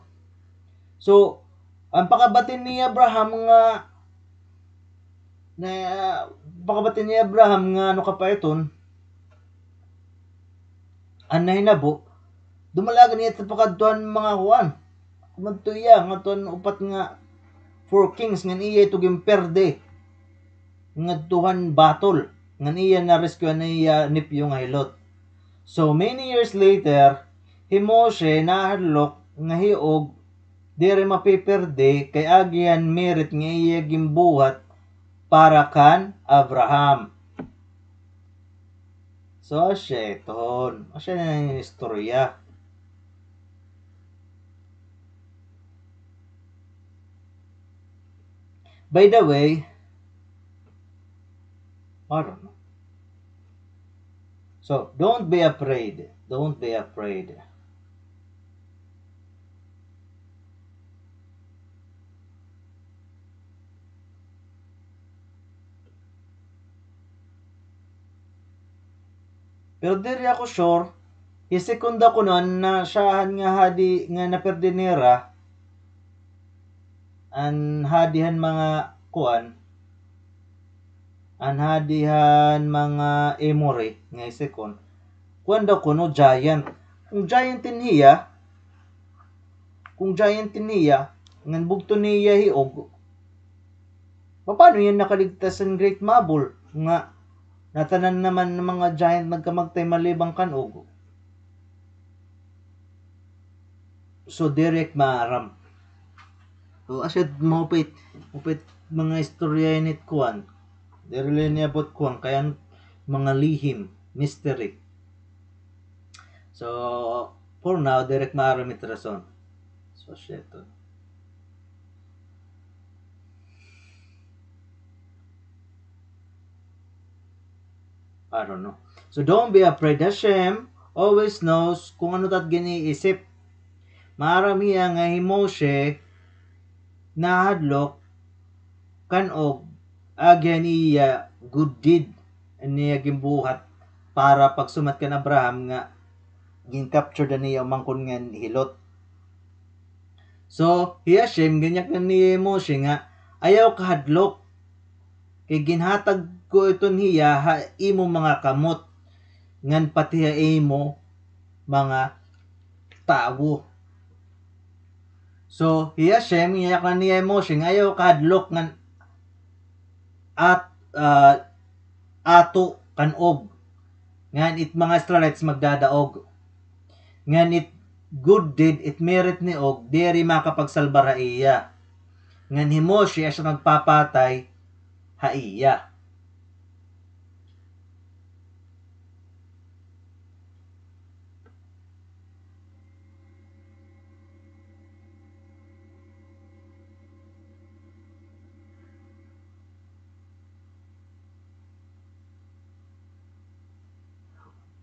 So, an pakabati ni Abraham nga, na, pakabati ni Abraham nga ano ka pa iton, an nahinabo, dumalagan niya tipakadto han mga kuan. Kumadto iya, ngadto han upat nga four kings, ngan iya ito ginperde. Ngadto han battle, ngan iya na-rescue an iya nephew nga hi Lot. So many years later, hi Moshe nahadlok nga hi Og diri mapiperde kay agi han merit nga iya ginbuhat para kan Abraham. So, asya iton. Asya na an istorya. By the way, I don't know. So, don't be afraid. Don't be afraid. Pero diri ako sure, hi Sekon daw kuno an nasyahan nga hadi nga naperde nira, an hadi han mga kuan, an hadi han mga Amori nga hi Sekon. Kuan daw kuno giant. Kung giant in hiya, kung giant in hiya, ngan bugto niya hi Og, paano yan nakaligtas an Great Mabul nga natanan naman ng mga giant nagkamagtay maliban kan Og? So, diri ak maaram. So, asya, maupay, maupay mga istorya ini it kuan. Diri la ini about kuan, kay an mga lihim, mystery. So, for now, diri ak maaram it rason. So, asya iton. I don't know. So don't be afraid. Hashem always knows kung ano it at gin-iisip. Maaram hiya nga hi Moshe nahadlok kan Og agi han iya good deed, an iya ginbuhat para pagsumat kan Abraham nga gin-capture an iya umangkon ngan hi Lot. So, hi Hashem, ginyaknan niya hi Moshe nga, ayaw kahadlok. Kay ginhatag ko iton hiya ha imo mga kamot, ngan pati ha imo mga tawo. So, hi Hashem, ginyaknan niya hi Moshe nga ayaw kahadlok ngan at, ah, ato kan Og. Ngan it mga Israelites magdadaog. Ngan it good deed, it merit ni Og, diri makapagsalbar ha iya. Ngan hi Moshe asya magpapatay ha iya.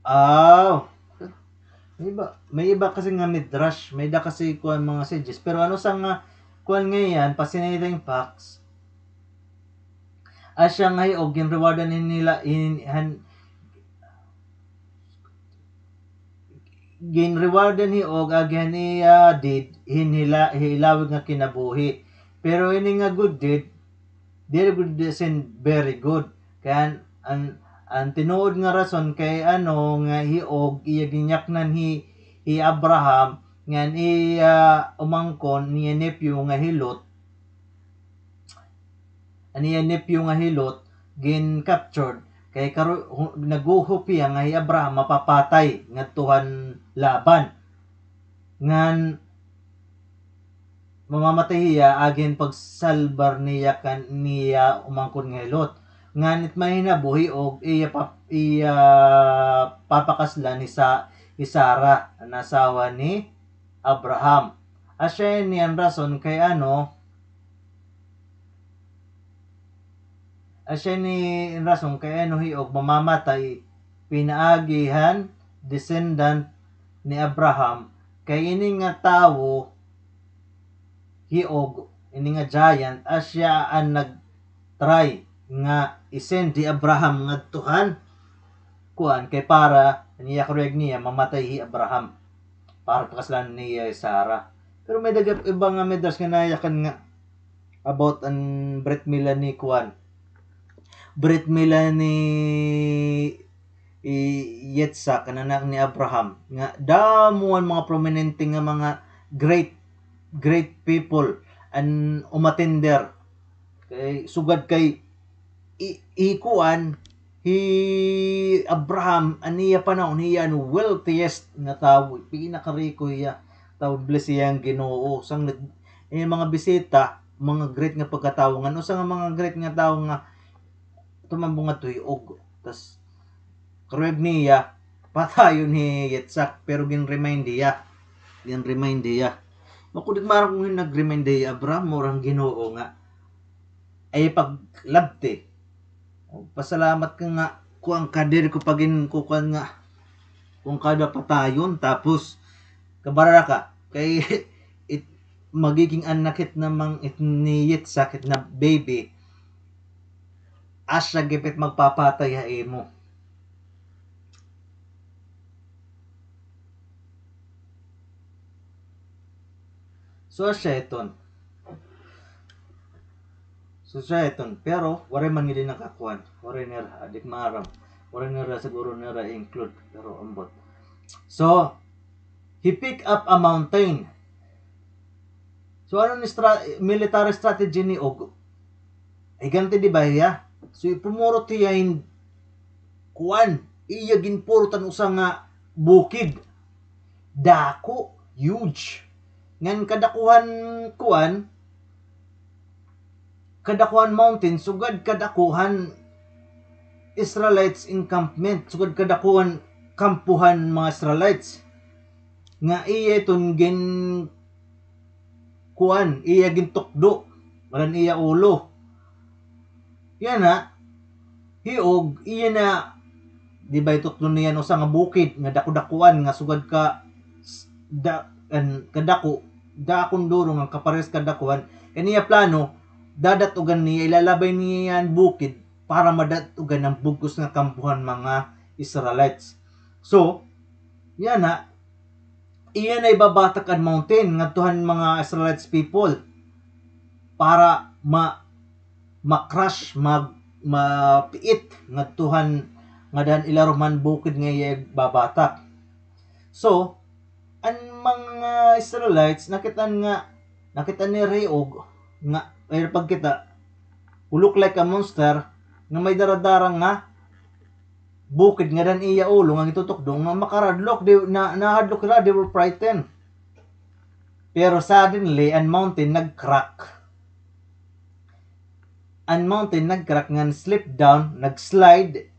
Aw. May iba, may iba kasi nga midrash, may-ada kasi kuan mga sages. Pero ano sa nga kuan nga iyan, fascinating facts. Asya nga hi Og, ginrewardan hin hila, hin, han, ginrewardan hi Og agi han iya deed, hin hila, hilawig nga kinabuhi. Pero ini nga good deed, diri gud siya very good. Kay an, an, an tinuod nga rason kay ano nga hi Og, iya ginyaknan hi, hi Abraham, ngan iya umangkon, iya nephew nga hi Lot, an iya nephew nga hi Lot, gin-captured. Kay karo-, hu-, naghuhup hiya nga hi Abraham mapapatay ngadto han Laban. Ngan mamamatay hiya, agi hin pagsalbar niya kan iya umangkon nga hi Lot. Ngan it mahinabo hi Og iya pap-, iya papakaslan hi Sa-, hi Sarah, an asawa ni Abraham. Asya ini an rason kay ano, Asya ini an rason kay ano hi Og mamamatay pinaagi han descendant ni Abraham, kay ini nga tawo hi Og, ini nga giant, asya an nag-try nga i-send hi Abraham ngadto han kuan, kay para niya karuyag niya mamatay hi Abraham, para pakaslan niya hi Sarah. Pero may daghang iba nga may das nga nayakan nga about an brit mila ni kuan. Brit mila ni i-, Yitzhak, an anak ni Abraham. Nga damo an mga prominente nga mga great, great people an umatender. Kay, sugad kay i-, hi kuan, hi Abraham, an iya panahon, hiya an wealthiest nga tawo, pinakariko hiya. Tawo, bless hiya han Ginoo. Sang nag-, iya mga bisita, mga great nga pagkatawo, ngan usa nga mga great nga tawo nga tumambong ngadto hi Og. Tas, karuyag niya, patayon hi Yitzhak, pero gin-remind hiya. Gin-remind hiya. Ako di maaram kon hin nag-remind hi Abraham, mura han Ginoo nga, ay paglabti. Pasalamat ka nga, kuan ka, diri ko pa gin-, kukuan nga, kuan ka daw patayon, tapos, kabarara ka, kay, it, magiging anak hit na mang, it, ni Yitzhak, hit na baby, asya gihap it magpapatay ha imo. So, asya iton. So, asya iton. Pero, waray man ngadi nakakuan. Waray nira, di ko maaram. Waray nira, siguro nira include. Pero, ambot. So, he pick up a mountain. So, ano ni stra-, military strategy ni Og? Higante, di ba, hiya? So, ipumurot hiya hin kuan, iya ginpurot an usa nga bukid. Dako, huge. Ngan kadakuhan kuan, kadakuhan mountain, sugad kadakuhan Israelites encampment, sugad kadakuhan kampo han mga Israelites. Nga iya iton gin-, kuan, iya gintukdo, waran iya ulo. Yana, hi Og, iya na, di ba, itukdo niya an usa nga bukid nga dako-dakuan nga sugad ka, s-, da-, an, kadako, dakon duro nga kaparehas kadakuan. Kay an iya plano, dadat-ogan niya, ilalabay niya an bukid para madat-ogan an bug-os nga kampo han mga Israelites. So, yana, iya na ibabatak an mountain ngadto han mga Israelites people para ma-, ma-crush, mag-, mapiit ngadto han ngada han ilarom han bukid nga iya ibabatak. So, an mga Israelites, nakit-an nga, nakit-an nira hi Og nga, ay, pagkita, who look like a monster, nga may dara-dara nga bukid ngada han iya ulo nga gitutukdo nga makahadlok, di, na, nahadlok hira, they were frightened. Pero suddenly, an mountain nag-crack. An mountain nag-crack ngan slip down, nag-slide.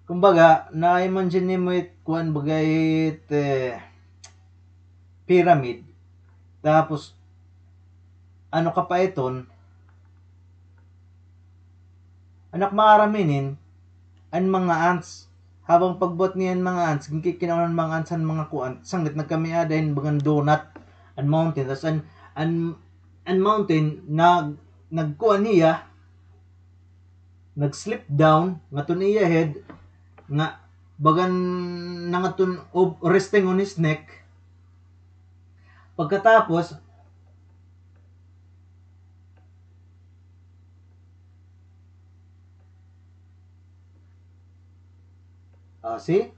Kumbaga, na-imagine nimo it, kuan, baga it, eh, pyramid. Tapos, ano ka pa iton, An ak maaram inin, an mga ants, habang pagbuhat niya an mga ants, ginkikinahon an mga ants han mga kuan, sanglit nagkamay-ada hin bagan donut an mountain, tas an, an, an mountain nag-, nagkuan hiya, nag-slip down ngadto han iya head, nga bagan nangadto ob-, resting on his neck. Pagkatapos, ah, see?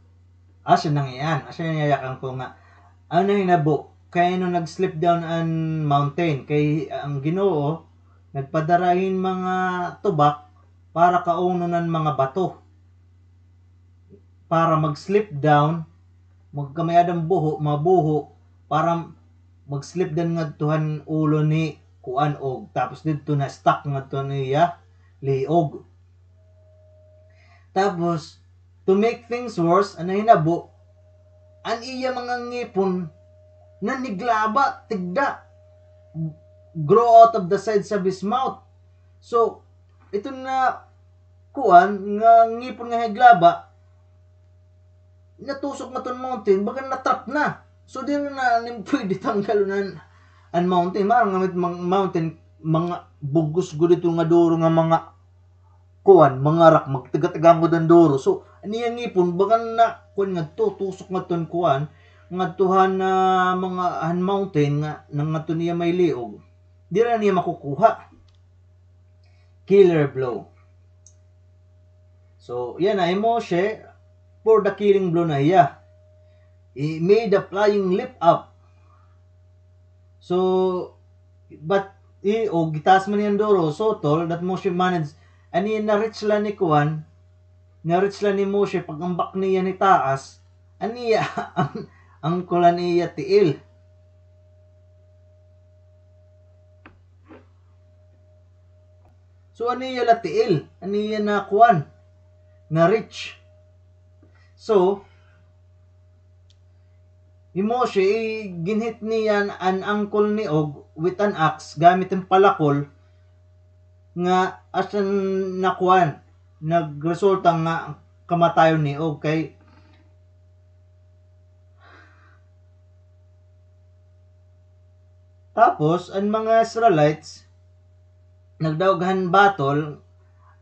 Asya nang iyan. Asya nang yayakan ko nga, ano hinabo? Kay ano nag-slip down an mountain? Kay ang Ginoo, nagpadara hin mga tubak, para kaunon an mga bato. Para mag-slip down, magkamay-adan buho, mabuho, para mag-slip down ngadto han ulo ni kuan Og. Tapos didto na-stuck ngadto an iya liog. Tapos, to make things worse, an nahinabo, an iya mga ngipon, nanhiglaba, tigda, grow out of the sides of his mouth. So, iton nga kuan, nga ngipon nga higlaba, natusok ngadton mountain, baga na-trap na. So, diri na nim pwede tanggalon an, an mountain. Maaram nga may mga mountain, mga bug-os gud ito nga duro nga mga kuan, mga rock, magtiga-tiga gud an duro. So, an iya ngipon, baga na, kuan ngadto, tusok ngadton kuan, ngadto han, ah, mga, han mountain nga, nangadto niya may liog. Diri na niya makukuha. Killer blow. So, yana, hi Moshe, for the killing blow na hiya. He made a flying leap up. So, but, he, o, gitaas man niya an duro, so tall that Moshe managed, an iya na-reach la ni kuan, na-reach la ni Moshe, pag-ambak niya ni taas, an iya, an, an kuan iya tiil. So, an iya la tiil, an iya na kuan, na-reach. So, hi Moshe, i-, gin-hit niya an, an ankle ni Og with an axe, gamit an palakol, nga asya na kuan, nagresulta nga kamatayon ni Og kay Tapos, an mga Israelites, nagdaog han battle,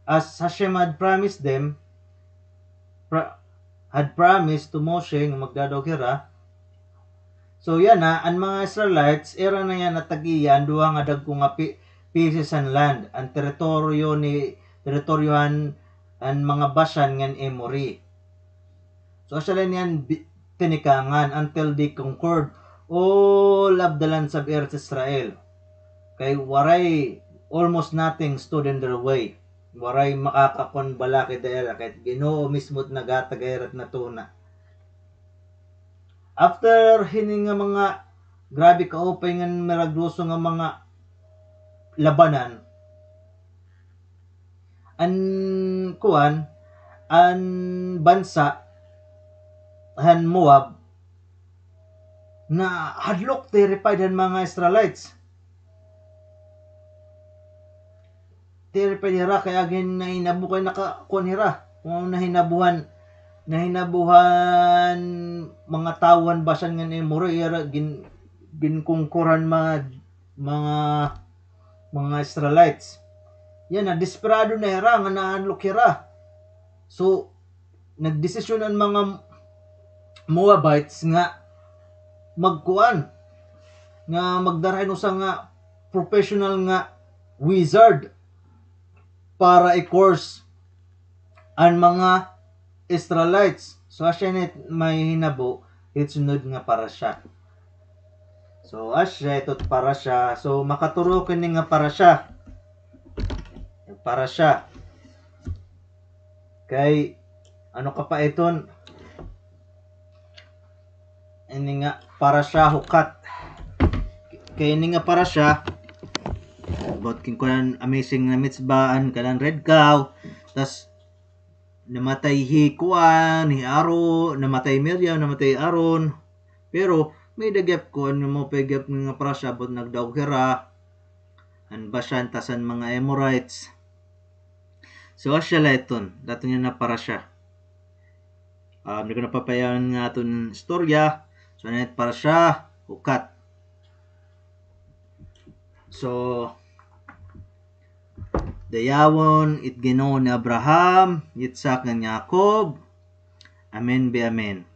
as Hashem had promised them, pra-, had promised to Moshe nga magdadaog hira. So, yana, an mga Israelites, ira na yana tag-iya an duha nga dagko nga pi-, pieces han land, an teritoryo ni, teritoryo han, an mga Bashan ngan Amori. So, asya la niyan bi-, tinikangan until they conquered all of the lands of Eretz Israel. Kay waray, almost nothing stood in their way. Waray makakakuan balakid ha ira, kay Ginoo mismo it naghatag ha ira hit natuna. After hini nga mga grabe kaupay ngan miragroso nga mga labanan, an kuan, an bansa han Moab, nahadlok, terrified han mga Israelites. Terrified hira kay agi nahinabo kay nakakuan hira. Kon ano nahinabuhan, nahinabuhan mga tawo han Bashan ngan Amori, ira gin-, ginkonkurhan mga, mga, mga Israelites. Yana, desperado na hira nga nahadlok hira. So, nagdesisyon an mga Moabites nga magkuan, nga magdara hin usa nga professional nga wizard para i-curse an mga Israelites. So, asya ini may hinabo, hit sunod nga parasha. So, asya ito parasha. So, makaturok ini nga parasha. Parasha. Kay, ano ka pa iton? Ini nga parasha Hukat. Kay ini nga parasha, about kin kuan amazing na mitzvah, an kanan red cow. Tas, namatay hi kuan, hi Aaron, namatay Miriam, namatay Aaron. Pero, may-ada gihap kuan nga maupay gihap nga parasha, about nagdaog hira han Bashan tas an mga Amorites. So, asya la iton, daton niya na parasha. Um, diri ko na papayawan nga aton istorya. So, ano it parasha? Hukat. So, dayawon it Ginoo ni Abraham, Yitzhak, ngan Yaakov. Amen be amen.